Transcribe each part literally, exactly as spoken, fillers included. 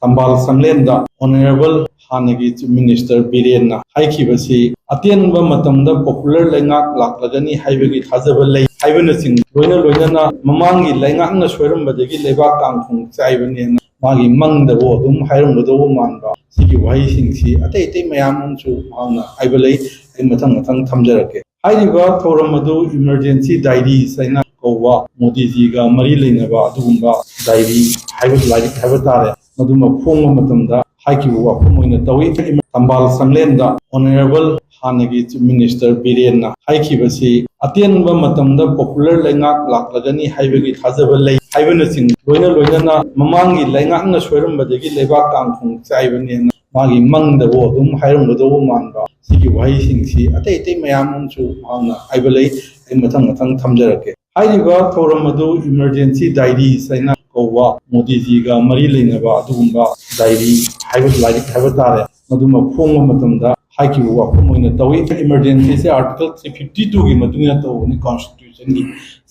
ꯊꯝꯕꯥꯜ ꯁꯪꯂꯦꯟꯗ Honourable ꯍꯥꯟꯅꯒꯤ Chief Minister ꯕꯤꯔꯦꯟꯅ ꯍꯥꯏꯈꯤꯕꯁꯤ ꯑꯇꯦꯟꯕ ꯃꯇꯝꯗ popular ꯂꯩꯉꯥꯛ ꯂꯥꯛꯂꯒꯅꯤ ꯍꯥꯏꯕꯒꯤ ꯊꯥꯖꯕ ꯂꯩ ꯍꯥꯏꯕꯅꯆꯤꯡꯕ ꯂꯣꯏꯅ ꯂꯣꯏꯅꯅ ꯃꯃꯥꯡꯒꯤ ꯂꯩꯉꯥꯛꯅ ꯁꯣꯏꯔꯝꯕꯗꯒꯤ ꯂꯩꯕꯥꯛ ꯀꯥꯡꯈꯣꯡ ꯆꯥꯏꯕꯅꯦꯅ ꯃꯥꯒꯤ ꯃꯪꯗꯕꯨ ꯑꯗꯨꯝ ꯍꯥꯏꯔꯝꯒꯗꯧꯕ ꯃꯥꯟꯕ ꯁꯤꯒꯤ ꯋꯥꯍꯩꯁꯤꯡꯁꯤ ꯑꯇꯩ ꯑꯇꯩ ꯃꯌꯥꯝ ꯑꯃꯁꯨ ꯃꯍꯥꯛꯅ ꯍꯥꯏꯕ ꯂꯩ꯫ ꯑꯩ ꯃꯊꯪ ꯃꯊꯪ ꯊꯝꯖꯔꯛꯀꯦ꯫ ꯍꯥꯏꯔꯤꯕ ꯊꯧꯔꯝ ꯑꯗꯨ Emergency Diaries ꯍꯥꯏꯅ ꯀꯧꯕ ꯃꯣꯗꯤꯖꯤꯒ ꯃꯔꯤ ꯂꯩꯅꯕ ꯑꯗꯨꯒꯨꯝꯕ diary ꯍꯥꯏꯕ ꯂꯥꯏꯔꯤꯛ ꯍꯥꯏꯕ ꯇꯥꯔꯦ, ꯃꯗꯨꯃ ꯐꯣꯡꯕ ꯃꯇꯝꯗ ꯍꯥꯏꯈꯤꯕ ꯋꯥꯐꯝ ꯑꯣꯏꯅ ꯇꯧꯏ꯫ ꯊꯝꯕꯥꯜ ꯁꯪꯂꯦꯟꯗ Honourable ꯍꯥꯟꯅꯒꯤ Chief Minister ꯕꯤꯔꯦꯟꯅ ꯍꯥꯏꯈꯤꯕꯁꯤ ꯑꯇꯦꯟꯕ ꯃꯇꯝꯗ popular ꯂꯩꯉꯥꯛ ꯂꯥꯛꯂꯒꯅꯤ ꯍꯥꯏꯕꯒꯤ ꯊꯥꯖꯕ ꯂꯩ ꯍꯥꯏꯕꯅꯆꯤꯡꯕ ꯂꯣꯏꯅ ꯂꯣꯏꯅꯅ ꯃꯃꯥꯡꯒꯤ ꯂꯩꯉꯥꯛꯅ ꯁꯣꯏꯔꯝꯕꯗꯒꯤ ꯂꯩꯕꯥꯛ ꯀꯥꯡꯈꯣꯡ ꯆꯥꯏꯕꯅꯦꯅ ꯃꯥꯒꯤ ꯃꯪꯗꯕꯨ ꯑꯗꯨꯝ ꯍꯥꯏꯔꯝꯒꯗꯧꯕ ꯃꯥꯟꯕ ꯁꯤꯒꯤ ꯋꯥꯍꯩꯁꯤꯡꯁꯤ ꯑꯇꯩ ꯑꯇꯩ ꯃꯌꯥꯝ ꯑꯃꯁꯨ ꯃꯍꯥꯛꯅ ꯍꯥꯏꯕ ꯂꯩ꯫ ꯑꯩ ꯃꯊꯪ ꯃꯊꯪ ꯊꯝꯖꯔꯛꯀꯦ꯫ ꯍꯥꯏꯔꯤꯕ ꯊꯧꯔꯝ ꯑꯗꯨ Emergency Diaries ꯍꯥꯏꯅ ꯀꯧꯕ ꯃꯣꯗꯤꯖꯤꯒ ꯃꯔꯤ ꯂꯩꯅꯕ ꯑꯗꯨꯒꯨꯝꯕ diary ꯍꯥꯏꯕ ꯂꯥꯏꯔꯤꯛ ꯍꯥꯏꯕ ꯇꯥꯔꯦ, ꯃꯗꯨꯃ ꯐꯣꯡꯕ ꯃꯇꯝꯗ ꯍꯥꯏꯈꯤꯕ ꯋꯥꯐꯝ ꯑꯣꯏꯅ ꯇꯧꯏ꯫ Emergency ꯁꯦ Article three fifty two ꯒꯤ ꯃꯇꯨꯡ ꯏꯟꯅ ꯇꯧꯕꯅꯤ Constitution ꯒꯤ꯫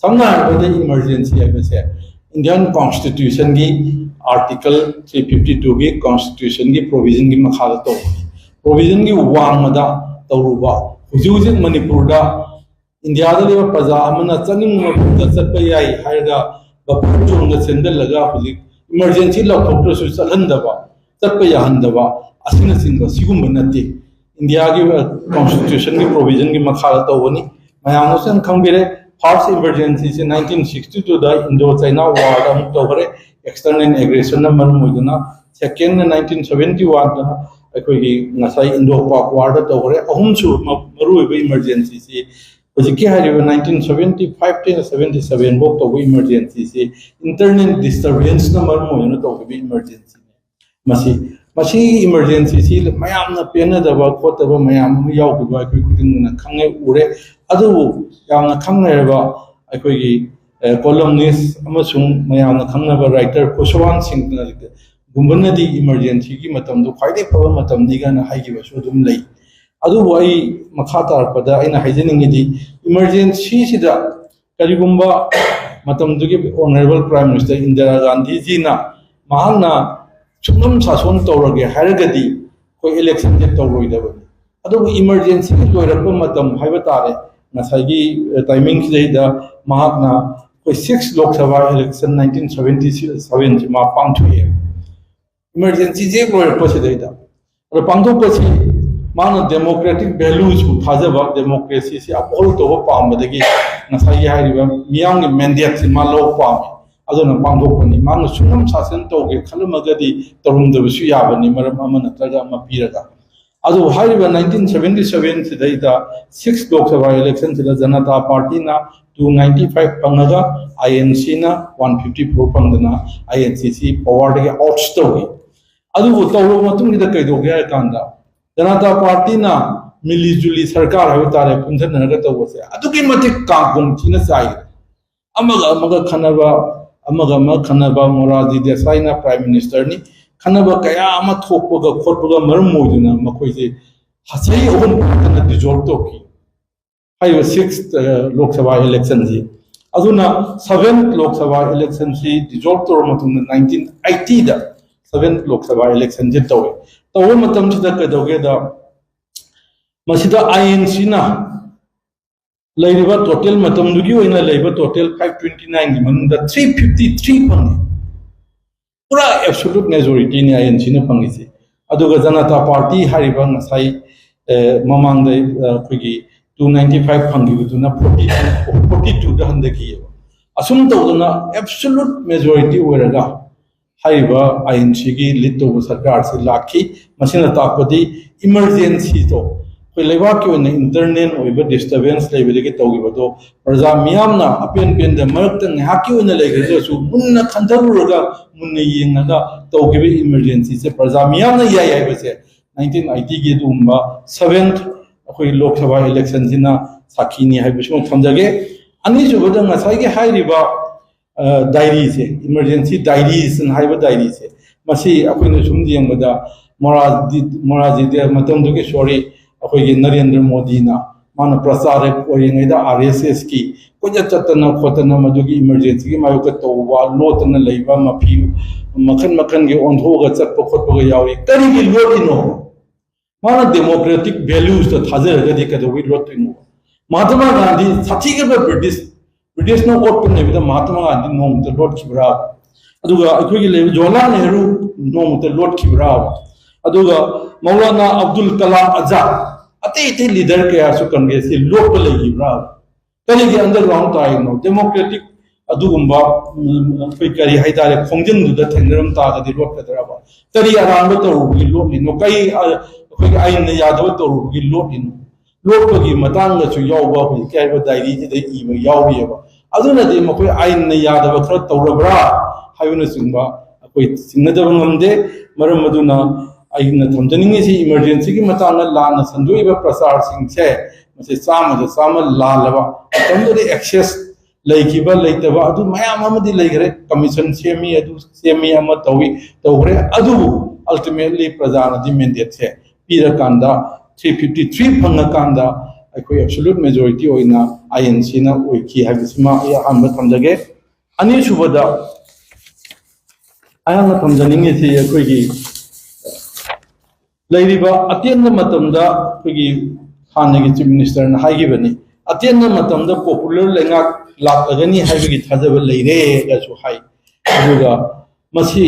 ꯁꯝꯅ ꯍꯥꯏꯔꯕꯗ Emergency ꯍꯥꯏꯕꯁꯦ Indian Constitution ꯒꯤ Article three fifty two ꯒꯤ Constitution ꯒꯤ provision ꯒꯤ ꯃꯈꯥꯗ ꯇꯧꯕꯅꯤ꯫ Provision ꯒꯤ ꯋꯥꯡꯃꯗ ꯇꯧꯔꯨꯕ ꯍꯧꯖꯤꯛ ꯍꯧꯖꯤꯛ ꯃꯅꯤꯄꯨꯔꯗ ꯏꯟꯗꯤꯌꯥꯗ ꯂꯩꯕ ꯄ꯭ꯔꯖꯥ ꯑꯃꯅ ꯆꯠꯅꯤꯡꯕ ꯃꯐꯝꯗ ꯆꯠꯄ ꯌꯥꯏ ꯍꯥꯏꯔꯒ buffer zone ꯗ ꯆꯦꯟꯁꯤꯜꯂꯒ ꯍꯧꯖꯤꯛ emergency ꯂꯥꯎꯊꯣꯛꯇ꯭ꯔꯁꯨ ꯆꯠꯍꯟꯗꯕ, ꯆꯠꯄ ꯌꯥꯍꯟꯗꯕ ꯑꯁꯤꯅꯆꯤꯡꯕ ꯁꯤꯒꯨꯝꯕ ꯅꯠꯇꯦ꯫ ꯏꯟꯗꯤꯌꯥꯒꯤ Constitution ꯒꯤ provision ꯒꯤ ꯃꯈꯥꯗ ꯇꯧꯕꯅꯤ꯫ ꯃꯌꯥꯝꯅꯁꯨ ꯌꯥꯝ ꯈꯪꯕꯤꯔꯦ, first emergency ꯁꯦ nineteen sixty two ꯗ Indo China War ꯗ ꯑꯃꯨꯛ ꯇꯧꯈ꯭ꯔꯦ, external aggression ꯅ ꯃꯔꯝ ꯑꯣꯏꯗꯨꯅ꯫ Second ꯅ nineteen seventy one ꯗ ꯑꯩꯈꯣꯏꯒꯤ ꯉꯁꯥꯏ Indo Pak War ꯗ ꯇꯧꯈ꯭ꯔꯦ꯫ ꯑꯍꯨꯝꯁꯨ ꯃ-, ꯃꯔꯨꯑꯣꯏꯕ emergency ꯁꯤ ꯍꯧꯖꯤꯛꯀꯤ ꯍꯥꯏꯔꯤꯕ nineteen seventy five ꯇꯩꯅ seventy seven ꯐꯥꯎ ꯇꯧꯕ emergency ꯁꯤ internal disturbance ꯅ ꯃꯔꯝ ꯑꯣꯏꯗꯨꯅ ꯇꯧꯈꯤꯕ emergency ꯅꯤ꯫ ꯃꯁꯤ, ꯃꯁꯤ emergency ꯁꯤ ꯃꯌꯥꯝꯅ ꯄꯦꯟꯅꯗꯕ ꯈꯣꯠꯇꯕ ꯃꯌꯥꯝ ꯑꯃ ꯌꯥꯎꯈꯤꯕ ꯑꯩꯈꯣꯏ ꯈꯨꯗꯤꯡꯃꯛꯅ ꯈꯪꯉꯦ, ꯎꯔꯦ꯫ ꯑꯗꯨꯕꯨ ꯌꯥꯝꯅ ꯈꯪꯅꯔꯕ ꯑꯩꯈꯣꯏꯒꯤ, ꯑꯦ, columnist ꯑꯃꯁꯨꯡ ꯃꯌꯥꯝꯅ ꯈꯪꯅꯕ writer ꯈꯨꯁꯋꯥꯟ ꯁꯤꯡꯅ ꯒꯨꯝꯕꯅꯗꯤ emergency ꯒꯤ ꯃꯇꯝꯗꯨ ꯈ꯭ꯋꯥꯏꯗꯒꯤ ꯐꯕ ꯃꯇꯝꯅꯤ ꯀꯥꯏꯅ ꯍꯥꯏꯈꯤꯕꯁꯨ ꯑꯗꯨꯝ ꯂꯩ꯫ ꯑꯗꯨꯕꯨ ꯑꯩ ꯃꯈꯥ ꯇꯥꯔꯛꯄꯗ ꯑꯩꯅ ꯍꯥꯏꯖꯅꯤꯡꯉꯤꯗꯤ, emergency ꯁꯤꯗ ꯀꯔꯤꯒꯨꯝꯕ ꯃꯇꯝꯗꯨꯒꯤ Honourable Prime Minister ꯏꯟꯗꯤꯔꯥ ꯒꯥꯟꯙꯤꯖꯤꯅ ꯃꯍꯥꯛꯅ ꯁꯨꯡꯅꯝ ꯁꯥꯁꯣꯟ ꯇꯧꯔꯒꯦ ꯍꯥꯏꯔꯒꯗꯤ ꯑꯩꯈꯣꯏ ꯏꯂꯦꯛꯁꯟꯁꯦ ꯇꯧꯔꯣꯏꯗꯕꯅꯤ꯫ ꯑꯗꯨꯕꯨ ꯏꯃꯔꯖꯦꯟꯁꯤꯒꯤ ꯂꯣꯏꯔꯛꯄ ꯃꯇꯝ ꯍꯥꯏꯕ ꯇꯥꯔꯦ, ꯉꯁꯥꯏꯒꯤ ꯇꯥꯏꯃꯤꯡꯁꯤꯗꯩꯗ ꯃꯍꯥꯛꯅ ꯑꯩꯈꯣꯏ ꯁꯤꯛꯁ ꯂꯣꯛ ꯁꯚꯥ ꯏꯂꯦꯛꯁꯟ ꯅꯥꯏꯟꯇꯤꯟ ꯁꯚꯦꯟꯇꯤ ꯁꯚꯦꯟꯁꯤ ꯃꯥ ꯄꯥꯡꯊꯣꯛꯑꯦ꯫ ꯏꯃꯔꯖꯦꯟꯁꯤꯁꯦ ꯍꯦꯛ ꯂꯣꯏꯔꯛꯄꯁꯤꯗꯩꯗ ꯑꯗꯣ ꯄꯥꯡꯊꯣꯛꯄꯁꯤ ꯃꯥꯅ ꯗꯦꯃꯣꯀ꯭ꯔꯦꯇꯤꯛ ꯚꯦꯂꯨꯁꯄꯨ ꯊꯥꯖꯕ, ꯗꯦꯃꯣꯀ꯭ꯔꯦꯁꯤꯁꯤ ꯑꯞꯍꯣꯜ ꯇꯧꯕ ꯄꯥꯝꯕꯗꯒꯤ ꯉꯁꯥꯏꯒꯤ ꯍꯥꯏꯔꯤꯕ ꯃꯤꯌꯥꯝꯒꯤ ꯃꯦꯟꯗꯦꯠꯁꯤ ꯃꯥ ꯂꯧꯕ ꯄꯥꯝꯃꯤ꯫ ꯑꯗꯨꯅ ꯄꯥꯡꯊꯣꯛꯄꯅꯤ꯫ ꯃꯥꯅ ꯁꯨꯡꯅꯝ ꯁꯥꯁꯟ ꯇꯧꯒꯦ ꯈꯜꯂꯝꯃꯒꯗꯤ ꯇꯧꯔꯝꯗꯕꯁꯨ ꯌꯥꯕꯅꯤ, ꯃꯔꯝ ꯑꯃ ꯅꯠꯇ꯭ꯔꯒ ꯑꯃ ꯄꯤꯔꯒ꯫ ꯑꯗꯨꯕꯨ ꯍꯥꯏꯔꯤꯕ ꯅꯥꯏꯟꯇꯤꯟ ꯁꯚꯦꯟꯇꯤ ꯁꯚꯦꯟꯁꯤꯗꯩꯗ ꯁꯤꯛꯁ ꯂꯣꯛ ꯁꯚꯥ ꯏꯂꯦꯛꯁꯟꯁꯤꯗ ꯖꯅꯇꯥ ꯄꯥꯔꯇꯤꯅ ꯇꯨ ꯅꯥꯏꯟꯇꯤ ꯐꯥꯏꯚ ꯐꯪꯉꯒ ꯑꯥꯏ ꯑꯦꯟ ꯁꯤꯅ ꯋꯥꯟ ꯐꯤꯐꯇꯤ ꯐꯣꯔ ꯐꯪꯗꯅ ꯑꯥꯏ ꯑꯦꯟ ꯁꯤꯁꯤ ꯄꯋꯥꯔꯗꯒꯤ ꯑꯥꯎꯠꯁ ꯇꯧꯏ꯫ ꯑꯗꯨꯕꯨ ꯇꯧꯔꯕ ꯃꯇꯨꯡꯁꯤꯗ ꯀꯩꯗꯧꯒꯦ ꯍꯥꯏꯔ ꯀꯥꯟꯗ ꯖꯅꯇꯥ ꯄꯥꯔꯇꯤꯅ ꯃꯤꯂꯤ ꯖꯨꯂꯤ ꯁꯔꯀꯥꯔ ꯍꯥꯏꯕ ꯇꯥꯔꯦ, ꯄꯨꯟꯁꯤꯟꯅꯔꯒ ꯇꯧꯕꯁꯦ ꯑꯗꯨꯛꯀꯤ ꯃꯇꯤꯛ ꯀꯥꯡ ꯀꯣꯡ ꯊꯤꯅ ꯆꯥꯏ꯫ ꯑꯃꯒ ꯑꯃꯒ ꯈꯟꯅꯕ, ꯑꯃꯒ ꯑꯃꯒ ꯈꯟꯅꯕ, ꯃꯣꯔꯥꯔꯖꯤ ꯗꯦꯁꯥꯏꯅ ꯄ꯭ꯔꯥꯏꯝ ꯃꯤꯅꯤꯁꯇꯔꯅꯤ, ꯈꯟꯅꯕ ꯀꯌꯥ ꯑꯃ ꯊꯣꯛꯄꯒ ꯈꯣꯠꯄꯒ ꯃꯔꯝ ꯑꯣꯏꯗꯨꯅ ꯃꯈꯣꯏꯁꯦ ꯆꯍꯤ ꯑꯍꯨꯝ ꯐꯥꯅ ꯗꯤꯖꯣꯜꯕ ꯇꯧꯈꯤ꯫ ꯍꯥꯏꯔꯤꯕ ꯁꯤꯛꯁ ꯂꯣꯛ ꯁꯚꯥ ꯏꯂꯦꯛꯁꯟꯁꯤ꯫ ꯑꯗꯨꯅ ꯁꯚꯦꯟ ꯂꯣꯛ ꯁꯚꯥ ꯏꯂꯦꯛꯁꯟꯁꯤ ꯗꯤꯖꯣꯜꯕ ꯇꯧꯔꯕ ꯃꯇꯨꯡꯗ ꯅꯥꯏꯟꯇꯤꯟ ꯑꯩꯠꯇꯤꯗ ꯁꯚꯦꯟ ꯂꯣꯛ ꯁꯚꯥ ꯏꯂꯦꯛꯁꯟꯁꯤ ꯇꯧꯋꯦ꯫ ꯇꯧꯕ ꯃꯇꯝꯁꯤꯗ ꯀꯩꯗꯧꯒꯦꯗ, ꯃꯁꯤꯗ ꯑꯥꯏ ꯑꯦꯟ ꯁꯤꯅ ꯂꯩꯔꯤꯕ ꯇꯣꯇꯦꯜ, ꯃꯇꯝꯗꯨꯒꯤ ꯑꯣꯏꯅ ꯂꯩꯕ ꯇꯣꯇꯦꯜ ꯐꯥꯏꯚ ꯇ꯭ꯋꯦꯟꯇꯤ ꯅꯥꯏꯟꯒꯤ ꯃꯅꯨꯡꯗ ꯊ꯭ꯔꯤ ꯐꯤꯐꯇꯤ ꯊ꯭ꯔꯤ ꯐꯪꯉꯤ꯫ ꯄꯨꯔꯥ ꯑꯦꯕꯁꯣꯂꯨꯠ ꯃꯦꯖꯣꯔꯤꯇꯤꯅꯤ ꯑꯥꯏ ꯑꯦꯟ ꯁꯤꯅ ꯐꯪꯉꯤꯁꯤ꯫ ꯑꯗꯨꯒ ꯖꯅꯇꯥ ꯄꯥꯔꯇꯤ ꯍꯥꯏꯔꯤꯕ ꯉꯁꯥꯏ, ꯑꯦ, ꯃꯃꯥꯡꯗ, ꯑ, ꯑꯩꯈꯣꯏꯒꯤ ꯇꯨ ꯅꯥꯏꯟꯇꯤ ꯐꯥꯏꯚ ꯐꯪꯈꯤꯕꯗꯨꯅ ꯐꯣꯔꯇꯤ ꯇꯨ, ꯐꯣꯔꯇꯤ ꯇꯨꯗ ꯍꯟꯊꯈꯤꯑꯕ꯫ ꯑꯁꯨꯝ ꯇꯧꯗꯅ ꯑꯦꯕꯁꯣꯂꯨꯠ ꯃꯦꯖꯣꯔꯤꯇꯤ ꯑꯣꯏꯔꯒ ꯍꯥꯏꯔꯤꯕ ꯑꯥꯏ ꯑꯦꯟ ꯁꯤꯒꯤ ꯂꯤꯗ ꯇꯧꯕ ꯁꯔꯀꯥꯔꯁꯤ ꯂꯥꯛꯈꯤ꯫ ꯃꯁꯤꯅ ꯇꯥꯛꯄꯗꯤ ꯏꯃꯔꯖꯦꯟꯁꯤꯗꯣ ꯑꯩꯈꯣꯏ ꯂꯩꯕꯥꯛꯀꯤ ꯑꯣꯏꯅ ꯏꯟꯇꯔꯅꯦꯜ ꯑꯣꯏꯕ ꯗꯤꯁꯇꯔꯕꯦꯟꯁ ꯂꯩꯕꯗꯒꯤ ꯇꯧꯈꯤꯕꯗꯣ, ꯄ꯭ꯔꯖꯥ ꯃꯤꯌꯥꯝꯅ ꯑꯄꯦꯟ ꯄꯦꯟꯗ ꯃꯔꯛꯇ ꯉꯥꯏꯍꯥꯛꯀꯤ ꯑꯣꯏꯅ ꯂꯩꯈ꯭ꯔꯒꯁꯨ ꯃꯨꯟꯅ ꯈꯟꯊꯔꯨꯔꯒ, ꯃꯨꯟꯅ ꯌꯦꯡꯉꯒ ꯇꯧꯈꯤꯕ ꯏꯃꯔꯖꯦꯟꯁꯤꯁꯦ ꯄ꯭ꯔꯖꯥ ꯃꯤꯌꯥꯝꯅ ꯌꯥꯏ ꯍꯥꯏꯕꯁꯦ ꯅꯥꯏꯟꯇꯤꯟ ꯑꯩꯠꯇꯤꯒꯤ ꯑꯗꯨꯒꯨꯝꯕ ꯁꯚꯦꯟ ꯑꯩꯈꯣꯏ ꯂꯣꯛ ꯁꯚꯥ ꯏꯂꯦꯛꯁꯟꯁꯤꯅ ꯁꯥꯈꯤꯅꯤ ꯍꯥꯏꯕꯁꯤꯃ ꯊꯝꯖꯒꯦ꯫ ꯑꯅꯤꯁꯨꯕꯗ ꯉꯁꯥꯏꯒꯤ ꯍꯥꯏꯔꯤꯕ, ꯑ, ꯗꯥꯏꯔꯤꯁꯦ, ꯏꯃꯔꯖꯦꯟꯁꯤ ꯗꯥꯏꯔꯤꯁꯅ ꯍꯥꯏꯕ ꯗꯥꯏꯔꯤꯁꯦ, ꯃꯁꯤ ꯑꯩꯈꯣꯏꯅ ꯁꯨꯝ ꯌꯦꯡꯕꯗ ꯃꯣꯔꯥꯔꯖꯤ, ꯃꯣꯔꯥꯔꯖꯤ ꯗꯦ-, ꯃꯇꯝꯗꯨꯒꯤ, ꯁꯣꯔꯤ, ꯑꯩꯈꯣꯏꯒꯤ ꯅꯔꯦꯟꯗ꯭ꯔ ꯃꯣꯗꯤꯅ ꯃꯥꯅ ꯄ꯭ꯔꯆꯥꯔꯛ ꯑꯣꯏꯔꯤꯉꯩꯗ ꯑꯥꯔ ꯑꯦꯁ ꯑꯦꯁꯀꯤ ꯀꯣꯏꯆꯠ ꯆꯠꯇꯅ ꯈꯣꯠꯇꯅ ꯃꯗꯨꯒꯤ ꯏꯃꯔꯖꯦꯟꯁꯤꯒꯤ ꯃꯥꯌꯣꯛꯇ ꯇꯧꯕ, ꯂꯣꯠꯇꯅ ꯂꯩꯕ, ꯃꯐꯤ ꯃꯈꯟ ꯃꯈꯟꯒꯤ ꯑꯣꯟꯊꯣꯛꯑꯒ ꯆꯠꯄ ꯈꯣꯠꯄꯒ ꯌꯥꯎꯔꯤ꯫ ꯀꯔꯤꯒꯤ ꯂꯣꯠꯂꯤꯅꯣ? ꯃꯥꯅ ꯗꯦꯃꯣꯀ꯭ꯔꯦꯇꯤꯛ ꯚꯦꯂ꯭ꯌꯨꯁꯇ ꯊꯥꯖꯔꯒꯗꯤ ꯀꯩꯗꯧꯕꯩ ꯂꯣꯠꯇꯣꯏꯅꯣ? ꯃꯍꯥꯇꯃꯥ ꯒꯥꯟꯙꯤ ꯁꯥꯊꯤꯈ꯭ꯔꯕ ꯕ꯭ꯔꯤꯇꯤꯁ, ꯕ꯭ꯔꯤꯇꯤꯁꯅ ꯑꯣꯠꯄ ꯅꯩꯕꯗ ꯃꯍꯥꯇꯃꯥ ꯒꯥꯟꯙꯤ ꯅꯣꯡꯃꯇ ꯂꯣꯠꯈꯤꯕ꯭ꯔꯥ? ꯑꯗꯨꯒ ꯑꯩꯈꯣꯏꯒꯤ ꯂꯩꯔꯤꯕ ꯖꯋꯥꯍꯔꯂꯥꯜ ꯅꯦꯍꯔꯨ ꯅꯣꯡꯃꯇ ꯂꯣꯠꯈꯤꯕ꯭ꯔꯥ? ꯑꯗꯨꯒ ꯃꯧꯂꯥꯅꯥ ꯑꯕꯗꯨꯜ ꯀꯂꯥꯝ ꯑꯖꯥꯗ, ꯑꯇꯩ ꯑꯇꯩ ꯂꯤꯗꯔ ꯀꯌꯥꯁꯨ ꯀꯪꯒ꯭ꯔꯦꯁꯁꯤ ꯂꯣꯠꯄ ꯂꯩꯈꯤꯕ꯭ꯔꯥ? ꯀꯔꯤꯒꯤ ꯑꯟꯗꯔꯒ꯭ꯔꯥꯎꯟ ꯇꯥꯔꯤꯅꯣ? ꯗꯦꯃꯣꯀ꯭ꯔꯦꯇꯤꯛ ꯑꯗꯨꯒꯨꯝꯕ, ꯎꯝ, ꯑꯩꯈꯣꯏ ꯀꯔꯤ ꯍꯥꯏꯇꯥꯔꯦ, ꯈꯣꯡꯖꯤꯟꯗꯨꯗ ꯊꯦꯡꯅꯔꯝ ꯇꯥꯔꯒꯗꯤ ꯂꯣꯠꯀꯗ꯭ꯔꯕ? ꯀꯔꯤ ꯑꯔꯥꯟꯕ ꯇꯧꯔꯨꯕꯒꯤ ꯂꯣꯠꯂꯤꯅꯣ? ꯀꯔꯤ, ꯑ, ꯑꯩꯈꯣꯏꯒꯤ ꯑꯥꯏꯟꯅ ꯌꯥꯗꯕ ꯇꯧꯔꯨꯕꯒꯤ ꯂꯣꯠꯂꯤꯅꯣ? ꯂꯣꯠꯄꯒꯤ ꯃꯇꯥꯡꯗꯁꯨ ꯌꯥꯎꯕ ꯍꯧꯖꯤꯛꯀꯤ ꯍꯥꯏꯔꯤꯕ ꯗꯥꯏꯔꯤꯁꯤꯗ ꯏꯕ ꯌꯥꯎꯔꯤꯑꯕ꯫ ꯑꯗꯨꯅꯗꯤ ꯃꯈꯣꯏ ꯑꯥꯏꯟꯅ ꯌꯥꯗꯕ ꯈꯔ ꯇꯧꯔꯕ꯭ꯔꯥ ꯍꯥꯏꯕꯅꯆꯤꯡꯕ ꯑꯩꯈꯣꯏ ꯆꯤꯡꯅꯗꯕ ꯉꯝꯗꯦ꯫ ꯃꯔꯝ ꯑꯗꯨꯅ ꯑꯩꯅ ꯊꯝꯖꯅꯤꯡꯉꯤꯁꯤ, ꯏꯃꯔꯖꯦꯟꯁꯤꯒꯤ ꯃꯇꯥꯡꯗ ꯂꯥꯟꯅ ꯁꯟꯗꯣꯛꯏꯕ ꯄ꯭ꯔꯆꯥꯔꯁꯤꯡꯁꯦ, ꯃꯁꯤ ꯆꯥꯝꯃꯗ ꯆꯥꯝꯃ ꯂꯥꯜꯂꯕ, ꯃꯇꯝꯗꯨꯗ ꯑꯦꯛꯁꯦꯁ ꯂꯩꯈꯤꯕ ꯂꯩꯇꯕ ꯑꯗꯨ ꯃꯌꯥꯝ ꯑꯃꯗꯤ ꯂꯩꯈ꯭ꯔꯦ꯫ ꯀꯃꯤꯁꯟ ꯁꯦꯝꯃꯤ, ꯑꯗꯨ ꯁꯦꯝꯃꯤ, ꯑꯃ ꯇꯧꯏ, ꯇꯧꯈ꯭ꯔꯦ꯫ ꯑꯗꯨꯕꯨ ꯑꯜꯇꯤꯃꯦꯠꯂꯤ ꯄ꯭ꯔꯖꯥꯅꯗꯤ ꯃꯦꯟꯗꯦꯠꯁꯦ ꯄꯤꯔꯀꯥꯟꯗ, ꯊ꯭ꯔꯤ ꯐꯤꯐꯇꯤ ꯊ꯭ꯔꯤ ꯐꯪꯉꯀꯥꯟꯗ ꯑꯩꯈꯣꯏ ꯑꯦꯕꯁꯣꯂꯨꯠ ꯃꯦꯖꯣꯔꯤꯇꯤ ꯑꯣꯏꯅ ꯑꯥꯏ ꯑꯦꯟ ꯁꯤꯅ ꯑꯣꯏꯈꯤ ꯍꯥꯏꯕꯁꯤꯃ ꯑꯩ ꯑꯍꯥꯟꯕ ꯊꯝꯖꯒꯦ꯫ ꯑꯅꯤꯁꯨꯕꯗ, ꯑꯩꯍꯥꯛꯅ ꯊꯝꯖꯅꯤꯡꯉꯤꯁꯤ ꯑꯩꯈꯣꯏꯒꯤ ꯂꯩꯔꯤꯕ ꯑꯇꯦꯟꯕ ꯃꯇꯝꯗ ꯑꯩꯈꯣꯏꯒꯤ ꯍꯥꯟꯅꯒꯤ ꯆꯤꯐ ꯃꯤꯅꯤꯁꯇꯔꯅ ꯍꯥꯏꯈꯤꯕꯅꯤ, "ꯑꯇꯦꯟꯕ ꯃꯇꯝꯗ ꯄꯣꯄꯨꯂꯔ ꯂꯩꯉꯥꯛ ꯂꯥꯛꯂꯒꯅꯤ ꯍꯥꯏꯕꯒꯤ ꯊꯥꯖꯕ ꯂꯩꯔꯦ" ꯍꯥꯏꯅꯁꯨ ꯍꯥꯏ꯫ ꯑꯗꯨꯒ ꯃꯁꯤ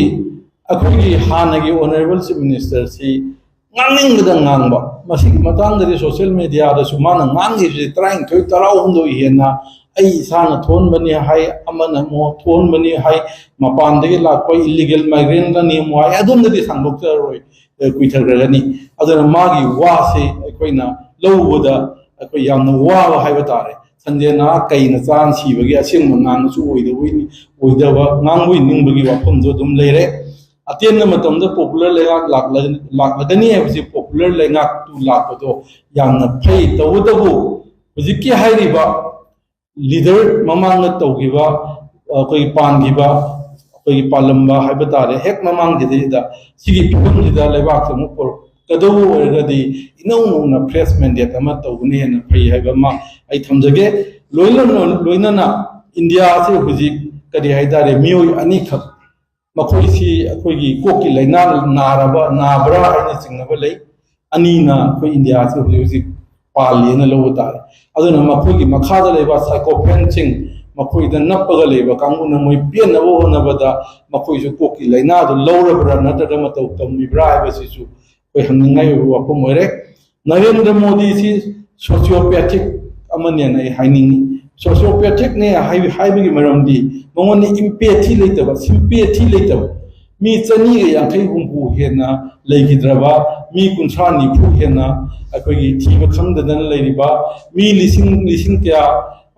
ꯑꯩꯈꯣꯏꯒꯤ ꯍꯥꯟꯅꯒꯤ ꯑꯣꯅꯔꯦꯕꯜ ꯆꯤꯐ ꯃꯤꯅꯤꯁꯇꯔꯁꯤ ꯉꯥꯡꯅꯤꯡꯕꯗ ꯉꯥꯡꯕ꯫ ꯃꯁꯤꯒꯤ ꯃꯇꯥꯡꯗꯗꯤ ꯁꯣꯁꯤꯌꯦꯜ ꯃꯦꯗꯤꯌꯥꯗꯁꯨ ꯃꯥꯅ ꯉꯥꯡꯈꯤꯕꯁꯤ ꯇꯔꯥꯅꯤꯊꯣꯏ, ꯇꯔꯥꯍꯨꯝꯗꯣꯏ ꯍꯦꯟꯅ, "ꯑꯩ ꯏꯁꯥꯅ ꯊꯣꯛꯍꯟꯕꯅꯤ" ꯍꯥꯏ, "ꯑꯃꯅ ꯑꯃꯨꯛ ꯊꯣꯛꯍꯟꯕꯅꯤ" ꯍꯥꯏ, "ꯃꯄꯥꯟꯗꯒꯤ ꯂꯥꯛꯄ ꯏꯂꯤꯒꯦꯜ ꯃꯥꯏꯒ꯭ꯔꯦꯟꯒꯅꯤ" ꯑꯃꯨꯛ ꯍꯥꯏ꯫ ꯑꯗꯣꯝꯗꯗꯤ ꯁꯥꯡꯗꯣꯛꯆꯔꯔꯣꯏ, ꯑ, ꯀꯨꯏꯊꯈ꯭ꯔꯒꯅꯤ꯫ ꯑꯗꯨꯅ ꯃꯥꯒꯤ ꯋꯥꯁꯤ ꯑꯩꯈꯣꯏꯅ ꯂꯧꯕꯗ ꯑꯩꯈꯣꯏ ꯌꯥꯝꯅ ꯋꯥꯕ ꯍꯥꯏꯕ ꯇꯥꯔꯦ꯫ ꯁꯟꯗꯦ ꯅꯍꯥ ꯀꯩꯅ ꯆꯥꯅ ꯁꯤꯕꯒꯤ ꯑꯁꯦꯡꯕ ꯉꯥꯡꯕꯁꯨ ꯑꯣꯏꯗꯕ, ꯑꯣꯏꯗꯕ, ꯉꯥꯡꯕ ꯅꯤꯡꯕꯒꯤ ꯋꯥꯐꯝꯁꯨ ꯑꯗꯨꯝ ꯂꯩꯔꯦ꯫ ꯑꯇꯦꯟꯕ ꯃꯇꯝꯗ ꯄꯣꯄꯨꯂꯔ ꯂꯩꯉꯥꯛ ꯂꯥꯛꯂ-, ꯂꯥꯛꯂꯒꯅꯤ ꯍꯥꯏꯕꯁꯤ ꯄꯣꯄꯨꯂꯔ ꯂꯩꯉꯥꯛꯇꯨ ꯂꯥꯛꯄꯗꯣ ꯌꯥꯝꯅ ꯐꯩ꯫ ꯇꯧꯕꯇꯕꯨ ꯍꯧꯖꯤꯛꯀꯤ ꯍꯥꯏꯔꯤꯕ ꯂꯤꯗꯔ ꯃꯃꯥꯡꯗ ꯇꯧꯈꯤꯕ, ꯑꯩꯈꯣꯏꯒꯤ ꯄꯥꯟꯈꯤꯕ, ꯑꯩꯈꯣꯏꯒꯤ ꯄꯥꯜꯂꯝꯕ ꯍꯥꯏꯕ ꯇꯥꯔꯦ, ꯍꯦꯛ ꯃꯃꯥꯡꯁꯤꯗꯩꯗ ꯁꯤꯒꯤ ꯐꯤꯕꯝꯁꯤꯗ ꯂꯩꯕꯥꯛꯁꯦ ꯑꯃꯨꯛ ꯄꯨꯔꯛꯀꯗꯧꯕ ꯑꯣꯏꯔꯒꯗꯤ ꯏꯅꯧ ꯅꯧꯅ ꯐ꯭ꯔꯦꯁ ꯃꯦꯟꯗꯦꯠ ꯑꯃ ꯇꯧꯕꯅ ꯍꯦꯟꯅ ꯐꯩ ꯍꯥꯏꯕ ꯑꯃ ꯑꯩ ꯊꯝꯖꯒꯦ꯫ ꯂꯣꯏꯅꯅ ꯂꯣꯏꯅꯅ ꯏꯟꯗꯤꯌꯥꯁꯤ ꯍꯧꯖꯤꯛ ꯀꯔꯤ ꯍꯥꯏꯇꯥꯔꯦ, ꯃꯤꯑꯣꯏ ꯑꯅꯤꯈꯛ, ꯃꯈꯣꯏꯁꯤ ꯑꯩꯈꯣꯏꯒꯤ ꯀꯣꯛꯀꯤ ꯂꯥꯏꯅꯥ ꯅꯥꯔꯕ, ꯅꯥꯕ꯭ꯔꯥ ꯍꯥꯏꯅ ꯆꯤꯡꯅꯕ ꯂꯩ꯫ ꯑꯅꯤꯅ ꯑꯩꯈꯣꯏ ꯏꯟꯗꯤꯌꯥꯁꯤ ꯍꯧꯖꯤꯛ ꯍꯧꯖꯤꯛ ꯄꯥꯜꯂꯦꯅ ꯂꯧꯕ ꯇꯥꯔꯦ꯫ ꯑꯗꯨꯅ ꯃꯈꯣꯏꯒꯤ ꯃꯈꯥꯗ ꯂꯩꯕ ꯁꯥꯏꯀꯣꯄꯦꯟꯁꯤꯡ, ꯃꯈꯣꯏꯗ ꯅꯞꯄꯒ ꯂꯩꯕ ꯀꯥꯡꯕꯨꯅ ꯃꯣꯏ ꯄꯦꯟꯅꯕ ꯍꯣꯠꯅꯕꯗ ꯃꯈꯣꯏꯁꯨ ꯀꯣꯛꯀꯤ ꯂꯥꯏꯅꯥꯗꯨ ꯂꯧꯔꯕ꯭ꯔꯥ ꯅꯠꯇ꯭ꯔꯒ ꯃꯇꯧ ꯇꯝꯃꯤꯕ꯭ꯔꯥ ꯍꯥꯏꯕꯁꯤꯁꯨ ꯑꯩꯈꯣꯏ ꯍꯪꯅꯤꯡꯉꯥꯏ ꯑꯣꯏꯕ ꯋꯥꯐꯝ ꯑꯣꯏꯔꯦ꯫ ꯅꯔꯦꯟꯗ꯭ꯔ ꯃꯣꯗꯤꯁꯤ ꯁꯣꯁꯤꯌꯣꯄꯦꯊꯤꯛ ꯑꯃꯅꯦꯅ ꯑꯩ ꯍꯥꯏꯅꯤꯡꯉꯤ꯫ ꯁꯣꯁꯤꯌꯣꯄꯦꯊꯤꯛꯅꯦ ꯍꯥꯏ-, ꯍꯥꯏꯕꯒꯤ ꯃꯔꯝꯗꯤ ꯃꯉꯣꯟꯗ ꯏꯝꯄꯦꯊꯤ ꯂꯩꯇꯕ, ꯁꯤꯝꯄꯦꯊꯤ ꯂꯩꯇꯕ, ꯃꯤ ꯆꯅꯤꯒ ꯌꯥꯡꯈꯩ ꯍꯨꯝꯐꯨ ꯍꯦꯟꯅ ꯂꯩꯈꯤꯗ꯭ꯔꯕ, ꯃꯤ ꯀꯨꯟꯊ꯭ꯔꯥ ꯅꯤꯐꯨ ꯍꯦꯟꯅ ꯑꯩꯈꯣꯏꯒꯤ ꯊꯤꯕ ꯈꯪꯗꯗꯅ ꯂꯩꯔꯤꯕ, ꯃꯤ ꯂꯤꯁꯤꯡ, ꯂꯤꯁꯤꯡ ꯀꯌꯥ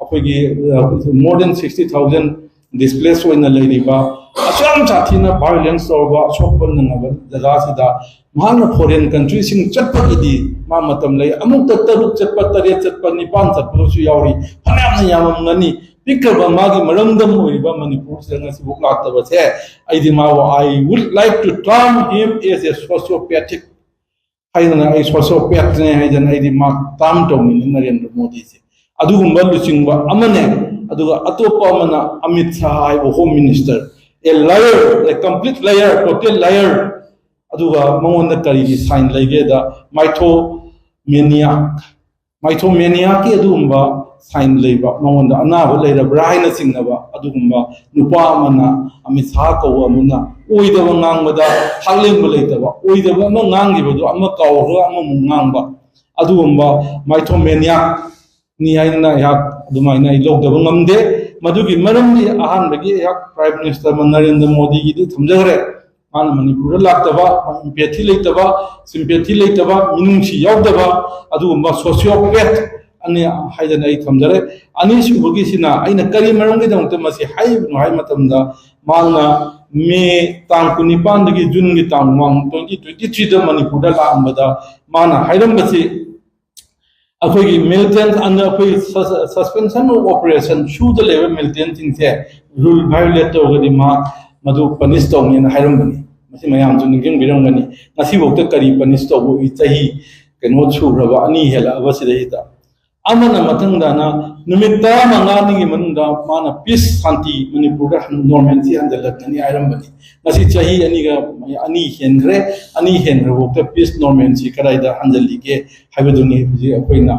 ꯑꯩꯈꯣꯏꯒꯤ, ꯑ, more than sixty thousand displace ꯑꯣꯏꯅ ꯂꯩꯔꯤꯕ, ꯑꯁꯨꯛ ꯌꯥꯝ ꯁꯥꯊꯤꯅ violence ꯇꯧꯔꯕ, ꯑꯁꯣꯛꯄ ꯅꯪꯉꯕ ꯖꯒꯥꯁꯤꯗ ꯃꯍꯥꯛꯅ foreign countryꯁꯤꯡ ꯆꯠꯄꯒꯤꯗꯤ ꯃꯥ ꯃꯇꯝ ꯂꯩ꯫ ꯑꯃꯨꯛꯇ ꯇꯔꯨꯛ ꯆꯠꯄ, ꯇꯔꯦꯠ ꯆꯠꯄ, ꯅꯤꯄꯥꯟ ꯆꯠꯄꯒꯁꯨ ꯌꯥꯎꯔꯤ꯫ ꯐꯅꯌꯥꯝꯅ ꯌꯥꯝꯃꯝꯒꯅꯤ꯫ ꯄꯤꯛꯈ꯭ꯔꯕ ꯃꯥꯒꯤ ꯃꯔꯝꯗꯝ ꯑꯣꯏꯔꯤꯕ ꯃꯅꯤꯄꯨꯔꯁꯤꯗ ꯉꯁꯤꯐꯥꯎ ꯂꯥꯛꯇꯕꯁꯦ, ꯑꯩꯗꯤ ꯃꯥꯕꯨ, I would like to term him as a sociopathic ꯍꯥꯏꯗꯅ, ꯑꯩ sociopathꯅꯦ ꯍꯥꯏꯗꯅ ꯑꯩꯗꯤ ꯃꯥ term ꯇꯧꯅꯤꯡꯉꯤ ꯅꯔꯦꯟꯗ꯭ꯔ ꯃꯣꯗꯤꯁꯦ꯫ ꯑꯗꯨꯒꯨꯝꯕ ꯂꯨꯆꯤꯡꯕ ꯑꯃꯅꯦ꯫ ꯑꯗꯨꯒ ꯑꯇꯣꯞꯄ ꯑꯃꯅ ꯑꯃꯤꯠ ꯁꯥꯍ ꯍꯥꯏꯕ Home Minister, a liar, a complete liar, total liar꯫ ꯑꯗꯨꯒ ꯃꯉꯣꯟꯗ ꯀꯔꯤꯒꯤ sign ꯂꯩꯒꯦꯗ, mythomaniac, mythomaniacꯀꯤ ꯑꯗꯨꯒꯨꯝꯕ sign ꯂꯩꯕ, ꯃꯉꯣꯟꯗ ꯑꯅꯥꯕ ꯂꯩꯔꯕ꯭ꯔꯥ ꯍꯥꯏꯅ ꯆꯤꯡꯅꯕ ꯑꯗꯨꯒꯨꯝꯕ ꯅꯨꯄꯥ ꯑꯃꯅ, ꯑꯃꯤꯠ ꯁꯥꯍ ꯀꯧꯕ ꯑꯃꯅ ꯑꯣꯏꯗꯕ ꯉꯥꯡꯕꯗ ꯊꯥꯛꯂꯦꯟꯕ ꯂꯩꯇꯕ, ꯑꯣꯏꯗꯕ ꯑꯃ ꯉꯥꯡꯈꯤꯕꯗꯣ ꯑꯃ ꯀꯥꯎꯔꯒ ꯑꯃꯃꯨꯛ ꯉꯥꯡꯕ, ꯑꯗꯨꯒꯨꯝꯕ mythomaniacꯅꯤ ꯍꯥꯏꯅ ꯑꯩꯍꯥꯛ ꯑꯗꯨꯃꯥꯏꯅ ꯑꯩ ꯂꯧꯗꯕ ꯉꯝꯗꯦ꯫ ꯃꯗꯨꯒꯤ ꯃꯔꯝꯗꯤ ꯑꯍꯥꯟꯕꯒꯤ ꯑꯩꯍꯥꯛ Prime Minister ꯅꯔꯦꯟꯗ꯭ꯔ ꯃꯣꯗꯤꯒꯤꯗꯤ ꯊꯝꯖꯈ꯭ꯔꯦ꯫ ꯃꯥꯅ ꯃꯅꯤꯄꯨꯔꯗ ꯂꯥꯛꯇꯕ, empathy ꯂꯩꯇꯕ, sympathy ꯂꯩꯇꯕ, ꯃꯤꯅꯨꯡꯁꯤ ꯌꯥꯎꯗꯕ, ꯑꯗꯨꯒꯨꯝꯕ sociopath ꯑꯅꯤ ꯍꯥꯏꯗꯅ ꯑꯩ ꯊꯝꯖꯔꯦ꯫ ꯑꯅꯤꯁꯨꯕꯒꯤꯁꯤꯅ ꯑꯩꯅ ꯀꯔꯤ ꯃꯔꯝꯒꯤꯗꯃꯛꯇ ꯃꯁꯤ ꯍꯥꯏꯔꯤꯕꯅꯣ ꯍꯥꯏꯕ ꯃꯇꯝꯗ, ꯃꯥꯅ ꯃꯦ ꯇꯥꯡ ꯀꯨꯟꯅꯤꯄꯥꯟꯗꯒꯤ ꯖꯨꯟꯒꯤ ꯇꯥꯡ ꯃꯉꯥ, twenty twenty threeꯗ ꯃꯅꯤꯄꯨꯔꯗ ꯂꯥꯛꯑꯝꯕꯗ ꯃꯥꯅ ꯍꯥꯏꯔꯝꯕꯁꯤ, ꯑꯩꯈꯣꯏꯒꯤ militant ꯑꯅ ꯑꯩꯈꯣꯏ sus-, suspension of operation ꯁꯨꯗ ꯂꯩꯕ militantꯁꯤꯡꯁꯦ rule violate ꯇꯧꯔꯒꯗꯤ ꯃꯥ ꯃꯗꯨ punish ꯇꯧꯅꯤꯅ ꯍꯥꯏꯔꯝꯕꯅꯤ꯫ ꯃꯁꯤ ꯃꯌꯥꯝꯁꯨ ꯅꯤꯡꯁꯤꯡꯕꯤꯔꯝꯒꯅꯤ꯫ ꯉꯁꯤꯐꯥꯎꯗ ꯀꯔꯤ punish ꯇꯧꯕ, ꯆꯍꯤ ꯀꯩꯅꯣ ꯁꯨꯈ꯭ꯔꯕ, ꯑꯅꯤ ꯍꯦꯜꯂꯛꯑꯕ ꯁꯤꯗꯩꯁꯤꯗ꯫ ꯑꯃꯅ ꯃꯊꯪꯗꯅ ꯅꯨꯃꯤꯠ ꯇꯔꯥꯃꯉꯥꯅꯤꯒꯤ ꯃꯅꯨꯡꯗ ꯃꯥꯅ ꯄꯤꯁ, ꯁꯥꯟꯇꯤ ꯃꯅꯤꯄꯨꯔꯗ ꯍꯟ-, ꯅꯣꯔꯃꯦꯜꯁꯤ ꯍꯟꯖꯤꯜꯂꯛꯀꯅꯤ ꯍꯥꯏꯔꯝꯕꯅꯤ꯫ ꯉꯁꯤ ꯆꯍꯤ ꯑꯅꯤꯒ, ꯑꯅꯤ ꯍꯦꯟꯈ꯭ꯔꯦ꯫ ꯑꯅꯤ ꯍꯦꯟꯈ꯭ꯔꯐꯥꯎꯗ ꯄꯤꯁ, ꯅꯣꯔꯃꯦꯜꯁꯤ ꯀꯗꯥꯏꯗ ꯍꯟꯖꯤꯜꯂꯤꯒꯦ ꯍꯥꯏꯕꯗꯨꯅꯤ ꯍꯧꯖꯤꯛ ꯑꯩꯈꯣꯏꯅ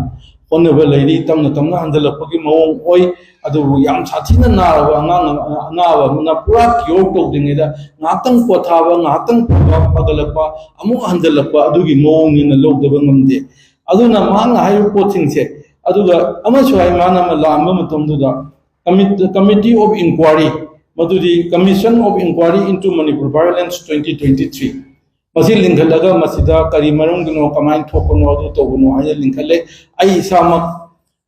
ꯍꯣꯠꯅꯕ ꯂꯩꯔꯤ꯫ ꯇꯞꯅ ꯇꯞꯅ ꯍꯟꯖꯤꯜꯂꯛꯄꯒꯤ ꯃꯑꯣꯡ ꯑꯣꯏ꯫ ꯑꯗꯨꯕꯨ ꯌꯥꯝ ꯁꯥꯊꯤꯅ ꯅꯥꯔꯕ ꯑꯉꯥꯡ, ꯑꯅꯥꯕ ꯑꯃꯅ ꯄꯨꯔꯥ ꯀ꯭ꯌꯣꯔ ꯇꯧꯗ꯭ꯔꯤꯉꯩꯗ ꯉꯥꯏꯍꯥꯛꯇꯪ ꯄꯣꯊꯥꯕ, ꯉꯥꯏꯍꯥꯛꯇꯪ ꯐꯕ, ꯐꯒꯠꯂꯛꯄ, ꯑꯃꯨꯛ ꯍꯟꯖꯤꯜꯂꯛꯄ, ꯑꯗꯨꯒꯤ ꯃꯑꯣꯡꯅꯤꯅ ꯂꯧꯗꯕ ꯉꯝꯗꯦ꯫ ꯑꯗꯨꯅ ꯃꯍꯥꯛꯅ ꯍꯥꯏꯔꯤꯕ ꯄꯣꯠꯁꯤꯡꯁꯦ, ꯑꯗꯨꯒ ꯑꯃꯁꯨ ꯍꯥꯏ, ꯃꯥꯅ ꯑꯃ ꯂꯥꯛꯑꯝꯕ ꯃꯇꯝꯗꯨꯗ Commit-, Committee of Inquiry, ꯃꯗꯨꯗꯤ Commission of Inquiry into Manipur Violence twenty twenty-three, ꯃꯁꯤ ꯂꯤꯡꯈꯠꯂꯒ ꯃꯁꯤꯗ ꯀꯔꯤ ꯃꯔꯝꯒꯤꯅꯣ, ꯀꯃꯥꯏꯅ ꯊꯣꯛꯄꯅꯣ, ꯑꯗꯨ ꯇꯧꯕꯅꯣ ꯍꯥꯏꯅ ꯂꯤꯡꯈꯠꯂꯦ꯫ ꯑꯩ ꯏꯁꯥꯃꯛ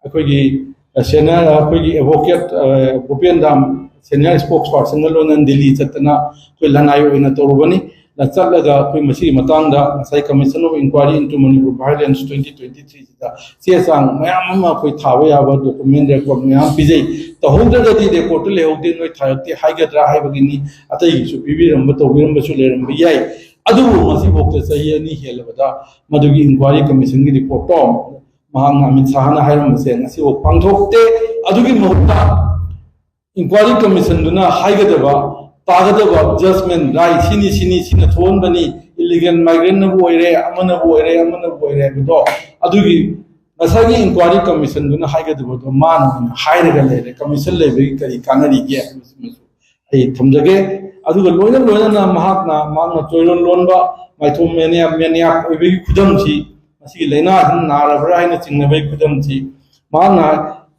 ꯑꯩꯈꯣꯏꯒꯤ senior, ꯑꯩꯈꯣꯏꯒꯤ advocate, ꯑ, ꯚꯨꯄꯦꯟ ꯔꯥꯝ, senior spokespersonꯒ ꯂꯣꯏꯅꯅ ꯗꯤꯜꯂꯤ ꯆꯠꯇꯅ ꯑꯩꯈꯣꯏ ꯂꯅꯥꯏ ꯑꯣꯏꯅ ꯇꯧꯔꯨꯕꯅꯤ꯫ ꯆꯠꯂꯒ ꯑꯩꯈꯣꯏ ꯃꯁꯤꯒꯤ ꯃꯇꯥꯡꯗ ꯉꯁꯥꯏ Commission of Inquiry into Manipur Violence twenty twenty-three ꯁꯤꯗ ꯆꯦ ꯆꯥꯡ ꯃꯌꯥꯝ ꯑꯃ ꯑꯩꯈꯣꯏ ꯊꯥꯕ ꯌꯥꯕ document record ꯃꯌꯥꯝ ꯄꯤꯖꯩ꯫ ꯇꯧꯍꯧꯗ꯭ꯔꯒꯗꯤ ꯔꯦꯀꯣꯔꯠꯇ ꯂꯩꯍꯧꯗꯦ, ꯅꯣꯏ ꯊꯥꯔꯛꯇꯦ ꯍꯥꯏꯒꯗ꯭ꯔꯥ ꯍꯥꯏꯕꯒꯤꯅꯤ꯫ ꯑꯇꯩꯒꯤꯁꯨ ꯄꯤꯕꯤꯔꯝꯕ, ꯇꯧꯕꯤꯔꯝꯕꯁꯨ ꯂꯩꯔꯝꯕ ꯌꯥꯏ꯫ ꯑꯗꯨꯕꯨ ꯉꯁꯤꯐꯥꯎꯗ ꯆꯍꯤ ꯑꯅꯤ ꯍꯦꯜꯂꯕꯗ ꯃꯗꯨꯒꯤ inquiry commissionꯒꯤ reportꯇꯣ ꯃꯍꯥꯛꯅ, ꯑꯃꯤꯠ ꯁꯥꯍꯅ ꯍꯥꯏꯔꯝꯕꯁꯦ ꯉꯁꯤꯐꯥꯎ ꯄꯥꯡꯊꯣꯛꯇꯦ꯫ ꯑꯗꯨꯒꯤ ꯃꯍꯨꯠꯇ inquiry commissionꯗꯨꯅ ꯍꯥꯏꯒꯗꯕ, ꯇꯥꯒꯗꯕ judgment, ꯔꯥꯏ ꯁꯤꯅꯤ, ꯁꯤꯅꯤ, ꯁꯤꯅ ꯊꯣꯛꯍꯟꯕꯅꯤ, illegal migrantꯅꯕꯨ ꯑꯣꯏꯔꯦ, ꯑꯃꯅꯕꯨ ꯑꯣꯏꯔꯦ, ꯑꯃꯅꯕꯨ ꯑꯣꯏꯔꯦ ꯍꯥꯏꯕꯗꯣ, ꯑꯗꯨꯒꯤ ꯉꯁꯥꯏꯒꯤ inquiry commissionꯗꯨꯅ ꯍꯥꯏꯒꯗꯕꯗꯣ ꯃꯥꯅ ꯑꯣꯏꯅ ꯍꯥꯏꯔꯒ ꯂꯩꯔꯦ꯫ Commission ꯂꯩꯕꯒꯤ ꯀꯔꯤ ꯀꯥꯟꯅꯔꯤꯒꯦ ꯍꯥꯏꯕꯁꯤꯃꯁꯨ ꯑꯩ ꯊꯝꯖꯒꯦ꯫ ꯑꯗꯨꯒ ꯂꯣꯏꯅ ꯂꯣꯏꯅꯅ ꯃꯍꯥꯛꯅ, ꯃꯍꯥꯛꯅ ꯆꯣꯏꯔꯣꯟ ꯂꯣꯟꯕ, ꯃꯥꯏꯊꯣꯡ ꯃꯦꯅꯤꯌꯥ-, ꯃꯦꯅꯤꯌꯥꯛ ꯑꯣꯏꯕꯒꯤ ꯈꯨꯗꯝꯁꯤ, ꯃꯁꯤꯒꯤ ꯂꯥꯏꯅꯥꯁꯤꯅ ꯅꯥꯔꯕ꯭ꯔꯥ ꯍꯥꯏꯅ ꯆꯤꯡꯅꯕꯒꯤ ꯈꯨꯗꯝꯁꯤ, ꯃꯍꯥꯛꯅ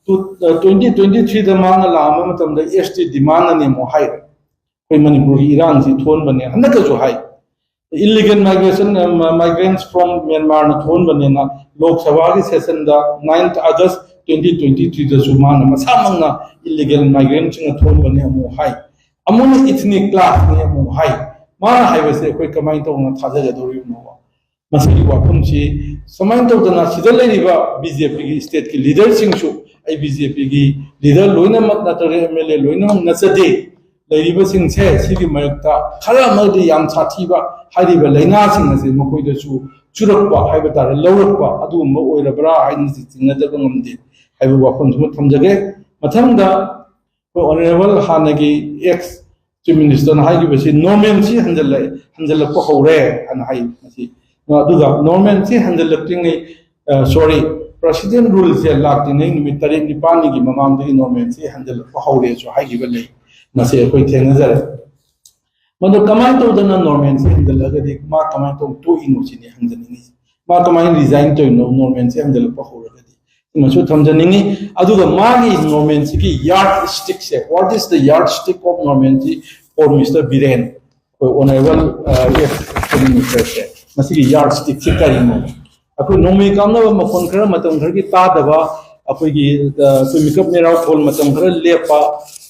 ꯇꯨ-, twenty twenty-threeꯗ ꯃꯍꯥꯛꯅ ꯂꯥꯛꯑꯝꯕ ꯃꯇꯝꯗ ST demandꯅꯅꯦ ꯑꯃꯨꯛ ꯍꯥꯏꯔꯦ꯫ ꯑꯩꯈꯣꯏ ꯃꯅꯤꯄꯨꯔꯒꯤ ꯏꯔꯥꯡꯁꯤ ꯊꯣꯛꯍꯟꯕꯅꯦ ꯍꯟꯗꯛꯀꯁꯨ ꯍꯥꯏ꯫ Illegal migration, uh, migrants from Myanmarꯅ ꯊꯣꯛꯍꯟꯕꯅꯦꯅ ꯂꯣꯛ ꯁꯚꯥꯒꯤ sessionꯗ ninth August twenty twenty-threeꯗꯁꯨ ꯃꯥꯅ ꯃꯁꯥꯃꯛꯅ illegal migrantꯁꯤꯡꯅ ꯊꯣꯛꯍꯟꯕꯅꯦ ꯑꯃꯨꯛ ꯍꯥꯏ꯫ ꯑꯃꯨꯛꯅ ethnic clashꯅꯦ ꯑꯃꯨꯛ ꯍꯥꯏ꯫ ꯃꯥꯅ ꯍꯥꯏꯕꯁꯦ ꯑꯩꯈꯣꯏ ꯀꯃꯥꯏꯅ ꯇꯧꯅ ꯊꯥꯖꯒꯗꯧꯔꯤꯕꯅꯣꯕ? ꯃꯁꯤꯒꯤ ꯋꯥꯐꯝꯁꯤ ꯁꯨꯃꯥꯏꯅ ꯇꯧꯗꯅ ꯁꯤꯗ ꯂꯩꯔꯤꯕ BJPꯒꯤ stateꯀꯤ leaderꯁꯤꯡꯁꯨ, ꯑꯩ BJPꯒꯤ leader ꯂꯣꯏꯅꯃꯛ ꯅꯠꯇ꯭ꯔꯒ MLA ꯂꯣꯏꯅꯃꯛ ꯅꯠꯆꯗꯦ, ꯂꯩꯔꯤꯕꯁꯤꯡꯁꯦ ꯁꯤꯒꯤ ꯃꯔꯛꯇ ꯈꯔ ꯑꯃꯗꯤ ꯌꯥꯝ ꯁꯥꯊꯤꯕ ꯍꯥꯏꯔꯤꯕ ꯂꯥꯏꯅꯥꯁꯤꯡ ꯑꯁꯤ ꯃꯈꯣꯏꯗꯁꯨ ꯆꯨꯔꯛꯄ ꯍꯥꯏꯕ ꯇꯥꯔꯦ, ꯂꯧꯔꯛꯄ ꯑꯗꯨꯒꯨꯝꯕ ꯑꯣꯏꯔꯕ꯭ꯔꯥ ꯍꯥꯏꯅ ꯆꯤꯡꯅꯗꯕ ꯉꯝꯗꯦ ꯍꯥꯏꯕ ꯋꯥꯐꯝꯁꯤꯃ ꯊꯝꯖꯒꯦ꯫ ꯃꯊꯪꯗ ꯑꯩꯈꯣꯏ honourable ꯍꯥꯟꯅꯒꯤ ex chief ministerꯅ ꯍꯥꯏꯈꯤꯕꯁꯤ normal ꯁꯤ ꯍꯟꯖꯜꯂꯛ ꯍꯟꯖꯜꯂꯛꯄ ꯍꯧꯔꯦ ꯍꯥꯏꯅ ꯍꯥꯏ꯫ ꯃꯁꯤ ꯑꯗꯨꯒ normal ꯁꯤ ꯍꯟꯖꯜꯂꯛꯇ꯭ꯔꯤꯉꯩ, sorry, president ruleꯁꯦ ꯂꯥꯛꯇ꯭ꯔꯤꯉꯩ ꯅꯨꯃꯤꯠ ꯇꯔꯦꯠ ꯅꯤꯄꯥꯜꯅꯤꯒꯤ ꯃꯃꯥꯡꯗꯒꯤ normal ꯁꯤ ꯍꯟꯖꯜꯂꯛꯄ ꯍꯧꯔꯦꯁꯨ ꯍꯥꯏꯈꯤꯕ ꯂꯩ꯫ ꯃꯁꯤ ꯑꯩꯈꯣꯏ ꯊꯦꯡꯅꯖꯔꯦ꯫ ꯃꯗꯨ ꯀꯃꯥꯏꯅ ꯇꯧꯗꯅ normal ꯁꯤ ꯍꯟꯖꯜꯂꯛꯑꯒꯗꯤ ꯃꯥ ꯀꯃꯥꯏꯅ ꯇꯧꯅ ꯇꯣꯛꯏꯅꯣ ꯁꯤꯅꯤ ꯍꯪꯖꯅꯤꯡꯉꯤꯁꯦ꯫ ꯃꯥ ꯀꯃꯥꯏꯅ resign ꯇꯧꯔꯤꯅꯣ normal ꯁꯤ ꯍꯟꯖꯜꯂꯛꯄ ꯍꯧꯔꯒꯗꯤ? ꯁꯤꯃꯁꯨ ꯊꯝꯖꯅꯤꯡꯉꯤ꯫ ꯑꯗꯨꯒ ꯃꯥꯒꯤ normal ꯁꯤꯒꯤ yardstickꯁꯦ, what is the yardstick of normal ꯁꯤ for Mister ꯕꯤꯔꯦꯟ, ꯑꯩꯈꯣꯏ honourable ex chief ministerꯁꯦ, ꯃꯁꯤꯒꯤ yardstickꯁꯦ ꯀꯔꯤꯅꯣ? ꯑꯩꯈꯣꯏ ꯅꯣꯡꯃꯩ ꯀꯥꯞꯅꯕ ꯃꯈꯣꯟ ꯈꯔ ꯃꯇꯝ ꯈꯔꯒꯤ ꯇꯥꯗꯕ, ꯑꯩꯈꯣꯏꯒꯤ, ꯑ, ꯑꯩꯈꯣꯏ ꯃꯤꯀꯞ ꯃꯦꯔꯥꯎ ꯈꯣꯜ ꯃꯇꯝ ꯈꯔ ꯂꯦꯞꯄ,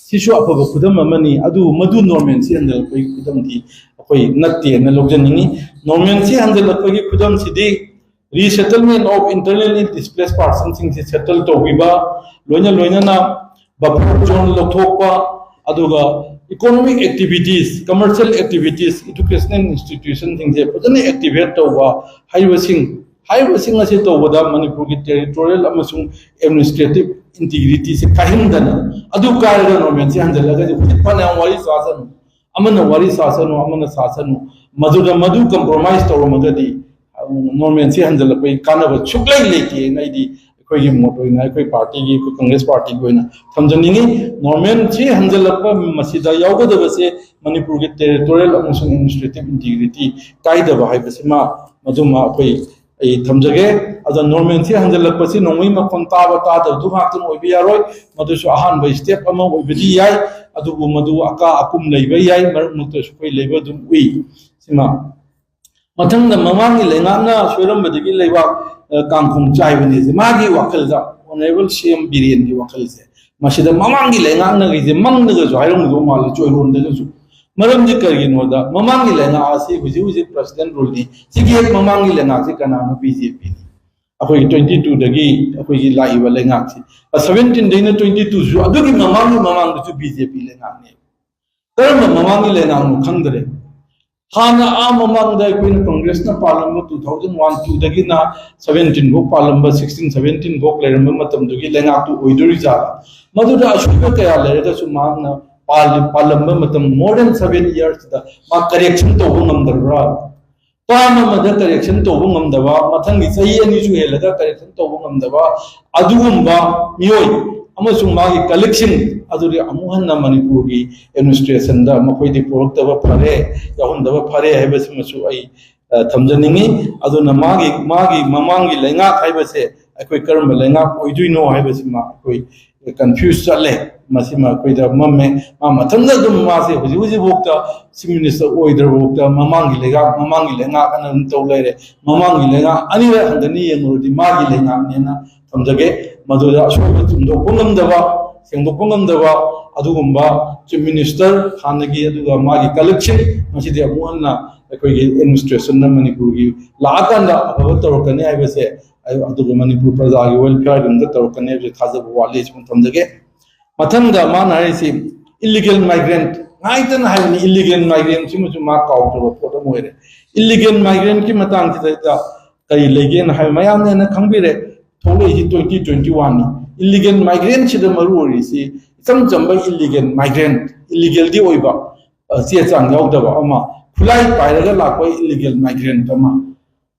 ꯁꯤꯁꯨ ꯑꯐꯕ ꯈꯨꯗꯝ ꯑꯃꯅꯤ꯫ ꯑꯗꯨꯕꯨ ꯃꯗꯨ normal ꯁꯤ ꯍꯟꯖꯜꯂꯛꯄꯒꯤ ꯈꯨꯗꯝꯗꯤ ꯑꯩꯈꯣꯏ ꯅꯠꯇꯦꯅ ꯂꯧꯖꯅꯤꯡꯉꯤ꯫ Normal ꯁꯤ ꯍꯟꯖꯜꯂꯛꯄꯒꯤ ꯈꯨꯗꯝꯁꯤꯗꯤ resettlement of internally displaced personꯁꯤꯡꯁꯤ settle ꯇꯧꯕꯤꯕ, ꯂꯣꯏꯅ ꯂꯣꯏꯅꯅ buffer zone ꯂꯧꯊꯣꯛꯄ, ꯑꯗꯨꯒ economic activities, commercial activities, educational institutionꯁꯤꯡꯁꯦ ꯐꯖꯅ activate ꯇꯧꯕ ꯍꯥꯏꯔꯤꯕꯁꯤꯡ, ꯍꯥꯏꯔꯤꯕꯁꯤꯡ ꯑꯁꯤ ꯇꯧꯕꯗ ꯃꯅꯤꯄꯨꯔꯒꯤ territorial ꯑꯃꯁꯨꯡ administrative integrityꯁꯦ ꯀꯥꯏꯍꯟꯗꯅ, ꯑꯗꯨ ꯀꯥꯏꯔꯒ normalꯁꯦ ꯍꯟꯖꯜꯂꯒꯗꯤ ꯍꯧꯖꯤꯛ ꯐꯅꯌꯥꯝ ꯋꯥꯔꯤ ꯁꯥꯁꯅꯨ, ꯑꯃꯅ ꯋꯥꯔꯤ ꯁꯥꯁꯅꯨ, ꯑꯃꯅ ꯁꯥꯁꯅꯨ, ꯃꯗꯨꯗ ꯃꯗꯨ compromise ꯇꯧꯔꯝꯃꯒꯗꯤ normalꯁꯦ ꯍꯟꯖꯜꯂꯛꯄꯒꯤ ꯀꯥꯟꯅꯕ ꯁꯨꯛꯂꯩ ꯂꯩꯇꯦꯅ ꯑꯩꯗꯤ ꯑꯩꯈꯣꯏꯒꯤ ꯃꯣꯠ ꯑꯣꯏꯅ, ꯑꯩꯈꯣꯏ partyꯒꯤ, ꯑꯩꯈꯣꯏ Congress partyꯒꯤ ꯑꯣꯏꯅ ꯊꯝꯖꯅꯤꯡꯉꯤ꯫ Normalꯁꯤ ꯍꯟꯖꯜꯂꯛꯄ ꯃꯁꯤꯗ ꯌꯥꯎꯒꯗꯕꯁꯦ ꯃꯅꯤꯄꯨꯔꯒꯤ territorial ꯑꯃꯁꯨꯡ administrative integrity ꯀꯥꯏꯗꯕ ꯍꯥꯏꯕꯁꯤꯃ, ꯃꯗꯨꯃ ꯑꯩꯈꯣꯏ, ꯑꯩ ꯊꯝꯖꯒꯦ꯫ ꯑꯗꯣ normalꯁꯤ ꯍꯟꯖꯜꯂꯛꯄꯁꯤ ꯅꯣꯡꯃꯩ ꯃꯈꯣꯟ ꯇꯥꯕ ꯇꯥꯗꯕꯗꯨ ꯉꯥꯛꯇꯪ ꯑꯣꯏꯕ ꯌꯥꯔꯣꯏ, ꯃꯗꯨꯁꯨ ꯑꯍꯥꯟꯕ step ꯑꯃ ꯑꯣꯏꯕꯗꯤ ꯌꯥꯏ, ꯑꯗꯨꯕꯨ ꯃꯗꯨ ꯑꯀꯥ ꯑꯀꯨꯝ ꯂꯩꯕ ꯌꯥꯏ, ꯃꯔꯛ ꯃꯔꯛꯇꯁꯨ ꯑꯩꯈꯣꯏ ꯂꯩꯕ ꯑꯗꯨꯝ ꯎꯏ꯫ ꯁꯤꯃ ꯃꯊꯪꯗ ꯃꯃꯥꯡꯒꯤ ꯂꯩꯉꯥꯛꯅ ꯁꯣꯏꯔꯝꯕꯗꯒꯤ ꯂꯩꯕꯥꯛ, ꯑ, ꯀꯥꯡꯈꯣꯡ ꯆꯥꯏꯕꯅꯦꯁꯦ ꯃꯥꯒꯤ ꯋꯥꯈꯜꯗ, honourable ꯁꯤ ꯑꯦꯝ ꯕꯤꯔꯦꯟꯒꯤ ꯋꯥꯈꯜꯁꯦ, ꯃꯁꯤꯗ ꯃꯃꯥꯡꯒꯤ ꯂꯩꯉꯥꯛꯅꯈꯩꯁꯦ ꯃꯪꯗꯒꯁꯨ ꯍꯥꯏꯔꯝꯒꯗꯧ ꯃꯥꯜꯂꯦ, ꯆꯣꯏꯔꯣꯟꯗꯒꯁꯨ꯫ ꯃꯔꯝꯗꯤ ꯀꯔꯤꯒꯤꯅꯣꯗ ꯃꯃꯥꯡꯒꯤ ꯂꯩꯉꯥꯛ ꯑꯁꯤ ꯍꯧꯖꯤꯛ ꯍꯧꯖꯤꯛ president ruleꯅꯤ, ꯁꯤꯒꯤ ꯍꯦꯛ ꯃꯃꯥꯡꯒꯤ ꯂꯩꯉꯥꯛꯁꯤ ꯀꯅꯥꯅꯣ? ꯕꯤ ꯖꯦ ꯄꯤꯅꯤ꯫ ꯑꯩꯈꯣꯏꯒꯤ twenty twoꯗꯒꯤ ꯑꯩꯈꯣꯏꯒꯤ ꯂꯥꯛꯏꯕ ꯂꯩꯉꯥꯛꯁꯤ, seventeenꯗꯩꯅ twenty twoꯁꯨ ꯑꯗꯨꯒꯤ ꯃꯃꯥꯡꯒꯤ ꯃꯃꯥꯡꯗꯁꯨ ꯕꯤ ꯖꯦ ꯄꯤ ꯂꯩꯉꯥꯛꯅꯦ꯫ ꯀꯔꯝꯕ ꯃꯃꯥꯡꯒꯤ ꯂꯩꯉꯥꯛꯅꯣ ꯈꯪꯗꯔꯦ꯫ ꯍꯥꯟꯅ ꯑꯥ ꯃꯃꯥꯡꯗ ꯑꯩꯈꯣꯏꯅ ꯀꯪꯒ꯭ꯔꯦꯁꯅ ꯄꯥꯜꯂꯝꯕ two thousand one two ꯗꯒꯤꯅ seventeen ꯐꯥꯎ ꯄꯥꯜꯂꯝꯕ, sixteen seventeen ꯐꯥꯎ ꯂꯩꯔꯝꯕ ꯃꯇꯝꯗꯨꯒꯤ ꯂꯩꯉꯥꯛꯇꯨ ꯑꯣꯏꯗꯣꯔꯤꯖꯥꯠꯂ? ꯃꯗꯨꯗ ꯑꯁꯣꯏꯕ ꯀꯌꯥ ꯂꯩꯔꯒꯁꯨ ꯃꯍꯥꯛꯅ ꯄꯥꯜꯂꯤ-, ꯄꯥꯜꯂꯝꯕ ꯃꯇꯝ more than seven yearsꯇ ꯃꯥ correction ꯇꯧꯕ ꯉꯝꯗꯕ꯭ꯔꯥ? Term ꯑꯃꯗ correction ꯇꯧꯕ ꯉꯝꯗꯕ, ꯃꯊꯪꯒꯤ ꯆꯍꯤ ꯑꯅꯤꯁꯨ ꯍꯦꯜꯂꯒ correction ꯇꯧꯕ ꯉꯝꯗꯕ ꯑꯗꯨꯒꯨꯝꯕ ꯃꯤꯑꯣꯏ ꯑꯃꯁꯨꯡ ꯃꯥꯒꯤ colleagueꯁꯤꯡ ꯑꯗꯨꯗꯤ ꯑꯃꯨꯛ ꯍꯟꯅ ꯃꯅꯤꯄꯨꯔꯒꯤ administrationꯗ ꯃꯈꯣꯏꯗꯤ ꯄꯨꯔꯛꯇꯕ ꯐꯔꯦ, ꯌꯥꯎꯍꯟꯗꯕ ꯐꯔꯦ ꯍꯥꯏꯕꯁꯤꯃꯁꯨ ꯑꯩ, ꯑ, ꯊꯝꯖꯅꯤꯡꯉꯤ꯫ ꯑꯗꯨꯅ ꯃꯥꯒꯤ, ꯃꯥꯒꯤ ꯃꯃꯥꯡꯒꯤ ꯂꯩꯉꯥꯛ ꯍꯥꯏꯕꯁꯦ ꯑꯩꯈꯣꯏ ꯀꯔꯝꯕ ꯂꯩꯉꯥꯛ ꯑꯣꯏꯗꯣꯏꯅꯣ ꯍꯥꯏꯕꯁꯤꯃ ꯑꯩꯈꯣꯏ confuse ꯆꯠꯂꯦ꯫ ꯃꯁꯤꯃ ꯑꯩꯈꯣꯏꯗ ꯃꯝꯃꯦ꯫ ꯃꯥ ꯃꯊꯟꯇ ꯑꯗꯨꯝ ꯃꯥꯁꯦ ꯍꯧꯖꯤꯛ ꯍꯧꯖꯤꯛꯐꯥꯎꯗ chief minister ꯑꯣꯏꯗ꯭ꯔꯕꯐꯥꯎꯗ ꯃꯃꯥꯡꯒꯤ ꯂꯩꯉꯥꯛ, ꯃꯃꯥꯡꯒꯤ ꯂꯩꯉꯥꯛ ꯑꯅ ꯑꯗꯨꯝ ꯇꯧ ꯂꯩꯔꯦ꯫ ꯃꯃꯥꯡꯒꯤ ꯂꯩꯉꯥꯛ ꯑꯅꯤꯔꯛ ꯍꯟꯒꯠꯅ ꯌꯦꯡꯂꯨꯔꯗꯤ ꯃꯥꯒꯤ ꯂꯩꯉꯥꯛꯅꯦꯅ ꯊꯝꯖꯒꯦ꯫ ꯃꯗꯨꯗ ꯑꯁꯣꯏꯕ ꯆꯨꯝꯗꯣꯛꯄ ꯉꯝꯗꯕ, ꯁꯦꯡꯗꯣꯛꯄ ꯉꯝꯗꯕ ꯑꯗꯨꯒꯨꯝꯕ chief minister ꯍꯥꯟꯅꯒꯤ, ꯑꯗꯨꯒ ꯃꯥꯒꯤ colleagueꯁꯤꯡ ꯃꯁꯤꯗꯤ ꯑꯃꯨꯛ ꯍꯟꯅ ꯑꯩꯈꯣꯏꯒꯤ administrationꯅ ꯃꯅꯤꯄꯨꯔꯒꯤ ꯂꯥꯛꯑꯀꯥꯟꯗ ꯑꯐꯕ ꯇꯧꯔꯛꯀꯅꯤ ꯍꯥꯏꯕꯁꯦ, ꯑꯗꯨꯒ ꯃꯅꯤꯄꯨꯔ ꯄ꯭ꯔꯖꯥꯒꯤ welfareꯒꯤꯗꯃꯛꯇ ꯇꯧꯔꯛꯀꯅꯤ ꯍꯥꯏꯕꯁꯦ ꯊꯥꯖꯕ ꯋꯥꯠꯂꯤ꯫ ꯁꯤꯃ ꯊꯝꯖꯒꯦ꯫ ꯃꯊꯪꯗ ꯃꯥꯅ ꯍꯥꯏꯔꯤꯁꯤ illegal migrant, ꯉꯥꯏꯇꯅ ꯍꯥꯏꯕꯅꯤ, illegal migrant ꯁꯤꯃꯁꯨ ꯃꯥ ꯀꯥꯎꯗ꯭ꯔꯕ ꯄꯣꯠ ꯑꯃ ꯑꯣꯏꯔꯦ꯫ Illegal migrantꯀꯤ ꯃꯇꯥꯡꯁꯤꯗ ꯀꯔꯤ ꯂꯩꯒꯦꯅ ꯍꯥꯏꯕ ꯃꯌꯥꯝꯅ ꯍꯦꯟꯅ ꯈꯪꯕꯤꯔꯦ꯫ ꯊꯣꯛꯂꯛꯏꯁꯤ twenty twenty oneꯅꯤ꯫ Illegal migrantꯁꯤꯗ ꯃꯔꯨ ꯑꯣꯏꯔꯤꯁꯤ ꯏꯆꯝ ꯆꯝꯕ illegal migrant, illegalꯗꯤ ꯑꯣꯏꯕ, ꯑ, ꯆꯦ ꯆꯥꯡ ꯌꯥꯎꯗꯕ ꯑꯃ, ꯈꯨꯠꯂꯥꯏ ꯄꯥꯏꯔꯒ ꯂꯥꯛꯄ illegal migrant ꯑꯃ,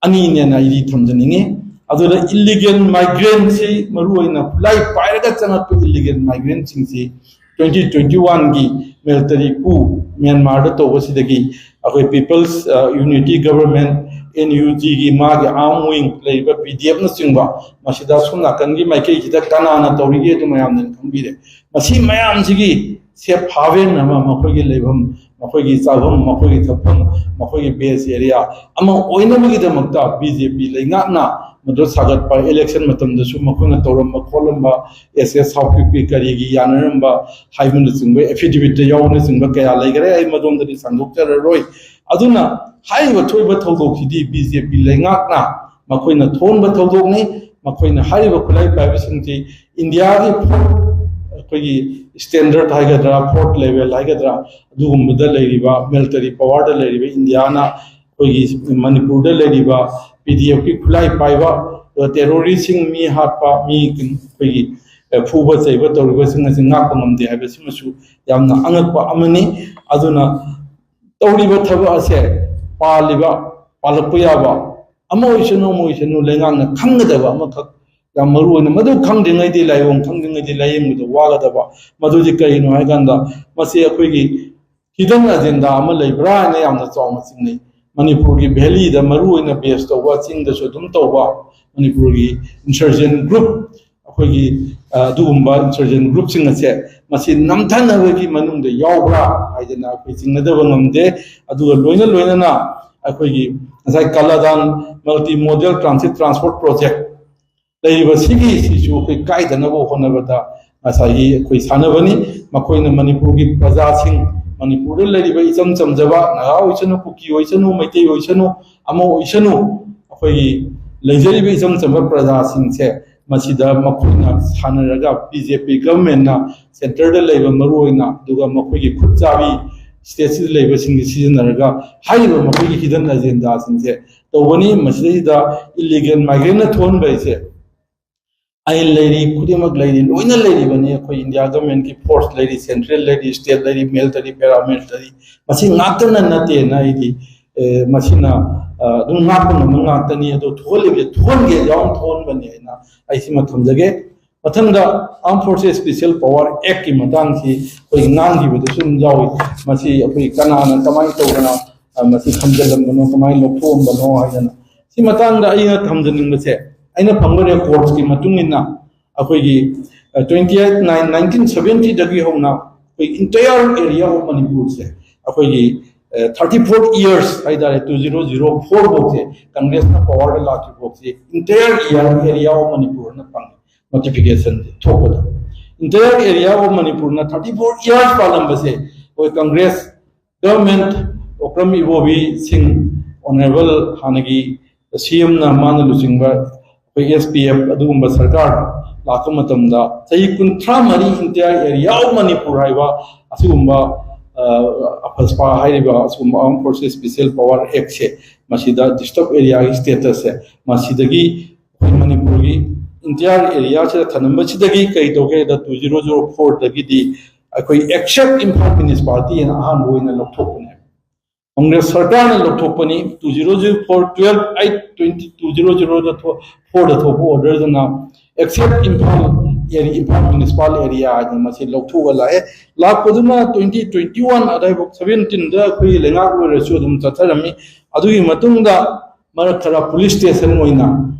ꯑꯅꯤꯅꯦꯅ ꯑꯩꯗꯤ ꯊꯝꯖꯅꯤꯡꯉꯤ꯫ ꯑꯗꯨꯅ illegal migrantꯁꯤ ꯃꯔꯨꯑꯣꯏꯅ ꯈꯨꯠꯂꯥꯏ ꯄꯥꯏꯔꯒ ꯆꯪꯉꯛꯄ illegal migrantꯁꯤꯡꯁꯤ twenty twenty oneꯒꯤ military coup ꯃ꯭ꯌꯥꯟꯃꯥꯔꯗ ꯇꯧꯕꯁꯤꯗꯒꯤ ꯑꯩꯈꯣꯏ People's, ꯑ, Unity Government, NUGꯒꯤ ꯃꯥꯒꯤ arm wing ꯂꯩꯔꯤꯕ PDFꯅꯆꯤꯡꯕ, ꯃꯁꯤꯗ ꯁꯣꯝ ꯅꯥꯀꯟꯒꯤ ꯃꯥꯏꯀꯩꯁꯤꯗ ꯀꯅꯥꯅ ꯇꯧꯔꯤꯒꯦ ꯑꯗꯨ ꯃꯌꯥꯝꯅ ꯈꯪꯕꯤꯔꯦ꯫ ꯃꯁꯤ ꯃꯌꯥꯝꯁꯤꯒꯤ safe haven ꯑꯃ, ꯃꯈꯣꯏꯒꯤ ꯂꯩꯐꯝ, ꯃꯈꯣꯏꯒꯤ ꯆꯥꯐꯝ, ꯃꯈꯣꯏꯒꯤ ꯊꯛꯐꯝ, ꯃꯈꯣꯏꯒꯤ base area ꯑꯃ ꯑꯣꯏꯅꯕꯒꯤꯗꯃꯛꯇ BJP ꯂꯩꯉꯥꯛꯅ ꯃꯗꯨ ꯁꯥꯒꯠꯄ, election ꯃꯇꯝꯗꯁꯨ ꯃꯈꯣꯏꯅ ꯇꯧꯔꯝꯕ ꯈꯣꯠꯂꯝꯕ, SS ꯍꯥꯎꯀꯤꯞꯀꯤ ꯀꯔꯤꯒꯤ ꯌꯥꯅꯔꯝꯕ ꯍꯥꯏꯕꯅꯆꯤꯡꯕ, affidavitꯇ ꯌꯥꯎꯕꯅꯆꯤꯡꯕ ꯀꯌꯥ ꯂꯩꯈꯔꯦ꯫ ꯑꯩ ꯃꯗꯣꯝꯗꯗꯤ ꯁꯟꯗꯣꯛꯆꯔꯔꯣꯏ꯫ ꯑꯗꯨꯅ ꯍꯥꯏꯔꯤꯕ ꯊꯣꯛꯏꯕ ꯊꯧꯗꯣꯛꯁꯤꯗꯤ BJP ꯂꯩꯉꯥꯛꯅ ꯃꯈꯣꯏꯅ ꯊꯣꯛꯍꯟꯕ ꯊꯧꯗꯣꯛꯅꯤ꯫ ꯃꯈꯣꯏꯅ ꯍꯥꯏꯔꯤꯕ ꯈꯨꯠꯂꯥꯏ ꯄꯥꯏꯕꯁꯤꯡꯁꯤ ꯏꯟꯗꯤꯌꯥꯒꯤ fourth ꯑꯩꯈꯣꯏꯒꯤ ꯁ꯭ꯇꯦꯟꯗꯔꯠ ꯍꯥꯏꯒꯗ꯭ꯔꯥ, ꯐꯣꯔꯠ ꯂꯦꯚꯦꯜ ꯍꯥꯏꯒꯗ꯭ꯔꯥ, ꯑꯗꯨꯒꯨꯝꯕꯗ ꯂꯩꯔꯤꯕ, ꯃꯤꯂꯤꯇꯔꯤ ꯄꯋꯥꯔꯗ ꯂꯩꯔꯤꯕ ꯏꯟꯗꯤꯌꯥꯅ ꯑꯩꯈꯣꯏꯒꯤ ꯃꯅꯤꯄꯨꯔꯗ ꯂꯩꯔꯤꯕ ꯄꯤ ꯗꯤ ꯑꯦꯐꯀꯤ ꯈꯨꯠꯂꯥꯏ ꯄꯥꯏꯕ, ꯑꯗꯨꯒ ꯇꯦꯔꯣꯔꯤꯁꯁꯤꯡ, ꯃꯤ ꯍꯥꯠꯄ, ꯃꯤ ꯑꯩꯈꯣꯏꯒꯤ, ꯑ, ꯐꯨꯕ ꯆꯩꯕ ꯇꯧꯔꯤꯕꯁꯤꯡ ꯑꯁꯤ ꯉꯥꯛꯄ ꯉꯝꯗꯦ ꯍꯥꯏꯕꯁꯤꯃꯁꯨ ꯌꯥꯝꯅ ꯑꯉꯛꯄ ꯑꯃꯅꯤ꯫ ꯑꯗꯨꯅ ꯇꯧꯔꯤꯕ ꯊꯕꯛ ꯑꯁꯦ ꯄꯥꯜꯂꯤꯕ, ꯄꯥꯜꯂꯛꯄ ꯌꯥꯕ ꯑꯃ ꯑꯣꯏꯁꯅꯨ, ꯑꯃ ꯑꯣꯏꯁꯅꯨ, ꯂꯩꯉꯥꯛꯅ ꯈꯪꯒꯗꯕ ꯑꯃꯈꯛ ꯌꯥꯝ ꯃꯔꯨ ꯑꯣꯏꯅ, ꯃꯗꯨ ꯈꯪꯗ꯭ꯔꯤꯉꯩꯗꯤ ꯂꯥꯏꯑꯣꯡ ꯈꯪꯗ꯭ꯔꯤꯉꯩꯗꯤ ꯂꯥꯏꯌꯦꯡꯕꯗ ꯋꯥꯒꯗꯕ꯫ ꯃꯗꯨꯗꯤ ꯀꯔꯤꯅꯣ ꯍꯥꯏ ꯀꯥꯟꯗ, ꯃꯁꯤ ꯑꯩꯈꯣꯏꯒꯤ ꯍꯤꯗꯟ ꯑꯖꯦꯟꯗꯥ ꯑꯃ ꯂꯩꯕ꯭ꯔꯥ ꯍꯥꯏꯅ ꯌꯥꯝꯅ ꯆꯥꯎꯅ ꯆꯤꯡꯅꯩ꯫ ꯃꯅꯤꯄꯨꯔꯒꯤ ꯚꯦꯂꯤꯗ ꯃꯔꯨ ꯑꯣꯏꯅ ꯕꯦꯁ ꯇꯧꯕ, ꯆꯤꯡꯗꯁꯨ ꯑꯗꯨꯝ ꯇꯧꯕ, ꯃꯅꯤꯄꯨꯔꯒꯤ ꯏꯟꯁꯔꯖꯦꯟ ꯒ꯭ꯔꯨꯞ, ꯑꯩꯈꯣꯏꯒꯤ, ꯑ, ꯑꯗꯨꯒꯨꯝꯕ ꯏꯟꯁꯔꯖꯦꯟ ꯒ꯭ꯔꯨꯞꯁꯤꯡ ꯑꯁꯦ ꯃꯁꯤ ꯅꯝꯊꯅꯕꯒꯤ ꯃꯅꯨꯡꯗ ꯌꯥꯎꯕ꯭ꯔꯥ ꯍꯥꯏꯗꯅ ꯑꯩꯈꯣꯏ ꯆꯤꯡꯅꯗꯕ ꯉꯝꯗꯦ꯫ ꯑꯗꯨꯒ ꯂꯣꯏꯅ ꯂꯣꯏꯅꯅ ꯑꯩꯈꯣꯏꯒꯤ ꯉꯁꯥꯏ Kaladan multi modal transit transport project ꯂꯩꯔꯤꯕ ꯁꯤꯒꯤ, ꯁꯤꯁꯨ ꯑꯩꯈꯣꯏ ꯀꯥꯏꯗꯅꯕ ꯍꯣꯠꯅꯕꯗ ꯉꯁꯥꯏꯒꯤ ꯑꯩꯈꯣꯏ ꯁꯥꯟꯅꯕꯅꯤ꯫ ꯃꯈꯣꯏꯅ ꯃꯅꯤꯄꯨꯔꯒꯤ ꯄ꯭ꯔꯖꯥꯁꯤꯡ, ꯃꯅꯤꯄꯨꯔꯗ ꯂꯩꯔꯤꯕ ꯏꯆꯝ ꯆꯝꯖꯕ ꯅꯥꯒꯥ ꯑꯣꯏꯁꯅꯨ, ꯀꯨꯀꯤ ꯑꯣꯏꯁꯅꯨ, ꯃꯩꯇꯩ ꯑꯣꯏꯁꯅꯨ, ꯑꯃ ꯑꯣꯏꯁꯅꯨ, ꯑꯩꯈꯣꯏꯒꯤ ꯂꯩꯖꯔꯤꯕ ꯏꯆꯝ ꯆꯝꯕ ꯄ꯭ꯔꯖꯥꯁꯤꯡꯁꯦ ꯃꯁꯤꯗ ꯃꯈꯣꯏꯅ ꯁꯥꯟꯅꯔꯒ ꯕꯤ ꯖꯦ ꯄꯤ ꯒꯚꯔꯟꯃꯦꯟꯠꯅ ꯁꯦꯟꯇꯔꯗ ꯂꯩꯕ ꯃꯔꯨ ꯑꯣꯏꯅ, ꯑꯗꯨꯒ ꯃꯈꯣꯏꯒꯤ ꯈꯨꯠ ꯆꯥꯕꯤ ꯁ꯭ꯇꯦꯠꯁꯤꯗ ꯂꯩꯕꯁꯤꯡꯁꯤ ꯁꯤꯖꯤꯟꯅꯔꯒ ꯍꯥꯏꯔꯤꯕ ꯃꯈꯣꯏꯒꯤ ꯍꯤꯗꯟ ꯑꯖꯦꯟꯗꯥꯁꯤꯡꯁꯦ ꯇꯧꯕꯅꯤ꯫ ꯃꯁꯤꯗꯩꯁꯤꯗ ꯏꯂꯤꯒꯦꯜ ꯃꯥꯏꯒ꯭ꯔꯦꯟꯅ ꯊꯣꯛꯍꯟꯕ ꯍꯥꯏꯁꯦ ꯑꯥꯏꯟ ꯂꯩꯔꯤ, ꯈꯨꯗꯤꯡꯃꯛ ꯂꯩꯔꯤ, ꯂꯣꯏꯅ ꯂꯩꯔꯤꯕꯅꯤ꯫ ꯑꯩꯈꯣꯏ ꯏꯟꯗꯤꯌꯥ ꯒꯚꯔꯟꯃꯦꯟꯠꯀꯤ ꯐꯣꯔꯁ ꯂꯩꯔꯤ, ꯁꯦꯟꯇ꯭ꯔꯦꯜ ꯂꯩꯔꯤ, ꯁ꯭ꯇꯦꯠ ꯂꯩꯔꯤ, ꯃꯤꯂꯤꯇꯔꯤ, ꯄꯦꯔꯥꯃꯤꯂꯤꯇꯔꯤ, ꯃꯁꯤ ꯉꯥꯛꯇꯅ ꯅꯠꯇꯦꯅ ꯑꯩꯗꯤ, ꯑꯦ, ꯃꯁꯤꯅ, ꯑ, ꯑꯗꯨꯝ ꯉꯥꯛꯄ ꯉꯝꯕ ꯉꯥꯛꯇꯅꯤ꯫ ꯑꯗꯣ ꯊꯣꯛꯍꯜꯂꯤꯕꯁꯦ ꯊꯣꯛꯍꯟꯒꯦ ꯌꯥꯎꯅ ꯊꯣꯛꯍꯟꯕꯅꯤ ꯍꯥꯏꯅ ꯑꯩ ꯁꯤꯃ ꯊꯝꯖꯒꯦ꯫ ꯃꯊꯪꯗ Armed Forces Special Power Actꯀꯤ ꯃꯇꯥꯡꯁꯤ ꯑꯩꯈꯣꯏ ꯉꯥꯡꯈꯤꯕꯗꯁꯨ ꯑꯗꯨꯝ ꯌꯥꯎꯏ꯫ ꯃꯁꯤ ꯑꯩꯈꯣꯏ ꯀꯅꯥꯅ ꯀꯃꯥꯏꯅ ꯇꯧꯗꯅ, ꯑ, ꯃꯁꯤ ꯊꯝꯖꯤꯜꯂꯝꯕꯅꯣ, ꯀꯃꯥꯏꯅ ꯂꯧꯊꯣꯛꯑꯝꯕꯅꯣ ꯍꯥꯏꯗꯅ꯫ ꯁꯤ ꯃꯇꯥꯡꯗ ꯑꯩꯅ ꯊꯝꯖꯅꯤꯡꯕꯁꯦ, ꯑꯩꯅ ꯐꯪꯕ ꯔꯦꯀꯣꯔꯠꯁꯀꯤ ꯃꯇꯨꯡ ꯏꯟꯅ ꯑꯩꯈꯣꯏꯒꯤ, ꯑ, twenty eight nine nineteen seventyꯗꯒꯤ ꯍꯧꯅ ꯑꯩꯈꯣꯏ entire area of ꯃꯅꯤꯄꯨꯔꯁꯦ ꯑꯩꯈꯣꯏꯒꯤ, ꯑ, thirty four years ꯍꯥꯏꯇꯥꯔꯦ, two zero zero four ꯐꯥꯎꯁꯦ ꯀꯪꯒ꯭ꯔꯦꯁꯅ ꯄꯋꯥꯔꯗ ꯂꯥꯛꯇ꯭ꯔꯤ ꯐꯥꯎꯁꯦ entire area, area of ꯃꯅꯤꯄꯨꯔꯅ ꯐꯪꯉꯤ꯫ ꯅꯣꯇꯤꯐꯤꯀꯦꯁꯟ ꯊꯣꯛꯄꯗ entire area of ꯃꯅꯤꯄꯨꯔꯅ thirty four years ꯄꯥꯜꯂꯝꯕꯁꯦ ꯑꯩꯈꯣꯏ ꯀꯪꯒ꯭ꯔꯦꯁ ꯒꯚꯔꯟꯃꯦꯟꯠ, ꯑꯣꯀ꯭ꯔꯝ ꯏꯕꯣꯕꯤ ꯁꯤꯡ, ꯑꯣꯅꯔꯦꯕꯜ ꯍꯥꯟꯅꯒꯤ ꯁꯤ ꯑꯦꯝꯅ ꯃꯥꯅ ꯂꯨꯆꯤꯡꯕ ꯑꯩꯈꯣꯏ S P F ꯑꯗꯨꯒꯨꯝꯕ ꯁꯔꯀꯥꯔ ꯂꯥꯛꯄ ꯃꯇꯝꯗ ꯆꯍꯤ ꯀꯨꯟꯊ꯭ꯔꯥ ꯃꯔꯤ entire area of ꯃꯅꯤꯄꯨꯔ ꯍꯥꯏꯕ ꯑꯁꯤꯒꯨꯝꯕ, ꯑ, ꯑꯐꯁꯄꯥ ꯍꯥꯏꯔꯤꯕ ꯑꯁꯤꯒꯨꯝꯕ Armed Forces Special Power Actꯁꯦ ꯃꯁꯤꯗ disturbed areaꯒꯤ statusꯁꯦ ꯃꯁꯤꯗꯒꯤ ꯑꯩꯈꯣꯏ ꯃꯅꯤꯄꯨꯔꯒꯤ entire areaꯁꯤꯗ ꯊꯅꯝꯕꯁꯤꯗꯒꯤ ꯀꯔꯤ ꯇꯧꯒꯦ ꯍꯥꯏꯗ two zero zero fourꯗꯒꯤꯗꯤ ꯑꯩꯈꯣꯏ except ꯏꯝꯐꯥꯜ municipality ꯍꯥꯏꯅ ꯑꯍꯥꯟꯕ ꯑꯣꯏꯅ ꯂꯧꯊꯣꯛꯄꯅꯦ꯫ ꯀꯪꯒ꯭ꯔꯦꯁ ꯁꯔꯀꯥꯔꯅ ꯂꯧꯊꯣꯛꯄꯅꯤ꯫ Two zero zero four twelve eight twenty two zero zeroꯗ fourꯗ ꯊꯣꯛꯄ orderꯗꯨꯅ except Imphal area, Imphal municipal area ꯍꯥꯏꯅ ꯃꯁꯤ ꯂꯧꯊꯣꯛꯑ ꯂꯥꯛꯑꯦ꯫ ꯂꯥꯛꯄꯗꯨꯅ twenty twenty one ꯑꯗꯥꯏꯐꯥꯎ seventeenꯗ ꯑꯩꯈꯣꯏꯒꯤ ꯂꯩꯉꯥꯛ ꯑꯣꯏꯔꯁꯨ ꯑꯗꯨꯝ ꯆꯠꯊꯔꯝꯃꯤ꯫ ꯑꯗꯨꯒꯤ ꯃꯇꯨꯡꯗ ꯃꯔꯛ ꯈꯔ police station ꯑꯣꯏꯅ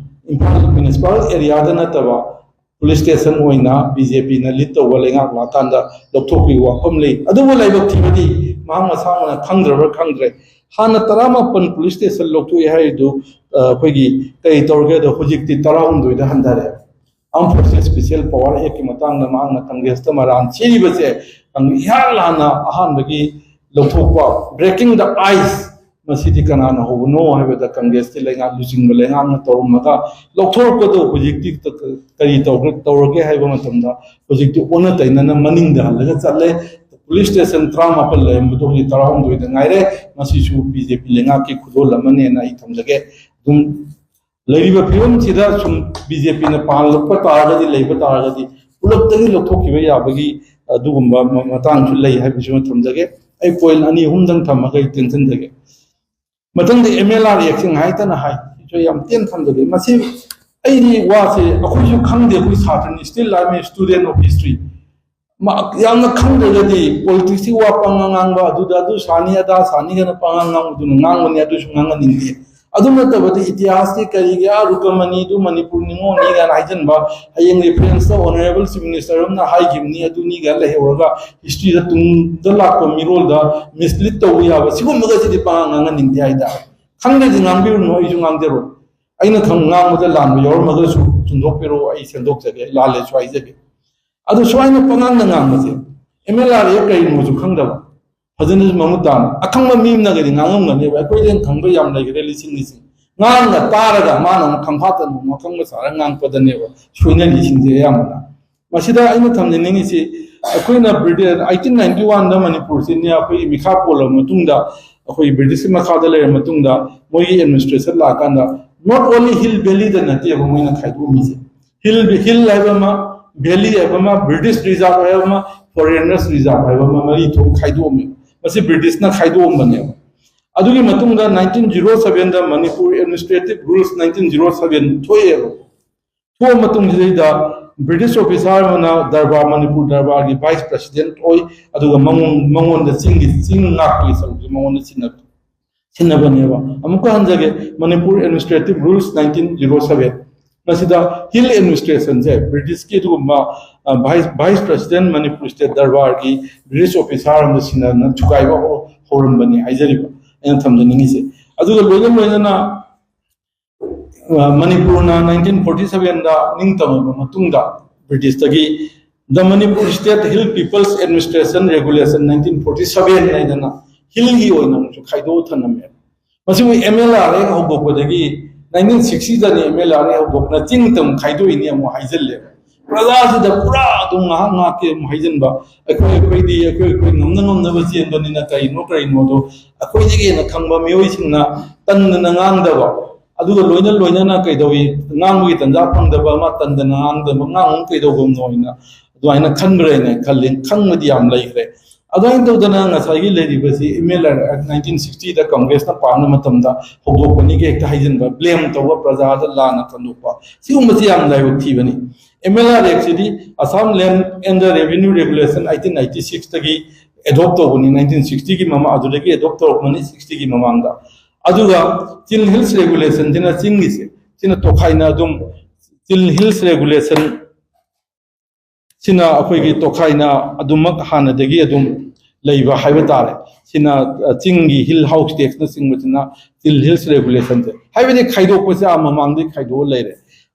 ꯏꯝꯐꯥꯜ municipal areaꯗ ꯅꯠꯇꯕ police station ꯑꯣꯏꯅ BJPꯅ lead ꯇꯧꯕ ꯂꯩꯉꯥꯛ ꯂꯥꯛꯀꯥꯟꯗ ꯂꯧꯊꯣꯛꯄꯒꯤ ꯋꯥꯐꯝ ꯂꯩ꯫ ꯑꯗꯨꯕꯨ ꯂꯥꯏꯕꯛ ꯊꯤꯕꯗꯤ ꯃꯍꯥꯛ ꯃꯁꯥꯃꯛꯅ ꯈꯪꯗ꯭ꯔꯕ꯭ꯔꯥ ꯈꯪꯗ꯭ꯔꯦ, ꯍꯥꯟꯅ ꯇꯔꯥꯃꯥꯄꯟ police station ꯂꯧꯊꯣꯛꯑꯦ ꯍꯥꯏꯔꯤꯗꯨ, ꯑ, ꯑꯩꯈꯣꯏꯒꯤ ꯀꯔꯤ ꯇꯧꯔꯒꯦꯗ ꯍꯧꯖꯤꯛꯇꯤ ꯇꯔꯥꯍꯨꯝꯗꯣꯏꯗ ꯍꯟꯊꯔꯦ꯫ Armed Forces Special Power Actꯀꯤ ꯃꯇꯥꯡꯗ ꯃꯍꯥꯛꯅ ꯀꯪꯒ꯭ꯔꯦꯁꯇ ꯃꯔꯥꯟ ꯁꯤꯔꯤꯕꯁꯦ ꯏꯍꯥꯟ ꯍꯥꯟꯅ ꯑꯍꯥꯟꯕꯒꯤ ꯂꯧꯊꯣꯛꯄ, breaking the ice, ꯃꯁꯤꯗꯤ ꯀꯅꯥꯅ ꯍꯧꯕꯅꯣ ꯍꯥꯏꯕꯗ ꯀꯪꯒ꯭ꯔꯦꯁꯀꯤ ꯂꯩꯉꯥꯛ, ꯂꯨꯆꯤꯡꯕ ꯂꯩꯉꯥꯛꯅ ꯇꯧꯔꯝꯃꯒ ꯂꯧꯊꯣꯔꯛꯄꯗꯣ ꯍꯧꯖꯤꯛꯇꯤ ꯀꯔꯤ ꯇꯧꯔꯒꯦ ꯍꯥꯏꯕ ꯃꯇꯝꯗ ꯍꯧꯖꯤꯛꯇꯤ ꯑꯣꯟꯅ ꯇꯩꯅꯅ ꯃꯅꯤꯡꯗ ꯍꯜꯂꯒ ꯆꯠꯂꯦ꯫ Police station ꯇꯔꯥꯃꯥꯄꯟ ꯂꯩꯔꯝꯕꯗꯣ ꯍꯧꯖꯤꯛ ꯇꯔꯥꯍꯨꯝꯗꯣꯏꯗ ꯉꯥꯏꯔꯦ꯫ ꯃꯁꯤꯁꯨ BJP ꯂꯩꯉꯥꯛꯀꯤ ꯈꯨꯗꯣꯜ ꯑꯃꯅꯦꯅ ꯑꯩ ꯊꯝꯖꯒꯦ꯫ ꯑꯗꯨꯝ ꯂꯩꯔꯤꯕ ꯐꯤꯕꯝꯁꯤꯗ ꯁꯨꯝ BJPꯅ ꯄꯥꯜꯂꯛꯄ ꯇꯥꯔꯒꯗꯤ, ꯂꯩꯕ ꯇꯥꯔꯒꯗꯤ ꯄꯨꯂꯞꯇꯒꯤ ꯂꯧꯊꯣꯛꯈꯤꯕ ꯌꯥꯕꯒꯤ ꯑꯗꯨꯒꯨꯝꯕ ꯃ-, ꯃꯇꯥꯡꯁꯨ ꯂꯩ ꯍꯥꯏꯕꯁꯤꯃ ꯊꯝꯖꯒꯦ꯫ ꯑꯩ point ꯑꯅꯤ ꯑꯍꯨꯝꯗꯪ ꯊꯝꯃꯒ ꯑꯩ ꯇꯦꯟꯁꯤꯟꯖꯒꯦ꯫ ꯃꯊꯪꯗ MLR Actꯁꯦ ꯉꯥꯏꯇꯅ ꯍꯥꯏ, ꯁꯤꯁꯨ ꯌꯥꯝ ꯇꯦꯟ ꯊꯝꯖꯒꯦ꯫ ꯃꯁꯤ ꯑꯩꯗꯤ ꯋꯥꯁꯦ ꯑꯩꯈꯣꯏꯁꯨ ꯈꯪꯗꯦ, ꯑꯩꯈꯣꯏ ꯁꯥꯇ꯭ꯔꯅꯤ, still I am a student of history꯫ ꯃ-, ꯌꯥꯝꯅ ꯈꯪꯗ꯭ꯔꯒꯗꯤ politicsꯀꯤ ꯋꯥ ꯄꯉꯥꯡ ꯉꯥꯡꯕ, ꯑꯗꯨꯗ ꯑꯗꯨ ꯁꯥꯅꯤ, ꯑꯗꯥ ꯁꯥꯅꯤ ꯀꯥꯏꯅ ꯄꯉꯥꯡ ꯉꯥꯡꯕꯗꯨꯅ ꯉꯥꯡꯕꯅꯤ, ꯑꯗꯨꯁꯨ ꯉꯥꯡꯍꯟꯅꯤꯡꯗꯦ꯫ ꯑꯗꯨ ꯅꯠꯇꯕꯗ ꯏꯇꯤꯍꯥꯁꯀꯤ ꯀꯔꯤꯒꯤ, ꯑꯥ, ꯔꯨꯀꯃꯅꯤꯗꯨ ꯃꯅꯤꯄꯨꯔ ꯅꯤꯉꯣꯜꯅꯤ ꯀꯥꯏꯅ ꯍꯥꯏꯖꯟꯕ, ꯍꯌꯦꯡ referenceꯇ Honourable Chief Minister ꯑꯃꯅ ꯍꯥꯏꯈꯤꯕꯅꯤ, ꯑꯗꯨꯅꯤ ꯀꯥꯏꯅ ꯂꯩꯍꯧꯔꯒ historyꯗ ꯇꯨꯡꯗ ꯂꯥꯛꯄ ꯃꯤꯔꯣꯜꯗ mislead ꯇꯧꯕ ꯌꯥꯕ ꯁꯤꯒꯨꯝꯕꯒꯁꯤꯗꯤ ꯄꯉꯥꯡ ꯉꯥꯡꯍꯟꯅꯤꯡꯗꯦ ꯍꯥꯏꯇꯥꯔꯦ꯫ ꯈꯪꯗ꯭ꯔꯗꯤ ꯉꯥꯡꯕꯤꯔꯨꯅꯨ, ꯑꯩꯁꯨ ꯉꯥꯡꯖꯔꯣꯏ꯫ ꯑꯩꯅ ꯈꯪ-, ꯉꯥꯡꯕꯗ ꯂꯥꯟꯕ ꯌꯥꯎꯔꯝꯃꯒꯁꯨ ꯆꯨꯝꯗꯣꯛꯄꯤꯔꯛꯑꯣ, ꯑꯩ ꯁꯦꯝꯗꯣꯛꯆꯒꯦ, ꯑꯩ ꯂꯥꯜꯂꯦꯁꯨ ꯍꯥꯏꯖꯒꯦ꯫ ꯑꯗꯨ ꯁꯨꯃꯥꯏꯅ ꯄꯉꯥꯡꯗ ꯉꯥꯡꯕꯁꯦ, MLR Act ꯀꯔꯤꯅꯣꯁꯨ ꯈꯪꯗꯕ, ꯐꯖꯅꯁꯨ ꯃꯃꯨꯠ ꯇꯥꯅ ꯑꯈꯪꯕ ꯃꯤ ꯑꯃꯅꯒꯗꯤ ꯉꯥꯡꯉꯝꯒꯅꯦꯕ꯫ ꯑꯩꯈꯣꯏꯗ ꯈꯪꯕ ꯌꯥꯝ ꯂꯩꯈ꯭ꯔꯦ, ꯂꯤꯁꯤꯡ ꯂꯤꯁꯤꯡ꯫ ꯉꯥꯡꯉ ꯇꯥꯔꯒ ꯃꯥꯅ ꯑꯃꯨꯛ ꯈꯪꯐꯥꯠꯇ ꯅꯣꯡꯃ ꯈꯪꯕ ꯁꯥꯔꯒ ꯉꯥꯡꯉꯛꯄꯗꯅꯦꯕ ꯁꯣꯏꯅꯔꯤꯁꯤꯡꯁꯦ ꯑꯌꯥꯝꯕꯅ꯫ ꯃꯁꯤꯗ ꯑꯩꯅ ꯊꯝꯖꯅꯤꯡꯉꯤꯁꯤ, ꯑꯩꯈꯣꯏꯅ ꯕ꯭ꯔꯤꯇꯤꯁ, eighteen ninety one ꯗ ꯃꯅꯤꯄꯨꯔꯁꯤꯅ ꯑꯩꯈꯣꯏꯒꯤ ꯃꯤꯈꯥ ꯄꯣꯜꯂꯕ ꯃꯇꯨꯡꯗ, ꯑꯩꯈꯣꯏ ꯕ꯭ꯔꯤꯇꯤꯁꯀꯤ ꯃꯈꯥꯗ ꯂꯩꯔꯕ ꯃꯇꯨꯡꯗ, ꯃꯣꯏꯒꯤ ꯑꯦꯗꯃꯤꯅꯤꯁꯇ꯭ꯔꯦꯁꯟ ꯂꯥꯛꯑꯀꯥꯟꯗ, not only hill valley ꯗ ꯅꯠꯇꯦꯕ ꯃꯣꯏꯅ ꯈꯥꯏꯗꯣꯛꯑꯝꯃꯤꯁꯦ꯫ ꯍꯤꯜ, ꯍꯤꯜ ꯍꯥꯏꯕ ꯑꯃ, ꯚꯦꯂꯤ ꯍꯥꯏꯕ ꯑꯃ, ꯕ꯭ꯔꯤꯇꯤꯁ ꯔꯤꯖꯥꯔꯚ ꯍꯥꯏꯕ ꯑꯃ, ꯐꯣꯔꯦꯅꯔꯁ ꯔꯤꯖꯥꯔꯚ ꯍꯥꯏꯕ ꯑꯃ, ꯃꯔꯤ ꯊꯣꯛꯅ ꯈꯥꯏꯗꯣꯛꯑꯝꯃꯦꯕ꯫ ꯃꯁꯤ ꯕ꯭ꯔꯤꯇꯤꯁꯅ ꯈꯥꯏꯗꯣꯛꯑꯝꯕꯅꯦꯕ꯫ ꯑꯗꯨꯒꯤ ꯃꯇꯨꯡꯗ nineteen zero seven ꯗ Manipur Administrative Rules nineteen zero seven ꯊꯣꯛꯑꯦꯕ꯫ ꯊꯣꯛꯑ ꯃꯇꯨꯡꯁꯤꯗꯩꯗ ꯕ꯭ꯔꯤꯇꯤꯁ ꯑꯣꯐꯤꯁꯥꯔ ꯑꯃꯅ ꯗꯔꯕꯥꯔ, ꯃꯅꯤꯄꯨꯔ ꯗꯔꯕꯥꯔꯒꯤ ꯚꯥꯏꯁ ꯄ꯭ꯔꯦꯁꯤꯗꯦꯟꯠ ꯑꯣꯏ, ꯑꯗꯨꯒ ꯃꯉꯣꯟ-, ꯃꯉꯣꯟꯗ ꯆꯤꯡꯒꯤ, ꯆꯤꯡ ꯉꯥꯛꯄꯒꯤ ꯁꯔꯨꯛꯁꯦ ꯃꯉꯣꯟꯗ ꯁꯤꯟꯅꯕ, ꯁꯤꯟꯅꯕꯅꯦꯕ꯫ ꯑꯃꯨꯛꯀ ꯍꯟꯖꯒꯦ, Manipur Administrative Rules nineteen zero seven꯫ ꯃꯁꯤꯗ ꯍꯤꯜ ꯑꯦꯗꯃꯤꯅꯤꯁꯇ꯭ꯔꯦꯁꯟꯁꯦ ꯕ꯭ꯔꯤꯇꯤꯁꯀꯤ ꯑꯗꯨꯒꯨꯝꯕ, ꯑ, vice, vice president Manipur state ꯗꯔꯕꯥꯔꯒꯤ ꯕ꯭ꯔꯤꯇꯤꯁ ꯑꯣꯐꯤꯁꯥꯔ ꯑꯃꯗ ꯁꯤꯟꯅꯗꯨꯅ ꯊꯨꯒꯥꯏꯕ ꯍꯧ-, ꯍꯧꯔꯝꯕꯅꯤ ꯍꯥꯏꯖꯔꯤꯕ ꯑꯩꯅ ꯊꯝꯖꯅꯤꯡꯉꯤꯁꯦ꯫ ꯑꯗꯨꯒ ꯂꯣꯏꯅ ꯂꯣꯏꯅꯅ, ꯑ, ꯃꯅꯤꯄꯨꯔꯅ nineteen forty seven ꯗ ꯅꯤꯡꯇꯝꯃꯕ ꯃꯇꯨꯡꯗ ꯕ꯭ꯔꯤꯇꯤꯁꯇꯒꯤ The Manipur State Hill People's Administration Regulation nineteen forty seven ꯍꯥꯏꯗꯅ ꯍꯤꯜꯒꯤ ꯑꯣꯏꯅ ꯑꯃꯨꯛꯁꯨ ꯈꯥꯏꯗꯣꯛꯑ ꯊꯝꯂꯝꯃꯦ꯫ ꯃꯁꯤꯕꯨ MLR Act ꯍꯧꯗꯣꯛꯄꯗꯒꯤ nineteen sixty ꯗꯅꯤ MLR Act ꯍꯧꯗꯣꯛꯄꯅ ꯆꯤꯡ ꯇꯝ ꯈꯥꯏꯗꯣꯛꯏꯅꯦ ꯑꯃꯨꯛ ꯍꯥꯏꯖꯤꯜꯂꯦ꯫ ꯄ꯭ꯔꯖꯥꯁꯤꯗ ꯄꯨꯔꯥ ꯑꯗꯨꯝ ꯉꯥꯏꯍꯥꯛ ꯉꯥꯏꯍꯥꯛꯀꯤ ꯑꯃꯨꯛ ꯍꯥꯏꯖꯤꯟꯕ, ꯑꯩꯈꯣꯏ, ꯑꯩꯈꯣꯏꯗꯤ ꯑꯩꯈꯣꯏ, ꯑꯩꯈꯣꯏ ꯉꯝꯅ ꯉꯝꯅꯕ ꯆꯦꯟꯕꯅꯤꯅ ꯀꯔꯤꯅꯣ ꯀꯔꯤꯅꯣꯗꯣ ꯑꯩꯈꯣꯏꯗꯒꯤ ꯍꯦꯟꯅ ꯈꯪꯕ ꯃꯤꯑꯣꯏꯁꯤꯡꯅ ꯇꯟꯗꯅ ꯉꯥꯡꯗꯕ, ꯑꯗꯨꯒ ꯂꯣꯏꯅ ꯂꯣꯏꯅꯅ ꯀꯩꯗꯧꯏ, ꯉꯥꯡꯕꯒꯤ ꯇꯟꯖꯥ ꯐꯪꯗꯕ ꯑꯃ, ꯇꯟꯗꯅ ꯉꯥꯡꯗꯕ, ꯉꯥꯡꯕ ꯀꯩꯗꯧꯕꯅꯣ ꯍꯥꯏꯅ ꯑꯗꯨꯃꯥꯏꯅ ꯈꯟꯕ꯭ꯔꯥ ꯍꯥꯏꯅ ꯈꯜꯂꯤ꯫ ꯈꯪꯕꯗꯤ ꯌꯥꯝ ꯂꯩꯈ꯭ꯔꯦ꯫ ꯑꯗꯨꯃꯥꯏꯅ ꯇꯧꯗꯅ ꯉꯁꯥꯏꯒꯤ ꯂꯩꯔꯤꯕꯁꯤ MLR Act nineteen sixty ꯗ ꯀꯪꯒ꯭ꯔꯦꯁꯅ ꯄꯥꯟꯕ ꯃꯇꯝꯗ ꯍꯧꯗꯣꯛꯄꯅꯤꯒ ꯍꯦꯛꯇ ꯍꯥꯏꯖꯤꯟꯕ, ꯕ꯭ꯂꯦꯝ ꯇꯧꯕ, ꯄ꯭ꯔꯖꯥꯗ ꯂꯥꯟꯅ ꯁꯟꯗꯣꯛꯄ, ꯁꯤꯒꯨꯝꯕꯁꯤ ꯌꯥꯝ ꯂꯥꯏꯕꯛ ꯊꯤꯕꯅꯤ꯫ MLR Act ꯁꯤꯗꯤ Assam Land and the Revenue Regulation eighteen ninety six ꯇꯒꯤ ꯑꯦꯗꯣꯞ ꯇꯧꯕꯅꯤ, nineteen sixty ꯒꯤ ꯃꯃꯥꯡ, ꯑꯗꯨꯗꯒꯤ ꯑꯦꯗꯣꯞ ꯇꯧꯔꯛꯄꯅꯤ, sixty ꯒꯤ ꯃꯃꯥꯡꯗ꯫ ꯑꯗꯨꯒ Chin Hills Regulation ꯁꯤꯅ ꯆꯤꯡꯒꯤꯁꯦ, ꯁꯤꯅ ꯇꯣꯈꯥꯏꯅ ꯑꯗꯨꯝ, Chin Hills Regulation ꯁꯤꯅ ꯑꯩꯈꯣꯏꯒꯤ ꯇꯣꯈꯥꯏꯅ ꯑꯗꯨꯃꯛ ꯍꯥꯟꯅꯗꯒꯤ ꯑꯗꯨꯝ ꯂꯩꯕ ꯍꯥꯏꯕ ꯇꯥꯔꯦ꯫ ꯁꯤꯅ, ꯑ, ꯆꯤꯡꯒꯤ ꯍꯤꯜ ꯍꯥꯎꯁ ꯇꯦꯛꯁꯅꯆꯤꯡꯕꯁꯤꯅ Chin Hills Regulation ꯁꯦ, ꯍꯥꯏꯕꯗꯤ ꯈꯥꯏꯗꯣꯛꯄꯁꯦ ꯑꯥ ꯃꯃꯥꯡꯗꯒꯤ ꯈꯥꯏꯗꯣꯛꯑ ꯂꯩꯔꯦ꯫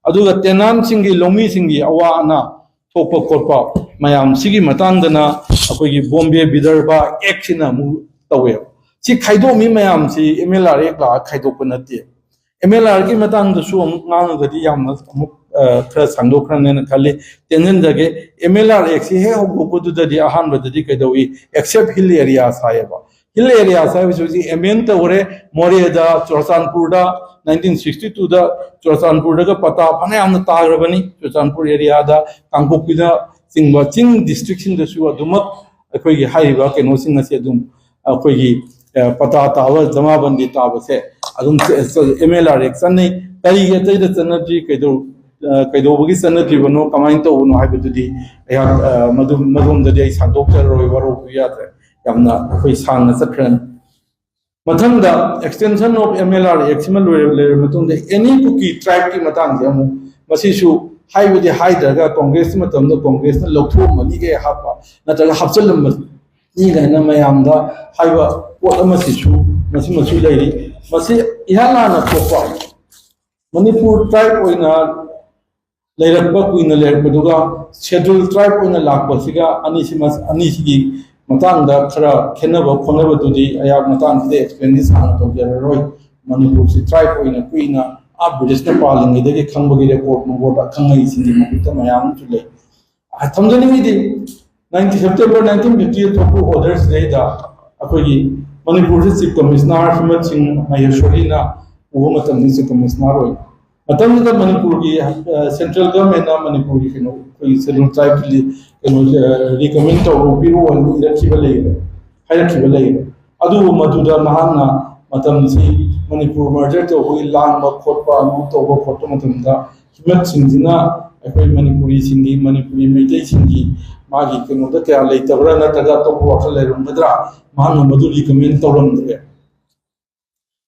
ꯑꯗꯨꯒ ꯇꯦꯅꯥꯟꯁꯤꯡꯒꯤ, ꯂꯧꯃꯤꯁꯤꯡꯒꯤ ꯑꯋꯥ ꯑꯅꯥ ꯊꯣꯛꯄ ꯈꯣꯠꯄ ꯃꯌꯥꯝꯁꯤꯒꯤ ꯃꯇꯥꯡꯗꯅ ꯑꯩꯈꯣꯏꯒꯤ ꯕꯣꯝꯕꯦ ꯕꯤꯗꯔꯚꯥ ꯑꯦꯛꯁꯤꯅ ꯑꯃꯨꯛ ꯇꯧꯋꯦꯕ꯫ ꯁꯤ ꯈꯥꯏꯗꯣꯛꯑꯝꯃꯤ ꯃꯌꯥꯝꯁꯤ MLR Act ꯂꯥꯛꯑꯒ ꯈꯥꯏꯗꯣꯛꯄ ꯅꯠꯇꯦ꯫ ꯑꯦꯝ ꯑꯦꯜ ꯑꯥꯔꯒꯤ ꯃꯇꯥꯡꯗꯁꯨ ꯑꯃꯨꯛ ꯉꯥꯡꯉꯒꯗꯤ ꯌꯥꯝꯅ ꯑꯃꯨꯛ ꯈꯔ ꯁꯥꯡꯗꯣꯛꯈ꯭ꯔꯅꯦꯅ ꯈꯜꯂꯤ꯫ ꯇꯦꯟꯁꯤꯟꯖꯒꯦ꯫ ꯑꯦꯝ ꯑꯦꯜ ꯑꯥꯔ ꯑꯦꯛꯁꯤ ꯍꯦꯛ ꯍꯧꯗꯣꯛꯄꯗꯨꯗꯗꯤ ꯑꯍꯥꯟꯕꯗꯗꯤ ꯀꯩꯗꯧꯏ? ꯑꯦꯛꯁꯦꯞ ꯍꯤꯜ ꯑꯦꯔꯤꯌꯥꯁ ꯍꯥꯏꯌꯦꯕ꯫ ꯍꯤꯜ ꯑꯦꯔꯤꯌꯥꯁ ꯍꯥꯏꯕꯁꯤ ꯍꯧꯖꯤꯛ ꯑꯦꯝ ꯑꯦꯟ ꯇꯧꯔꯦ꯫ ꯃꯣꯔꯦꯗ, ꯆꯨꯔꯆꯥꯟꯄꯨꯔꯗ, ꯅꯥꯏꯟꯇꯤꯟ ꯁꯤꯛꯁꯇꯤ ꯇꯨꯗ ꯆꯨꯔꯆꯥꯟꯄꯨꯔꯗꯒ ꯄꯇꯥ ꯐꯅꯌꯥꯝꯅ ꯇꯥꯈ꯭ꯔꯕꯅꯤ꯫ ꯆꯨꯔꯆꯥꯟꯄꯨꯔ ꯑꯦꯔꯤꯌꯥꯗ, ꯀꯥꯡꯄꯣꯛꯄꯤꯗ ꯆꯤꯡꯕ ꯆꯤꯡ ꯗꯤꯁꯇ꯭ꯔꯤꯛꯁꯤꯡꯗꯁꯨ ꯑꯗꯨꯃꯛ ꯑꯩꯈꯣꯏꯒꯤ ꯍꯥꯏꯔꯤꯕ ꯀꯩꯅꯣꯁꯤꯡ ꯑꯁꯤ ꯑꯗꯨꯝ ꯑꯩꯈꯣꯏꯒꯤ ꯄꯇꯥ ꯇꯥꯕ, ꯖꯃꯥꯕꯟꯗꯤ ꯇꯥꯕꯁꯦ ꯑꯗꯨꯝ ꯑꯦꯝ ꯑꯦꯜ ꯑꯥꯔ ꯑꯦꯛ ꯆꯠꯅꯩ꯫ ꯀꯔꯤꯒꯤ ꯑꯇꯩꯗ ꯆꯠꯅꯗ꯭ꯔꯤ, ꯀꯩꯗꯧ ꯀꯩꯗꯧꯕꯒꯤ ꯆꯠꯅꯗ꯭ꯔꯤꯕꯅꯣ, ꯀꯃꯥꯏꯅ ꯇꯧꯕꯅꯣ ꯍꯥꯏꯕꯗꯨꯗꯤ ꯑꯩꯍꯥꯛ ꯃꯗꯨ ꯃꯗꯣꯝꯗꯗꯤ ꯑꯩ ꯁꯟꯗꯣꯛꯆꯔꯔꯣꯏ, ꯋꯥꯔꯧꯕꯤꯕ ꯌꯥꯗ꯭ꯔꯦ꯫ ꯌꯥꯝꯅ ꯑꯩꯈꯣꯏ ꯁꯥꯡꯅ ꯆꯠꯈ꯭ꯔꯅꯤ꯫ ꯃꯊꯪꯗ extension of M L R Act ꯁꯤꯃ ꯂꯣꯏꯔ ꯂꯩꯔꯕ ꯃꯇꯨꯡꯗ ꯑꯦꯅꯤ ꯀꯨꯀꯤ ꯇ꯭ꯔꯥꯏꯕꯀꯤ ꯃꯇꯥꯡꯁꯦ ꯑꯃꯨꯛ, ꯃꯁꯤꯁꯨ ꯍꯥꯏꯕꯗꯤ ꯍꯥꯏꯗ꯭ꯔꯒ ꯀꯣꯡꯒ꯭ꯔꯦꯁꯀꯤ ꯃꯇꯝꯗ ꯀꯣꯡꯒ꯭ꯔꯦꯁꯅ ꯂꯧꯊꯣꯛꯑꯝꯃꯅꯤꯒ ꯍꯥꯞꯄ ꯅꯠꯇ꯭ꯔꯒ ꯍꯥꯞꯆꯤꯜꯂꯝꯃꯅꯤ ꯀꯥꯏꯅ ꯃꯌꯥꯝꯗ ꯍꯥꯏꯕ ꯄꯣꯠ ꯑꯃꯁꯤꯁꯨ ꯃꯁꯤꯃꯁꯨ ꯂꯩꯔꯤ꯫ ꯃꯁꯤ ꯏꯍꯥꯟ ꯍꯥꯟꯅ ꯊꯣꯛꯄ ꯃꯅꯤꯄꯨꯔ ꯇ꯭ꯔꯥꯏꯕ ꯑꯣꯏꯅ ꯂꯩꯔꯛꯄ, ꯀꯨꯏꯅ ꯂꯩꯔꯛꯄꯗꯨꯒ ꯁꯦꯗꯨꯜ ꯇ꯭ꯔꯥꯏꯕ ꯑꯣꯏꯅ ꯂꯥꯛꯄꯁꯤꯒ ꯑꯅꯤꯁꯤ ꯑꯅꯤꯁꯤꯒꯤ ꯃꯇꯥꯡꯗ ꯈꯔ ꯈꯦꯠꯅꯕ ꯈꯣꯠꯅꯕꯗꯨꯗꯤ ꯑꯩꯍꯥꯛ ꯃꯇꯥꯡꯁꯤꯗ ꯑꯦꯛꯁꯄ꯭ꯂꯦꯟꯗꯤ ꯁꯥꯡꯅ ꯇꯧꯖꯔꯔꯣꯏ꯫ ꯃꯅꯤꯄꯨꯔꯁꯤ ꯇ꯭ꯔꯥꯏꯕ ꯑꯣꯏꯅ ꯀꯨꯏꯅ ꯑꯥ ꯕ꯭ꯔꯤꯇꯤꯁꯅ ꯄꯥꯜꯂꯤꯉꯩꯗꯒꯤ ꯈꯪꯕꯒꯤ ꯔꯦꯀꯣꯔꯠ ꯅꯨꯡꯀꯣꯔꯠ ꯑꯈꯪ ꯑꯍꯩꯁꯤꯡꯒꯤ ꯃꯈꯨꯠꯇ ꯃꯌꯥꯝ ꯑꯃꯁꯨ ꯂꯩ꯫ ꯊꯝꯖꯅꯤꯡꯉꯤꯗꯤ nineteen September nineteen fifty ꯊꯣꯛꯄ ꯑꯣꯔꯗꯔꯁꯤꯗꯩꯗ ꯑꯩꯈꯣꯏꯒꯤ ꯃꯅꯤꯄꯨꯔꯁꯤ ꯆꯤꯐ ꯀꯃꯤꯁꯅꯔ ꯍꯤꯃꯠ ꯁꯤꯡ ꯃꯍꯦꯁꯣꯔꯤꯅ ꯄꯨꯕ ꯃꯇꯝꯗ ꯆꯤꯐ ꯀꯃꯤꯁꯅꯔ ꯑꯣꯏ꯫ ꯃꯇꯝꯗꯨꯗ ꯃꯅꯤꯄꯨꯔꯒꯤ ꯁꯦꯟꯇ꯭ꯔꯦꯜ ꯒꯚꯔꯟꯃꯦꯟꯅ ꯃꯅꯤꯄꯨꯔꯒꯤ ꯀꯩꯅꯣ ꯑꯩꯈꯣꯏꯒꯤ ꯁꯦꯗꯨꯜ ꯇ꯭ꯔꯥꯏꯕꯀꯤ ꯀꯩꯅꯣ ꯔꯤꯀꯃꯦꯟ ꯇꯧꯔꯣ, ꯄꯤꯔꯛꯑꯣꯅ ꯏꯔꯛꯈꯤꯕ ꯂꯩꯔꯦ, ꯍꯥꯏꯔꯛꯈꯤꯕ ꯂꯩꯔꯦ꯫ ꯑꯗꯨꯕꯨ ꯃꯗꯨꯗ ꯃꯍꯥꯛꯅ ꯃꯇꯝꯁꯤ ꯃꯅꯤꯄꯨꯔ ꯃꯔꯖꯔ ꯇꯧꯕꯒꯤ ꯂꯥꯡꯕ ꯈꯣꯠꯄ ꯑꯃ ꯇꯧꯕ ꯈꯣꯠꯄ ꯃꯇꯝꯗ ꯍꯤꯃꯠꯁꯤꯡꯁꯤꯅ ꯑꯩꯈꯣꯏ ꯃꯅꯤꯄꯨꯔꯤꯁꯤꯡꯒꯤ, ꯃꯅꯤꯄꯨꯔꯤ ꯃꯩꯇꯩꯁꯤꯡꯒꯤ ꯃꯥꯒꯤ ꯀꯩꯅꯣꯗ ꯀꯌꯥ ꯂꯩꯇꯕ꯭ꯔꯥ ꯅꯠꯇ꯭ꯔꯒ ꯑꯇꯣꯞꯄ ꯋꯥꯈꯜ ꯂꯩꯔꯝꯒꯗ꯭ꯔꯥ, ꯃꯍꯥꯛꯅ ꯃꯗꯨ ꯔꯤꯀꯃꯦꯟ ꯇꯧꯔꯝꯗ꯭ꯔꯦ꯫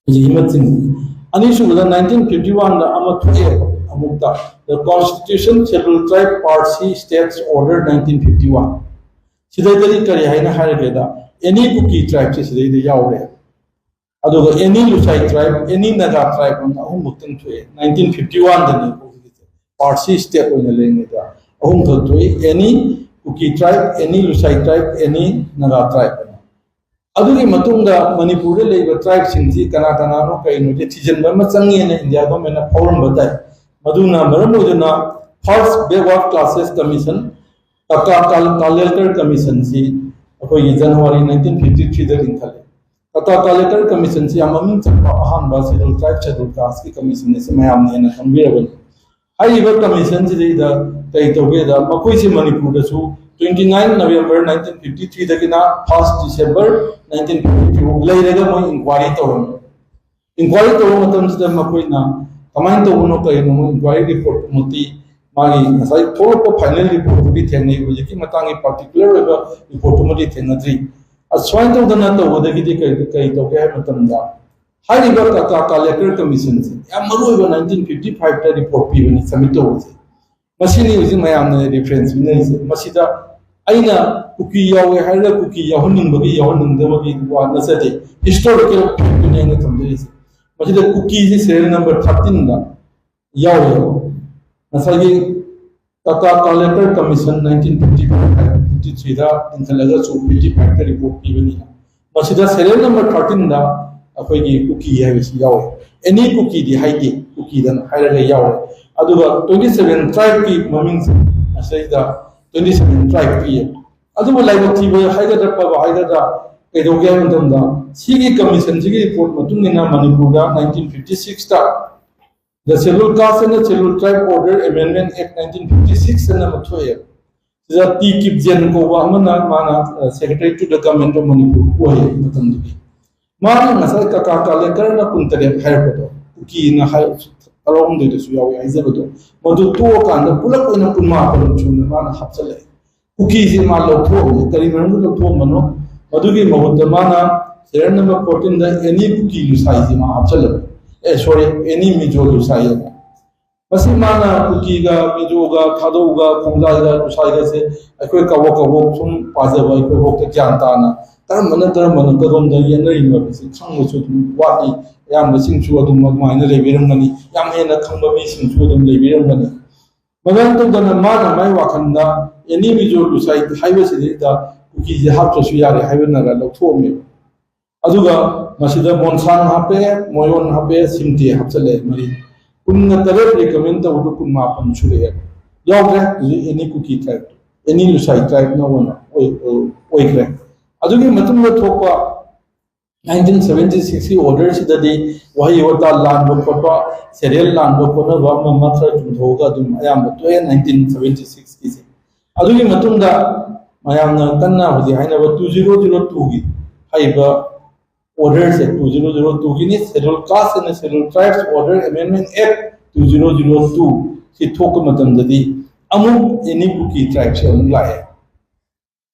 ꯍꯧꯖꯤꯛ ꯍꯤꯃꯠꯁꯤꯡ ꯑꯅꯤꯁꯨꯕꯗ nineteen fifty one ꯗ ꯑꯃ ꯊꯣꯛꯑꯦ ꯑꯃꯨꯛꯇ, The Constitution Scheduled Tribe Parsi States Order nineteen fifty one꯫ ꯁꯤꯗꯩꯗꯗꯤ ꯀꯔꯤ ꯍꯥꯏꯅ ꯍꯥꯏꯔꯒꯦꯗ, ꯑꯦꯅꯤ ꯀꯨꯀꯤ ꯇ꯭ꯔꯥꯏꯕꯁꯦ ꯁꯤꯗꯩꯗ ꯌꯥꯎꯔꯦ꯫ ꯑꯗꯨꯒ ꯑꯦꯅꯤ ꯂꯨꯁꯥꯏ ꯇ꯭ꯔꯥꯏꯕ, ꯑꯦꯅꯤ ꯅꯥꯒꯥ ꯇ꯭ꯔꯥꯏꯕ ꯑꯅ ꯑꯍꯨꯝꯃꯛꯇꯪ ꯊꯣꯛꯑꯦ꯫ nineteen fifty one ꯗꯅꯤ ꯍꯧꯖꯤꯛꯀꯤꯁꯦ꯫ Parsi state ꯑꯣꯏꯅ ꯂꯩꯔꯤꯉꯩꯗ ꯑꯍꯨꯝꯈꯛ ꯊꯣꯛꯏ, ꯑꯦꯅꯤ ꯀꯨꯀꯤ ꯇ꯭ꯔꯥꯏꯕ, ꯑꯦꯅꯤ ꯂꯨꯁꯥꯏ ꯇ꯭ꯔꯥꯏꯕ, ꯑꯦꯅꯤ ꯅꯥꯒꯥ ꯇ꯭ꯔꯥꯏꯕ ꯑꯅ꯫ ꯑꯗꯨꯒꯤ ꯃꯇꯨꯡꯗ ꯃꯅꯤꯄꯨꯔꯗ ꯂꯩꯕ tribeꯁꯤꯡꯁꯤ ꯀꯅꯥ ꯀꯅꯥꯅꯣ ꯀꯩꯅꯣꯁꯦ ꯊꯤꯖꯤꯟꯕ ꯑꯃ ꯆꯪꯉꯦꯅ ꯏꯟꯗꯤꯌꯥ ꯒꯣꯔꯃꯦꯟꯅ ꯐꯥꯎꯔꯝꯕ ꯇꯥꯏ꯫ ꯃꯗꯨꯅ ꯃꯔꯝ ꯑꯣꯏꯗꯨꯅ First Backward Classes Commission, ꯀꯀꯥ ꯀꯥꯂꯦꯜꯀꯔ ꯀꯃꯤꯁꯟꯁꯤ ꯑꯩꯈꯣꯏꯒꯤ ꯖꯅꯋꯥꯔꯤ nineteen fifty threeꯗ ꯂꯤꯡꯈꯠꯂꯤ꯫ ꯀꯀꯥ ꯀꯥꯂꯦꯜꯀꯔ ꯀꯃꯤꯁꯟꯁꯤ ꯌꯥꯝ ꯃꯃꯤꯡ ꯆꯠꯄ ꯑꯍꯥꯟꯕ Scheduled Tribe, Scheduled Casteꯀꯤ commission ꯑꯁꯤ ꯃꯌꯥꯝꯅ ꯍꯦꯟꯅ ꯈꯪꯕꯤꯔꯕꯅꯤ꯫ ꯍꯥꯏꯔꯤꯕ commissionꯁꯤꯗꯩꯗ ꯀꯔꯤ ꯇꯧꯒꯦꯗ, ꯃꯈꯣꯏꯁꯤ ꯃꯅꯤꯄꯨꯔꯗꯁꯨ twenty nine November nineteen fifty threeꯗꯒꯤꯅ first December nineteen fifty three ꯐꯥꯎ ꯂꯩꯔꯒ ꯃꯣꯏ inquiry ꯇꯧꯔꯝꯃꯤ꯫ Inquiry ꯇꯧꯕ ꯃꯇꯝꯁꯤꯗ ꯃꯈꯣꯏꯅ ꯀꯃꯥꯏꯅ ꯇꯧꯕꯅꯣ ꯀꯔꯤꯅꯣ ꯃꯣꯏ inquiry reportꯃꯛꯇꯤ ꯃꯥꯒꯤ ꯉꯁꯥꯏ ꯊꯣꯛꯂꯛꯄ final reportꯇꯨꯗꯤ ꯊꯦꯡꯅꯩ, ꯍꯧꯖꯤꯛꯀꯤ ꯃꯇꯥꯡꯒꯤ particular ꯑꯣꯏꯕ reportꯇꯨꯃꯗꯤ ꯊꯦꯡꯅꯗ꯭ꯔꯤ꯫ ꯑꯁꯨꯃꯥꯏꯅ ꯇꯧꯗꯅ ꯇꯧꯕꯗꯒꯤꯗꯤ ꯀꯔꯤ ꯀꯔꯤ ꯇꯧꯒꯦ ꯍꯥꯏꯕ ꯃꯇꯝꯗ ꯍꯥꯏꯔꯤꯕ ꯀꯀꯥ ꯀꯥꯂꯦꯀꯔ commissionꯁꯦ ꯌꯥꯝ ꯃꯔꯨ ꯑꯣꯏꯕ nineteen fifty fiveꯇ report ꯄꯤꯕꯅꯤ, submit ꯇꯧꯕꯁꯦ꯫ ꯃꯁꯤꯅꯤ ꯍꯧꯖꯤꯛ ꯃꯌꯥꯝꯅ reference ꯄꯤꯅꯔꯤꯁꯦ꯫ ꯃꯁꯤꯗ ꯑꯩꯅ ꯀꯨꯀꯤ ꯌꯥꯎꯋꯦ ꯍꯥꯏꯔꯒ ꯀꯨꯀꯤ ꯌꯥꯎꯍꯟꯅꯤꯡꯕꯒꯤ ꯌꯥꯎꯍꯟꯅꯤꯡꯗꯕꯒꯤ ꯋꯥ ꯅꯠꯆꯗꯦ, historical factꯇꯨꯅꯤ ꯑꯩꯅ ꯊꯝꯖꯔꯤꯁꯦ꯫ ꯃꯁꯤꯗ ꯀꯨꯀꯤꯁꯤ serial number thirteenꯗ ꯌꯥꯎꯋꯦꯕ꯫ ꯉꯁꯥꯏꯒꯤ ꯀꯀꯥ ꯀꯥꯂꯦꯀꯔ commission nineteen fifty five fifty threeꯗ ꯂꯤꯡꯈꯠꯂꯒꯁꯨ fifty fiveꯇ report ꯄꯤꯕꯅꯤꯅ ꯃꯁꯤꯗ serial number thirteenꯗ ꯑꯩꯈꯣꯏꯒꯤ ꯀꯨꯀꯤ ꯍꯥꯏꯕꯁꯤ ꯌꯥꯎꯋꯦ꯫ Any ꯀꯨꯀꯤꯗꯤ ꯍꯥꯏꯗꯦ, ꯀꯨꯀꯤꯗꯅ ꯍꯥꯏꯔꯒ ꯌꯥꯎꯔꯦ꯫ ꯑꯗꯨꯒ twenty seven tribeꯀꯤ ꯃꯃꯤꯡꯁꯦ ꯃꯁꯤꯗꯩꯗ twenty seven tribe ꯄꯤꯌꯦ꯫ ꯑꯗꯨꯕꯨ ꯂꯥꯏꯕꯛ ꯊꯤꯕ ꯍꯥꯏꯒꯗ꯭ꯔꯥ ꯐꯕ ꯍꯥꯏꯒꯗ꯭ꯔꯥ ꯀꯩꯗꯧꯒꯦ ꯍꯥꯏꯕ ꯃꯇꯝꯗ ꯁꯤꯒꯤ commissionꯁꯤꯒꯤ report ꯃꯇꯨꯡ ꯏꯟꯅ ꯃꯅꯤꯄꯨꯔꯗ nineteen fifty sixꯇ The Scheduled Caste and the Scheduled Tribe Order Amendment Act nineteen fifty six ꯍꯥꯏꯅ ꯑꯃ ꯊꯣꯛꯑꯦ꯫ ꯁꯤꯗ ꯇꯤ ꯀꯤꯞꯖꯦꯟ ꯀꯧꯕ ꯑꯃꯅ ꯃꯥꯅ Secretary to the Government of Manipur ꯑꯣꯏꯌꯦ ꯃꯇꯝꯗꯨꯒꯤ꯫ ꯃꯥꯅ ꯉꯁꯥꯏ ꯀꯀꯥ ꯀꯥꯂꯦꯀꯔꯅ ꯀꯨꯟꯇꯔꯦꯠ ꯍꯥꯏꯔꯛꯄꯗꯣ, ꯀꯨꯀꯤꯅ ꯍꯥꯏ ꯇꯔꯥꯍꯨꯝꯗꯣꯏꯗꯁꯨ ꯌꯥꯎꯋꯦ ꯍꯥꯏꯖꯕꯗꯣ, ꯃꯗꯨ ꯇꯣꯛꯑꯀꯥꯟꯗ ꯄꯨꯂꯞ ꯑꯣꯏꯅ ꯀꯨꯟꯃꯥꯄꯟ ꯁꯨꯅ ꯃꯥꯅ ꯍꯥꯞꯆꯜꯂꯛꯑꯦ꯫ ꯀꯨꯀꯤꯁꯦ ꯃꯥ ꯂꯧꯊꯣꯛꯑꯝꯃꯦ꯫ ꯀꯔꯤ ꯃꯔꯝꯒꯤ ꯂꯧꯊꯣꯛꯑꯝꯕꯅꯣ? ꯃꯗꯨꯒꯤ ꯃꯍꯨꯠꯇ ꯃꯥꯅ serial number fourteenꯗ any ꯀꯨꯀꯤ ꯂꯨꯁꯥꯏꯁꯦ ꯃꯥ ꯍꯥꯞꯆꯜꯂꯝꯃꯦ꯫ ꯑꯦ, sorry, any ꯃꯤꯖꯣ ꯂꯨꯁꯥꯏ ꯍꯥꯏꯕ꯫ ꯃꯁꯤ ꯃꯥꯅ ꯀꯨꯀꯤꯒ, ꯃꯤꯖꯣꯒ, ꯊꯥꯗꯧꯒ, ꯈꯣꯡꯖꯥꯏꯒ, ꯂꯨꯁꯥꯏꯒꯁꯦ ꯑꯩꯈꯣꯏ ꯀꯕꯣꯛ ꯀꯕꯣꯛ ꯁꯨꯝ ꯄꯥꯖꯕ ꯑꯩꯈꯣꯏꯐꯥꯎꯗ ꯒ꯭ꯌꯥꯟ ꯇꯥꯅ ꯀꯔꯝꯕꯅ ꯀꯔꯝꯕꯅ ꯀꯗꯣꯝꯗ ꯌꯦꯠꯅꯔꯤꯅꯣ ꯍꯥꯏꯕꯁꯤ ꯈꯪꯕꯁꯨ ꯑꯗꯨꯝ ꯋꯥꯠꯂꯤ꯫ ꯑꯌꯥꯝꯕꯁꯤꯡꯁꯨ ꯑꯗꯨꯝ ꯑꯗꯨꯃꯥꯏꯅ ꯂꯩꯕꯤꯔꯝꯒꯅꯤ꯫ ꯌꯥꯝ ꯍꯦꯟꯅ ꯈꯪꯕ ꯃꯤꯁꯤꯡꯁꯨ ꯑꯗꯨꯝ ꯂꯩꯕꯤꯔꯝꯒꯅꯤ꯫ ꯃꯗꯨꯃꯥꯏꯅ ꯇꯧꯗꯅ ꯃꯥꯅ ꯃꯥꯏ ꯋꯥꯈꯜꯗ any ꯃꯤꯖꯣ ꯂꯨꯁꯥꯏ ꯍꯥꯏꯕꯁꯤꯗꯩꯗ ꯀꯨꯀꯤꯁꯦ ꯍꯥꯞꯇ꯭ꯔꯁꯨ ꯌꯥꯔꯦ ꯍꯥꯏꯕꯅꯔ ꯂꯧꯊꯣꯛꯑꯝꯃꯦꯕ꯫ ꯑꯗꯨꯒ ꯃꯁꯤꯗ ꯃꯣꯟꯁꯥꯡ ꯍꯥꯞꯄꯦ, ꯃꯣꯌꯣꯟ ꯍꯥꯞꯄꯦ, ꯁꯤꯝꯇꯦ ꯍꯥꯞꯆꯜꯂꯦ ꯃꯔꯤ꯫ ꯀꯨꯟꯒ ꯇꯔꯦꯠ ꯔꯤꯀꯃꯦꯟ ꯇꯧꯕꯗꯨ ꯀꯨꯟ ꯃꯥꯄꯟ ꯁꯨꯔꯛꯑꯦ꯫ ꯌꯥꯎꯗ꯭ꯔꯦ ꯍꯧꯖꯤꯛ ꯑꯦꯅꯤ ꯀꯨꯀꯤ ꯇ꯭ꯔꯥꯏꯕ, ꯑꯦꯅꯤ ꯂꯨꯁꯥꯏ ꯇ꯭ꯔꯥꯏꯕꯅ ꯑꯣꯏꯅ ꯑꯣꯏ-, ꯑꯣꯏ-, ꯑꯣꯏꯈ꯭ꯔꯦ꯫ ꯑꯗꯨꯒꯤ ꯃꯇꯨꯡꯗ ꯊꯣꯛꯄ ꯅꯥꯏꯟꯇꯤꯟ ꯁꯚꯦꯟꯇꯤ ꯁꯤꯛꯁꯀꯤ ꯑꯣꯔꯗꯔꯁꯤꯗꯗꯤ ꯋꯥꯍꯩ ꯋꯥꯇꯥ ꯂꯥꯟꯕ ꯈꯣꯠꯄ, ꯁꯦꯔꯦꯜ ꯂꯥꯟꯕ ꯈꯣꯠꯅꯕ ꯑꯃ ꯑꯃ ꯈꯔ ꯆꯨꯝꯊꯣꯛꯑꯒ ꯑꯗꯨꯝ ꯑꯌꯥꯝꯕ ꯊꯣꯛꯑꯦ ꯅꯥꯏꯟꯇꯤꯟ ꯁꯚꯦꯟꯇꯤ ꯁꯤꯛꯁꯀꯤꯁꯦ꯫ ꯑꯗꯨꯒꯤ ꯃꯇꯨꯡꯗ ꯃꯌꯥꯝꯅ ꯀꯟꯅ ꯍꯧꯖꯤꯛ ꯍꯥꯏꯅꯕ ꯇꯨ ꯖꯤꯔꯣ ꯖꯤꯔꯣ ꯇꯨꯒꯤ ꯍꯥꯏꯔꯤꯕ ꯑꯣꯔꯗꯔꯁꯦ ꯇꯨ ꯖꯤꯔꯣ ꯖꯤꯔꯣ ꯇꯨꯒꯤꯅꯤ, Scheduled Caste and Scheduled Tribes Order Amendment Act two zero zero two ꯁꯤ ꯊꯣꯛꯄ ꯃꯇꯝꯗꯗꯤ ꯑꯃꯨꯛ ꯑꯦꯅꯤ ꯀꯨꯀꯤ ꯇ꯭ꯔꯥꯏꯕꯁꯦ ꯑꯃꯨꯛ ꯂꯥꯛꯑꯦ꯫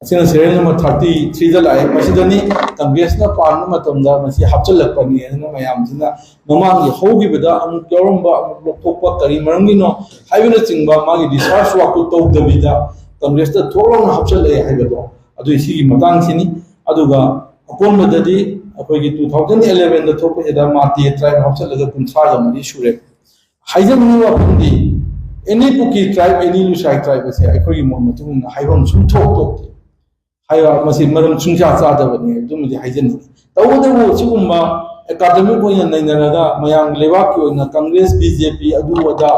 ꯑꯁꯤꯅ ꯁꯦꯔꯤꯌꯦꯜ ꯅꯝꯕꯔ ꯊꯥꯔꯇꯤ ꯊ꯭ꯔꯤꯗ ꯂꯥꯛꯑꯦ꯫ ꯃꯁꯤꯗꯅꯤ ꯀꯪꯒ꯭ꯔꯦꯁꯅ ꯄꯥꯟꯕ ꯃꯇꯝꯗ ꯃꯁꯤ ꯍꯥꯞꯆꯤꯜꯂꯛꯄꯅꯤ ꯍꯥꯏꯅ ꯃꯌꯥꯝꯁꯤꯅ ꯃꯃꯥꯡꯒꯤ ꯍꯧꯈꯤꯕꯗ ꯑꯃꯨꯛ ꯌꯥꯎꯔꯝꯕ ꯑꯃꯨꯛ ꯂꯧꯊꯣꯛꯄ ꯀꯔꯤ ꯃꯔꯝꯒꯤꯅꯣ ꯍꯥꯏꯕꯅꯆꯤꯡꯕ ꯃꯥꯒꯤ ꯔꯤꯁꯥꯔꯁ ꯋꯥꯛꯇꯨ ꯇꯧꯗꯕꯤꯗ ꯀꯪꯒ꯭ꯔꯦꯁꯇ ꯊꯣꯛ ꯂꯥꯎꯅ ꯍꯥꯞꯆꯤꯜꯂꯛꯑꯦ ꯍꯥꯏꯕꯗꯣ ꯑꯗꯨꯏ ꯁꯤꯒꯤ ꯃꯇꯥꯡꯁꯤꯅꯤ꯫ ꯑꯗꯨꯒ ꯑꯀꯣꯟꯕꯗꯗꯤ ꯑꯩꯈꯣꯏꯒꯤ ꯇꯨ ꯊꯥꯎꯖꯟ ꯑꯦꯂꯦꯚꯦꯟꯗ ꯊꯣꯛꯄꯁꯤꯗ ꯃꯥꯇꯦ ꯇ꯭ꯔꯥꯏꯕ ꯍꯥꯞꯆꯤꯜꯂꯒ ꯀꯨꯟꯊ꯭ꯔꯥꯒ ꯃꯔꯤ ꯁꯨꯔꯦ꯫ ꯍꯥꯏꯖꯅꯤꯡꯉꯤꯕ ꯋꯥꯐꯝꯗꯤ ꯑꯦꯅꯤ ꯀꯨꯀꯤ ꯇ꯭ꯔꯥꯏꯕ, ꯑꯦꯅꯤ ꯂꯨꯁꯥꯏ ꯇ꯭ꯔꯥꯏꯕ ꯑꯁꯦ ꯑꯩꯈꯣꯏꯒꯤ ꯃꯣꯠ ꯃꯇꯨꯡ ꯏꯟꯅ ꯍꯥꯏꯐꯝ ꯁꯨꯡꯊꯣꯛ ꯊꯣꯛꯇꯦ꯫ ꯍꯥꯏꯕ ꯃꯁꯤ ꯃꯔꯝ ꯁꯨꯡꯆꯥ ꯆꯥꯗꯕꯅꯤ ꯍꯥꯏꯕꯗꯨꯃꯗꯤ ꯍꯥꯏꯖꯅꯤꯡꯉꯤ꯫ ꯇꯧꯕꯇꯕꯨ ꯁꯤꯒꯨꯝꯕ ꯑꯦꯀꯥꯗꯃꯤꯛ ꯑꯣꯏꯅ ꯅꯩꯅꯔꯒ ꯃꯌꯥꯝꯒꯤ ꯂꯩꯕꯥꯛꯀꯤ ꯑꯣꯏꯅ ꯀꯪꯒ꯭ꯔꯦꯁ, ꯕꯤ ꯖꯦ ꯄꯤ, ꯑꯗꯨ ꯑꯗꯥ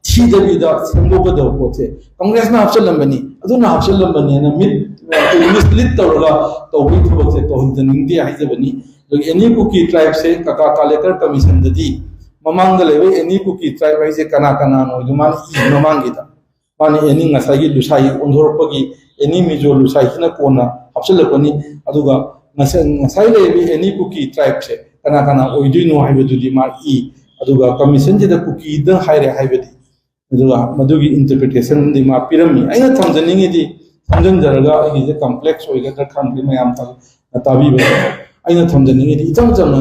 ꯊꯤꯗꯕꯤꯗ ꯁꯦꯝꯗꯣꯛꯀꯗꯕ ꯄꯣꯠꯁꯦ ꯀꯪꯒ꯭ꯔꯦꯁꯅ ꯍꯥꯞꯆꯤꯜꯂꯝꯕꯅꯤ, ꯑꯗꯨꯅ ꯍꯥꯞꯆꯤꯜꯂꯝꯕꯅꯦꯅ ꯃꯤꯠ ꯃꯤꯁꯂꯤꯠ ꯇꯧꯔꯒ ꯇꯧꯕꯒꯤ ꯊꯕꯛꯁꯦ ꯇꯧꯍꯟꯖꯅꯤꯡꯗꯦ ꯍꯥꯏꯖꯕꯅꯤ꯫ ꯑꯗꯨꯒ ꯑꯦꯅꯤ ꯀꯨꯀꯤ ꯇ꯭ꯔꯥꯏꯕꯁꯦ ꯀꯀꯥ ꯀꯥꯂꯦꯀꯔ ꯀꯃꯤꯁꯟꯗꯗꯤ ꯃꯃꯥꯡꯗ ꯂꯩꯕ ꯑꯦꯅꯤ ꯀꯨꯀꯤ ꯇ꯭ꯔꯥꯏꯕ ꯍꯥꯏꯁꯦ ꯀꯅꯥ ꯀꯅꯥꯅꯣ ꯍꯥꯏꯗꯣ ꯃꯥꯅ ꯏ ꯃꯃꯥꯡꯒꯤꯗ ꯃꯥꯅ ꯑꯦꯅꯤ ꯉꯁꯥꯏꯒꯤ ꯂꯨꯁꯥꯏ ꯑꯣꯟꯊꯣꯔꯛꯄꯒꯤ ꯑꯦꯅꯤ ꯃꯤꯖꯣ ꯂꯨꯁꯥꯏꯁꯤꯅ ꯀꯣꯟꯅ ꯍꯥꯞꯆꯤꯜꯂꯛꯄꯅꯤ꯫ ꯑꯗꯨꯒ ꯉꯁꯥꯏ, ꯉꯁꯥꯏ ꯂꯩꯔꯤꯕ ꯑꯦꯅꯤ ꯀꯨꯀꯤ ꯇ꯭ꯔꯥꯏꯕꯁꯦ ꯀꯅꯥ ꯀꯅꯥ ꯑꯣꯏꯗꯣꯏꯅꯣ ꯍꯥꯏꯕꯗꯨꯗꯤ ꯃꯥ ꯏ꯫ ꯑꯗꯨꯒ ꯀꯃꯤꯁꯟꯁꯤꯗ ꯀꯨꯀꯤꯗ ꯍꯥꯏꯔꯦ ꯍꯥꯏꯕꯗꯤ ꯑꯗꯨꯒ ꯃꯗꯨꯒꯤ ꯏꯟꯇꯔꯄ꯭ꯔꯤꯇꯦꯁꯟꯗꯤ ꯃꯥ ꯄꯤꯔꯝꯃꯤ꯫ ꯑꯩꯅ ꯊꯝꯖꯅꯤꯡꯉꯤꯗꯤ, ꯊꯝꯖꯤꯟꯖꯔꯒ ꯑꯩꯒꯤꯁꯦ ꯀꯝꯄ꯭ꯂꯦꯛꯁ ꯑꯣꯏꯒꯗ꯭ꯔꯥ ꯈꯪꯗꯦ, ꯃꯌꯥꯝ ꯇꯥ-, ꯇꯥꯕꯤꯕ꯫ ꯑꯩꯅ ꯊꯝꯖꯅꯤꯡꯉꯤꯗꯤ ꯏꯆꯝ ꯆꯝꯅ,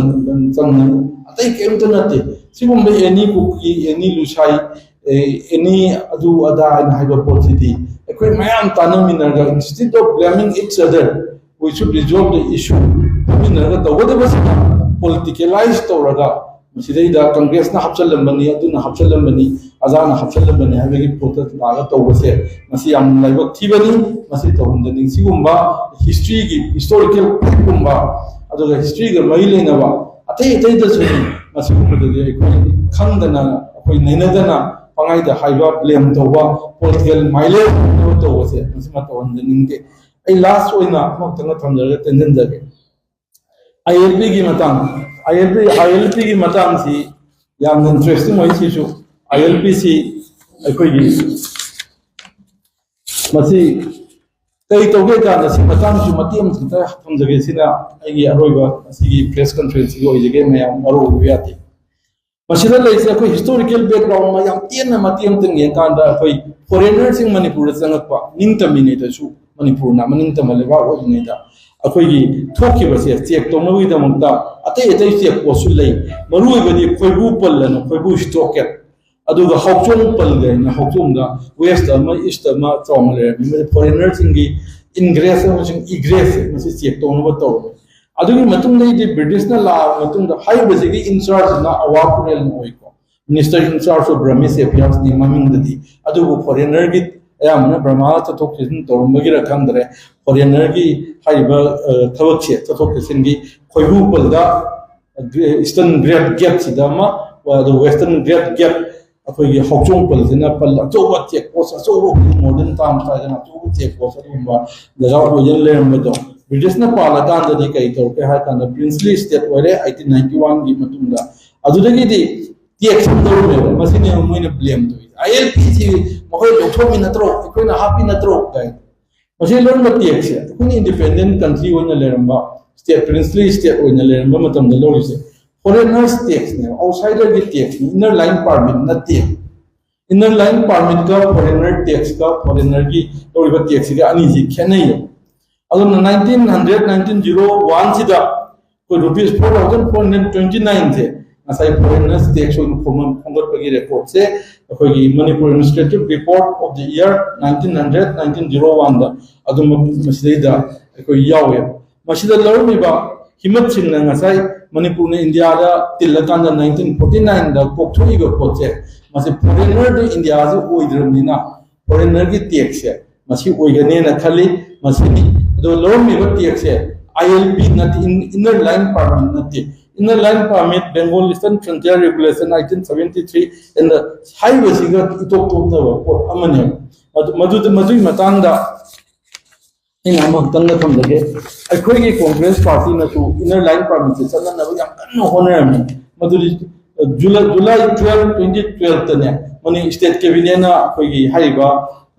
ꯆꯝꯅ ꯑꯇꯩ ꯀꯔꯤꯝꯇ ꯅꯠꯇꯦ꯫ ꯁꯤꯒꯨꯝꯕ ꯑꯦꯅꯤ ꯀꯨꯀꯤ, ꯑꯦꯅꯤ ꯂꯨꯁꯥꯏ, ꯑꯦ-, ꯑꯦꯅꯤ ꯑꯗꯨ ꯑꯗꯥ ꯍꯥꯏꯅ ꯍꯥꯏꯕ ꯄꯣꯠꯁꯤꯗꯤ ꯑꯩꯈꯣꯏ ꯃꯌꯥꯝ ꯇꯥꯟꯅꯃꯤꯟꯅꯔꯒ, instead of blaming each other, we should resolve the issue ꯐꯝꯃꯤꯟꯅꯔꯒ ꯇꯧꯒꯗꯕꯁꯤꯅ ꯄꯣꯂꯤꯇꯤꯀꯦꯂꯥꯏꯁ ꯇꯧꯔꯒ ꯃꯁꯤꯗꯩꯗ ꯀꯪꯒ꯭ꯔꯦꯁꯅ ꯍꯥꯞꯆꯤꯜꯂꯝꯕꯅꯤ, ꯑꯗꯨꯅ ꯍꯥꯞꯆꯤꯜꯂꯝꯕꯅꯤ, ꯈꯖꯥꯅ ꯍꯥꯞꯆꯤꯜꯂꯕꯅꯤ ꯍꯥꯏꯕꯒꯤ ꯄꯣꯠꯇ ꯂꯥꯛꯑꯒ ꯇꯧꯕꯁꯦ, ꯃꯁꯤ ꯌꯥꯝꯅ ꯂꯥꯏꯕꯛ ꯊꯤꯕꯅꯤ꯫ ꯃꯁꯤ ꯇꯧꯍꯟꯗꯅꯤꯡ꯫ ꯁꯤꯒꯨꯝꯕ ꯍꯤꯁꯇ꯭ꯔꯤꯒꯤ, ꯍꯤꯁꯇꯣꯔꯤꯀꯦꯜ ꯐꯦꯛꯀꯨꯝꯕ, ꯑꯗꯨꯒ ꯍꯤꯁꯇ꯭ꯔꯤꯒ ꯃꯔꯤ ꯂꯩꯅꯕ ꯑꯇꯩ ꯑꯇꯩꯗꯁꯨ ꯃꯁꯤꯒꯨꯝꯕꯗꯗꯤ ꯑꯩꯈꯣꯏ ꯈꯪꯗꯅ, ꯑꯩꯈꯣꯏ ꯅꯩꯅꯗꯅ ꯄꯪꯍꯥꯏꯗ ꯍꯥꯏꯕ, ꯕ꯭ꯂꯦꯝ ꯇꯧꯕ, ꯄꯣꯂꯤꯇꯤꯀꯦꯜ ꯃꯥꯏꯂꯦꯖ ꯇꯧꯕꯁꯦ ꯃꯁꯤꯃ ꯇꯧꯍꯟꯖꯅꯤꯡꯗꯦ꯫ ꯑꯩ ꯂꯥꯁ ꯑꯣꯏꯅ ꯑꯃꯈꯛꯇꯪꯒ ꯊꯝꯖꯔꯒ ꯇꯦꯟꯁꯤꯟꯖꯒꯦ꯫ ꯑꯥꯏ ꯑꯦꯜ ꯄꯤꯒꯤ ꯃꯇꯥꯡ, ꯑꯥꯏ ꯑꯦꯜ ꯄꯤ, ꯑꯥꯏ ꯑꯦꯜ ꯄꯤꯒꯤ ꯃꯇꯥꯡꯁꯤ ꯌꯥꯝꯅ ꯏꯟꯇꯔꯦꯁꯇꯤꯡ ꯑꯣꯏ꯫ ꯁꯤꯁꯨ ꯑꯥꯏ ꯑꯦꯜ ꯄꯤꯁꯤ ꯑꯩꯈꯣꯏꯒꯤ ꯃꯁꯤ ꯀꯔꯤ ꯇꯧꯒꯦ ꯍꯥꯏ ꯀꯥꯟꯗ, ꯁꯤ ꯃꯇꯥꯡꯁꯨ ꯃꯇꯦꯛ ꯑꯃ ꯈꯤꯇ ꯊꯝꯖꯒꯦ꯫ ꯁꯤꯅ ꯑꯩꯒꯤ ꯑꯔꯣꯏꯕ ꯉꯁꯤꯒꯤ ꯄ꯭ꯔꯦꯁ ꯀꯟꯐꯔꯦꯟꯁꯁꯤꯒꯤ ꯑꯣꯏꯖꯒꯦ꯫ ꯃꯌꯥꯝ ꯃꯔꯨ ꯑꯣꯏꯕ ꯌꯥꯗꯦ꯫ ꯃꯁꯤꯗ ꯂꯩꯔꯤꯁꯦ ꯑꯩꯈꯣꯏ ꯍꯤꯁꯇꯣꯔꯤꯀꯦꯜ ꯕꯦꯛꯒ꯭ꯔꯥꯎꯟ ꯑꯃ ꯌꯥꯝ ꯇꯦꯟꯅ ꯃꯇꯦꯛ ꯑꯃꯇꯪ ꯌꯦꯡꯀꯥꯟꯗ, ꯑꯩꯈꯣꯏ ꯐꯣꯔꯦꯅꯔꯁꯤꯡ ꯃꯅꯤꯄꯨꯔꯗ ꯆꯪꯉꯛꯄ, ꯅꯤꯡꯇꯝꯃꯤꯉꯩꯗꯁꯨ ꯃꯅꯤꯄꯨꯔꯅ ꯃꯅꯤꯡꯇꯝꯕ ꯂꯩꯕꯥꯛ ꯑꯣꯏꯔꯤꯉꯩꯗ ꯑꯩꯈꯣꯏꯒꯤ ꯊꯣꯛꯈꯤꯕꯁꯦ ꯆꯦꯛ ꯇꯧꯅꯕꯒꯤꯗꯃꯛꯇ ꯑꯇꯩ ꯑꯇꯩ ꯆꯦꯛ ꯄꯣꯁꯁꯨ ꯂꯩ꯫ ꯃꯔꯨ ꯑꯣꯏꯕꯗꯤ ꯈꯣꯏꯕꯨ ꯄꯜ ꯑꯅ ꯈꯣꯏꯕꯨ ꯁ꯭ꯇꯣꯛꯀꯦꯠ, ꯑꯗꯨꯒ ꯍꯥꯎꯆꯣꯡ ꯄꯜ ꯍꯥꯏꯅ ꯍꯥꯎꯆꯣꯡꯗ ꯋꯦꯁꯇ ꯑꯃ, ꯏꯁꯇ ꯑꯃ ꯆꯥꯎꯅ ꯂꯩꯔꯝꯃꯤ꯫ ꯃꯁꯤ ꯐꯣꯔꯦꯅꯔꯁꯤꯡꯒꯤ ꯏꯟꯒ꯭ꯔꯦꯁ ꯑꯃꯁꯨꯡ ꯏꯒ꯭ꯔꯦꯁꯁꯦ ꯃꯁꯤ ꯆꯦꯛ ꯇꯧꯅꯕ ꯇꯧꯔꯝꯃꯤ꯫ ꯑꯗꯨꯒꯤ ꯃꯇꯨꯡꯗꯩꯗꯤ ꯕ꯭ꯔꯤꯇꯤꯁꯅ ꯂꯥꯛꯑꯕ ꯃꯇꯨꯡꯗ ꯍꯥꯏꯔꯤꯕꯁꯤꯒꯤ ꯏꯟꯆꯥꯔꯖꯅ ꯑꯋꯥ ꯈꯨꯔꯦꯜꯅ ꯑꯣꯏꯀꯣ꯫ Minister in charge of Burmese Affairsꯅꯤ ꯃꯃꯤꯡꯗꯗꯤ꯫ ꯑꯗꯨꯕꯨ ꯐꯣꯔꯦꯅꯔꯒꯤ ꯑꯌꯥꯝꯕꯅ ꯕꯔꯃꯥꯗ ꯆꯠꯊꯣꯛ ꯆꯠꯁꯤꯟ ꯇꯧꯔꯝꯕꯒꯤꯔ ꯈꯪꯗ꯭ꯔꯦ, ꯐꯣꯔꯦꯅꯔꯒꯤ ꯍꯥꯏꯔꯤꯕ, ꯑ, ꯊꯕꯛꯁꯦ, ꯆꯠꯊꯣꯛ ꯆꯠꯁꯤꯟꯒꯤ ꯈꯣꯏꯕꯨ ꯄꯜꯗ, ꯑ, ꯏꯁꯇꯔꯟ ꯒ꯭ꯔꯦꯠ ꯒꯦꯠꯁꯤꯗ ꯑꯃ, ꯑꯗꯨ ꯋꯦꯁꯇꯔꯟ ꯒ꯭ꯔꯦꯠ ꯒꯦꯠ ꯑꯩꯈꯣꯏꯒꯤ ꯍꯥꯎꯆꯣꯡ ꯄꯜꯁꯤꯅ ꯄꯜ ꯑꯆꯧꯕ ꯆꯦꯛ ꯄꯣꯁ, ꯑꯆꯧꯕ ꯃꯣꯗꯔꯟ ꯇꯥꯎꯟ ꯁ꯭ꯇꯥꯏꯜꯗꯅ ꯑꯆꯧꯕ ꯆꯦꯛ ꯄꯣꯁ ꯑꯗꯨꯒꯨꯝꯕ ꯖꯒꯥ ꯑꯣꯏꯗꯨꯅ ꯂꯩꯔꯝꯕꯗꯣ, ꯕ꯭ꯔꯤꯇꯤꯁꯅ ꯄꯥꯜꯂꯀꯥꯟꯗꯗꯤ ꯀꯔꯤ ꯇꯧꯔꯛꯀꯦ ꯍꯥꯏ ꯀꯥꯟꯗ, ꯄ꯭ꯔꯤꯟꯁꯂꯤ ꯁ꯭ꯇꯦꯠ ꯑꯣꯏꯔꯦ ꯑꯩꯠꯇꯤꯟ ꯅꯥꯏꯟꯇꯤ ꯋꯥꯟꯒꯤ ꯃꯇꯨꯡꯗ꯫ ꯑꯗꯨꯗꯒꯤꯗꯤ ꯇꯦꯛꯁ ꯑꯃ ꯂꯧꯔꯝꯃꯦꯕ꯫ ꯃꯁꯤꯅꯦꯕ ꯃꯣꯏꯅ ꯕ꯭ꯂꯦꯝ ꯇꯧꯔꯤꯁꯦ, "ꯑꯥꯏ ꯑꯦꯜ ꯄꯤꯁꯤ ꯃꯈꯣꯏ ꯂꯧꯊꯣꯛꯃꯤ ꯅꯠꯇ꯭ꯔꯣ, ꯑꯩꯈꯣꯏꯅ ꯍꯥꯞꯄꯤ ꯅꯠꯇ꯭ꯔꯣ?" ꯀꯥꯏꯅ꯫ ꯃꯁꯤ ꯂꯧꯔꯝꯕ ꯇꯦꯛꯁꯁꯦ ꯑꯩꯈꯣꯏꯅ ꯏꯟꯗꯤꯄꯦꯟꯗꯦꯟ ꯀꯟꯇ꯭ꯔꯤ ꯑꯣꯏꯅ ꯂꯩꯔꯝꯕ, ꯁ꯭ꯇꯦꯠ, ꯄ꯭ꯔꯤꯟꯁꯂꯤ ꯁ꯭ꯇꯦꯠ ꯑꯣꯏꯅ ꯂꯩꯔꯝꯕ ꯃꯇꯝꯗ ꯂꯧꯔꯤꯁꯦ ꯐꯣꯔꯦꯅꯔꯁ ꯇꯦꯛꯁꯅꯦꯕ, ꯑꯥꯎꯠꯁꯥꯏꯗꯔꯒꯤ ꯇꯦꯛꯁꯅꯤ, ꯏꯟꯅꯔ ꯂꯥꯏꯟ ꯄꯥꯔꯃꯤꯠ ꯅꯠꯇꯦ꯫ ꯏꯟꯅꯔ ꯂꯥꯏꯟ ꯄꯥꯔꯃꯤꯠꯀ ꯐꯣꯔꯦꯅꯔ ꯇꯦꯛꯁꯀ, ꯐꯣꯔꯦꯅꯔꯒꯤ ꯂꯧꯔꯤꯕ ꯇꯦꯛꯁꯁꯤꯒ ꯑꯅꯤꯁꯤ ꯈꯦꯠꯅꯩꯌꯦꯕ꯫ ꯑꯗꯨꯅ ꯅꯥꯏꯟꯇꯤꯟ ꯍꯟꯗ꯭ꯔꯦꯠ, ꯅꯥꯏꯟꯇꯤꯟ ꯖꯤꯔꯣ ꯋꯥꯟꯁꯤꯗ ꯑꯩꯈꯣꯏ rupees four thousand four hundred twenty ꯅꯥꯏꯟꯁꯦ ꯉꯁꯥꯏ ꯐꯣꯔꯦꯅꯔꯁ ꯇꯦꯛꯁ ꯑꯣꯏꯅ ꯈꯣꯝ-, ꯈꯣꯝꯒꯠꯄꯒꯤ ꯔꯦꯀꯣꯔꯠꯁꯦ ꯑꯩꯈꯣꯏꯒꯤ Manipur administrative report of the year nineteen hundred, nineteen zero ꯋꯥꯟꯗ ꯑꯗꯨꯝ ꯃꯁꯤꯗꯩꯗ ꯑꯩꯈꯣꯏ ꯌꯥꯎꯋꯦꯕ꯫ ꯃꯁꯤꯗ ꯂꯧꯔꯝꯃꯤꯕ ꯍꯤꯃꯠ ꯁꯤꯡꯅ ꯉꯁꯥꯏ ꯃꯅꯤꯄꯨꯔꯅ ꯏꯟꯗꯤꯌꯥꯗ ꯇꯤꯜꯂꯀꯥꯟꯗ ꯅꯥꯏꯟꯇꯤꯟ ꯐꯣꯔꯇꯤ ꯅꯥꯏꯟꯗ ꯀꯣꯛꯊꯣꯛꯏꯕ ꯄꯣꯠꯁꯦ, ꯃꯁꯤ ꯐꯣꯔꯦꯟꯅꯔꯗ ꯏꯟꯗꯤꯌꯥꯁꯤ ꯑꯣꯏꯗ꯭ꯔꯕꯅꯤꯅ ꯐꯣꯔꯦꯟꯅꯔꯒꯤ ꯇꯦꯛꯁꯁꯦ ꯃꯁꯤ ꯑꯣꯏꯒꯅꯦꯅ ꯈꯜꯂꯤ꯫ ꯃꯁꯤꯅꯤ꯫ ꯑꯗꯣ ꯂꯧꯔꯝꯃꯤꯕ ꯇꯦꯛꯁꯁꯦ ILP ꯅꯠꯇꯦ, Inner Line Permit ꯅꯠꯇꯦ꯫ Inner Line Permit, Bengal Eastern Frontier Regulation, eighteen seventy three and ꯍꯥꯏꯔꯤꯕꯁꯤꯒ ꯏꯇꯣꯞ ꯇꯣꯞꯅꯕ ꯄꯣꯠ ꯑꯃꯅꯦꯕ꯫ ꯑꯗꯨ ꯃꯗꯨꯗ, ꯃꯗꯨꯒꯤ ꯃꯇꯥꯡꯗ ꯑꯩꯅ ꯑꯃꯈꯛꯇꯪꯒ ꯊꯝꯖꯒꯦ꯫ ꯑꯩꯈꯣꯏꯒꯤ ꯀꯣꯡꯒ꯭ꯔꯦꯁ ꯄꯥꯔꯇꯤꯅꯁꯨ Inner Line Permitꯁꯦ ꯆꯠꯅꯅꯕ ꯌꯥꯝ ꯀꯟꯅ ꯍꯣꯠꯅꯔꯝꯃꯤ꯫ ꯃꯗꯨꯗꯤ ꯖꯨꯂꯥꯏ, ꯖꯨꯂꯥꯏ twelve, twenty twelveꯇꯅꯦ, ꯃꯅꯤ state cabinetꯅ ꯑꯩꯈꯣꯏꯒꯤ ꯍꯥꯏꯔꯤꯕ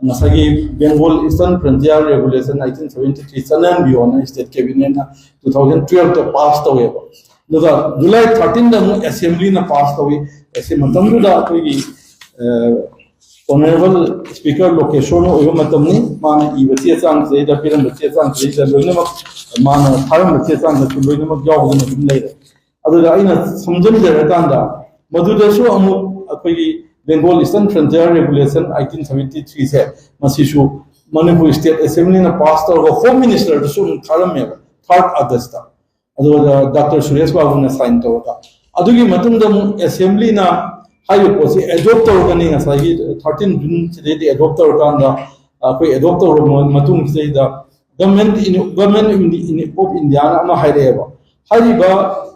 ꯉꯁꯥꯏꯒꯤ Bengal Eastern Frontier Regulation eighteen seventy three ꯆꯠꯅꯍꯟꯕꯤꯌꯣꯅ state cabinetꯅ two thousand twelveꯇ pass ꯇꯧꯋꯦꯕ꯫ ꯑꯗꯨꯒ ꯖꯨꯂꯥꯏ thirteenꯗ ꯑꯃꯨꯛ assemblyꯅ pass ꯇꯧꯏ꯫ ꯑꯁꯤ ꯃꯇꯝꯗꯨꯗ ꯑꯩꯈꯣꯏꯒꯤ, ꯑ, Honourable Speaker ꯂꯣꯀꯦꯁꯣꯔꯅ ꯑꯣꯏꯕ ꯃꯇꯝꯅꯤ꯫ ꯃꯥꯅ ꯏꯕ ꯆꯦ ꯆꯥꯡꯁꯤꯗꯩꯗ, ꯄꯤꯔꯝꯕ ꯆꯦ ꯆꯥꯡꯁꯤꯗꯩꯗ ꯂꯣꯏꯅꯃꯛ, ꯃꯥꯅ ꯊꯥꯔꯝꯕ ꯆꯦ ꯆꯥꯡꯗꯁꯨ ꯂꯣꯏꯅꯃꯛ ꯌꯥꯎꯗꯨꯅ ꯑꯗꯨꯝ ꯂꯩꯔꯦ꯫ ꯑꯗꯨꯗ ꯑꯩꯅ ꯁꯝꯖꯤꯟꯖꯔꯀꯥꯟꯗ, ꯃꯗꯨꯗꯁꯨ ꯑꯃꯨꯛ ꯑꯩꯈꯣꯏꯒꯤ Bengal Eastern Frontier Regulation eighteen seventy threeꯁꯦ, ꯃꯁꯤꯁꯨ ꯃꯅꯤꯄꯨꯔ State Assemblyꯅ pass ꯇꯧꯔꯒ Home Ministerꯗꯁꯨ ꯑꯃꯨꯛ ꯊꯥꯔꯝꯃꯦꯕ, third Augustꯇ꯫ ꯑꯗꯨꯒ ꯗꯥꯛꯇꯔ ꯁꯨꯔꯦꯁ ꯕꯥꯕꯨꯅ sign ꯇꯧꯔꯒ, ꯑꯗꯨꯒꯤ ꯃꯇꯨꯡꯗ ꯑꯃꯨꯛ assemblyꯅ ꯍꯥꯏꯔꯤꯕ ꯄꯣꯠꯁꯤ adopt ꯇꯧꯔꯒꯅꯤ꯫ ꯉꯁꯥꯏꯒꯤ thirteen Juneꯁꯤꯗꯩꯗꯤ adopt ꯇꯧꯔꯀꯥꯟꯗ, ꯑꯩꯈꯣꯏ adopt ꯇꯧꯔꯕ ꯃꯇꯨꯡꯁꯤꯗꯩꯗ Government in, Government in, in, of Indiaꯅ ꯑꯃ ꯍꯥꯏꯔꯛꯑꯦꯕ꯫ ꯍꯥꯏꯔꯤꯕ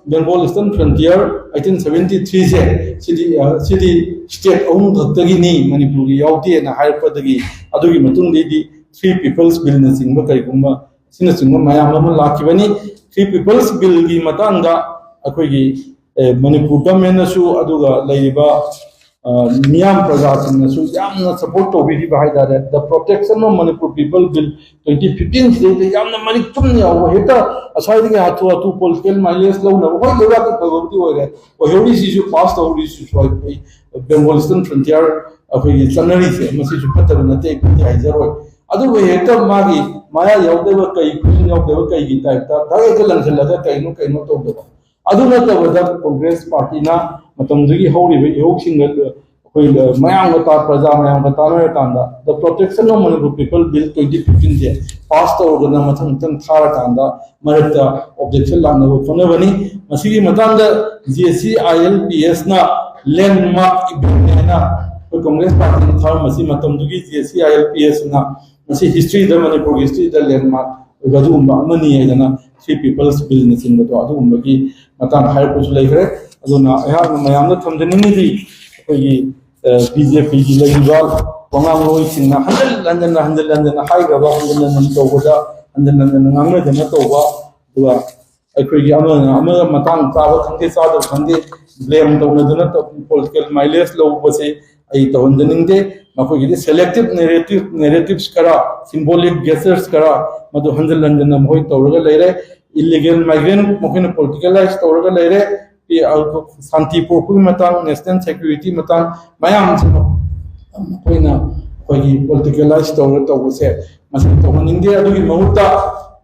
Bengal Eastern Frontier eighteen seventy threeꯁꯦ, ꯁꯤꯗꯤ, ꯑ, ꯁꯤꯗꯤ state ꯑꯍꯨꯝ ꯈꯛꯇꯒꯤꯅꯤ, ꯃꯅꯤꯄꯨꯔꯒꯤ ꯌꯥꯎꯗꯦꯅ ꯍꯥꯏꯔꯛꯄꯗꯒꯤ, ꯑꯗꯨꯒꯤ ꯃꯇꯨꯡꯗꯩꯗꯤ Three People's Billꯅꯆꯤꯡꯕ ꯀꯔꯤꯒꯨꯝꯕ ꯑꯁꯤꯅꯆꯤꯡꯕ ꯃꯌꯥꯝ ꯑꯃ ꯂꯥꯛꯈꯤꯕꯅꯤ꯫ Three People's Billꯒꯤ ꯃꯇꯥꯡꯗ ꯑꯩꯈꯣꯏꯒꯤ, ꯑꯦ, ꯃꯅꯤꯄꯨꯔ governmentꯅꯁꯨ ꯑꯗꯨꯒ ꯂꯩꯔꯤꯕ, ꯑ, ꯃꯤꯌꯥꯝ ꯄ꯭ꯔꯖꯥꯁꯤꯡꯅꯁꯨ ꯌꯥꯝꯅ support ꯇꯧꯕꯤꯔꯤꯕ ꯍꯥꯏꯇꯥꯔꯦ꯫ The Protection of Manipur People Bill twenty fifteenꯁꯤꯗꯩꯗ ꯌꯥꯝꯅ ꯃꯔꯤꯛ ꯆꯨꯝꯅ ꯌꯥꯎꯕ, ꯍꯦꯛꯇ ꯑꯁ꯭ꯋꯥꯏꯗꯒꯤ ꯍꯥꯊꯨ ꯍꯥꯊꯨ political mileage ꯂꯧꯅꯕ, ꯍꯣꯏ, ꯂꯩꯕꯥꯛꯀꯤ ꯐꯕꯕꯨꯗꯤ ꯑꯣꯏꯔꯦ, ꯑꯣꯏꯍꯧꯔꯤꯁꯤꯁꯨ, pass ꯇꯧꯍꯧꯔꯤꯁꯤꯁꯨ ꯑꯩꯈꯣꯏ Bengal Eastern Frontier ꯑꯩꯈꯣꯏꯒꯤ ꯆꯠꯅꯔꯤꯁꯦ, ꯃꯁꯤꯁꯨ ꯐꯠꯇꯕ ꯅꯠꯇꯦ, ꯑꯩ ꯐꯠꯇꯦ ꯍꯥꯏꯖꯔꯣꯏ꯫ ꯑꯗꯨꯕꯨ ꯍꯦꯛꯇ ꯃꯥꯒꯤ ꯃꯌꯥ ꯌꯥꯎꯗꯕ ꯀꯩ, ꯈꯨꯖꯤꯟ ꯌꯥꯎꯗꯕ ꯀꯩꯒꯤ typeꯇ ꯗꯥꯏꯔꯦꯛ ꯍꯦꯛꯇ ꯂꯪꯁꯤꯜꯂꯒ ꯀꯩꯅꯣ ꯀꯩꯅꯣ ꯇꯧꯗꯕ꯫ ꯑꯗꯨ ꯅꯠꯇꯕꯗ ꯀꯣꯡꯒ꯭ꯔꯦꯁ ꯄꯥꯔꯇꯤꯅ ꯃꯇꯝꯗꯨꯒꯤ ꯍꯧꯔꯤꯕ ꯏꯍꯧꯁꯤꯡꯒ ꯑꯩꯈꯣꯏ ꯃꯌꯥꯝꯒ ꯇꯥ ꯄ꯭ꯔꯖꯥ ꯃꯌꯥꯝꯒ ꯇꯥꯟꯅꯔꯀꯥꯟꯗ the protection of Manipur people bill twenty ꯐꯤꯐꯇꯤꯟꯁꯦ ꯄꯥꯁ ꯇꯧꯔꯒꯅ ꯃꯊꯪ ꯃꯊꯪ ꯊꯥꯔꯀꯥꯟꯗ ꯃꯔꯛꯇ ꯑꯣꯕꯖꯦꯛꯁꯟ ꯂꯥꯛꯅꯕ ꯈꯣꯠꯅꯕꯅꯤ꯫ ꯃꯁꯤꯒꯤ ꯃꯇꯥꯡꯗ J C I L P ꯑꯦꯁꯅ landmark event ꯍꯥꯏꯅ ꯑꯩꯈꯣꯏ ꯀꯣꯡꯒ꯭ꯔꯦꯁ ꯄꯥꯔꯇꯤꯅ ꯊꯥꯔꯝꯕꯁꯤ ꯃꯇꯝꯗꯨꯒꯤ J C I L P ꯑꯦꯁꯅ ꯃꯁꯤ ꯍꯤꯁꯇ꯭ꯔꯤꯗ, ꯃꯅꯤꯄꯨꯔꯒꯤ ꯍꯤꯁꯇ꯭ꯔꯤꯗ ꯂꯦꯟꯃꯥꯔꯛ ꯑꯣꯏꯕ ꯑꯗꯨꯒꯨꯝꯕ ꯑꯃꯅꯤ ꯍꯥꯏꯗꯅ ꯊ꯭ꯔꯤ ꯄꯤꯄꯜꯁ ꯕꯤꯜꯅꯆꯤꯡꯕꯗꯣ ꯑꯗꯨꯒꯨꯝꯕꯒꯤ ꯃꯇꯥꯡ ꯍꯥꯏꯔꯛꯄꯁꯨ ꯂꯩꯈ꯭ꯔꯦ꯫ ꯑꯗꯨꯅ ꯑꯩꯍꯥꯛꯅ ꯃꯌꯥꯝꯗ ꯊꯝꯖꯅꯤꯡꯉꯤꯗꯤ ꯑꯩꯈꯣꯏꯒꯤ ꯕꯤ ꯖꯦ ꯄꯤꯒꯤ ꯂꯩꯔꯤꯕ ꯋꯥꯉꯥꯡꯂꯣꯏꯁꯤꯡꯅ ꯍꯟꯖꯤꯟ ꯍꯟꯖꯤꯟꯅ ꯍꯟꯖꯤꯟ ꯍꯟꯖꯤꯟꯅ ꯍꯥꯏꯈ꯭ꯔꯕ, ꯍꯟꯖꯤꯟ ꯍꯟꯖꯤꯟ ꯇꯧꯕꯗ, ꯍꯟꯖꯤꯟ ꯍꯟꯖꯤꯟꯅ ꯉꯥꯡꯅꯗꯅ ꯇꯧꯕ, ꯑꯗꯨꯒ ꯑꯩꯈꯣꯏꯒꯤ ꯑꯃꯅ ꯑꯃꯒ ꯃꯇꯥꯡ ꯆꯥꯕ ꯈꯪꯗꯦ ꯆꯥꯗꯕ ꯈꯪꯗꯦ ꯕ꯭ꯂꯦꯝ ꯇꯧꯅꯗꯅ ꯄꯣꯂꯤꯇꯤꯀꯦꯜ ꯃꯥꯏꯂꯦꯖ ꯂꯧꯕꯁꯦ ꯑꯩ ꯇꯧꯍꯟꯖꯅꯤꯡꯗꯦ꯫ ꯃꯈꯣꯏꯒꯤꯗꯤ ꯁꯦꯂꯦꯛꯇꯤꯞ ꯅꯦꯔꯦꯇꯤꯞ ꯅꯦꯔꯦꯇꯤꯞꯁ ꯈꯔ, ꯁꯤꯝꯕꯣꯂꯤꯛ ꯖꯦꯁꯆꯔꯁ ꯈꯔ ꯃꯗꯨ ꯍꯟꯖꯤꯟ ꯍꯟꯖꯤꯟꯅ ꯃꯈꯣꯏ ꯇꯧꯔꯒ ꯂꯩꯔꯦ꯫ ꯏꯂꯤꯒꯦꯜ ꯃꯥꯏꯒ꯭ꯔꯦꯟ ꯃꯈꯣꯏꯅ ꯄꯣꯂꯤꯇꯤꯀꯦꯂꯥꯏꯁ ꯇꯧꯔꯒ ꯂꯩꯔꯦ꯫ ꯁꯥꯟꯇꯤ ꯄꯨꯔꯛꯄꯒꯤ ꯃꯇꯥꯡ, ꯅꯦꯁꯅꯦꯜ ꯁꯦꯀ꯭ꯌꯨꯔꯤꯇꯤ ꯃꯇꯥꯡ ꯃꯌꯥꯝꯁꯦ ꯃꯈꯣꯏꯅ ꯑꯩꯈꯣꯏꯒꯤ ꯄꯣꯂꯤꯇꯤꯀꯦꯂꯥꯏꯁ ꯇꯧꯔꯒ ꯇꯧꯕꯁꯦ ꯃꯁꯤ ꯇꯧꯍꯟꯅꯤꯡꯗꯦ꯫ ꯑꯗꯨꯒꯤ ꯃꯍꯨꯠꯇ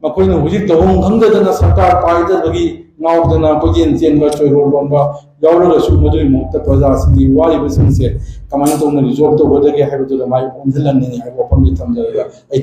ꯃꯈꯣꯏꯅ ꯍꯧꯖꯤꯛ ꯇꯧꯐꯝ ꯈꯪꯗꯗꯅ ꯁꯔꯀꯥꯔ ꯄꯥꯏꯗꯕꯒꯤ ꯉꯥꯎꯗꯅ ꯀꯣꯏꯆꯦꯟ ꯆꯦꯟꯕ, ꯆꯣꯏꯔꯣꯜ ꯂꯣꯟꯕ ꯌꯥꯎꯔꯒꯁꯨ ꯃꯗꯨꯒꯤ ꯃꯍꯨꯠꯇ ꯄ꯭ꯔꯖꯥꯁꯤꯡꯒꯤ ꯋꯥꯔꯤꯕꯁꯤꯡꯁꯦ ꯀꯃꯥꯏꯅ ꯇꯧꯅ ꯔꯤꯖꯣꯜꯕ ꯇꯧꯒꯗꯒꯦ ꯍꯥꯏꯕꯗꯨꯗ ꯃꯥꯏ ꯑꯣꯟꯁꯤꯜꯍꯟꯅꯤꯡꯉꯤ ꯍꯥꯏꯕ ꯋꯥꯐꯝꯁꯤ ꯊꯝꯖꯔꯒ ꯑꯩ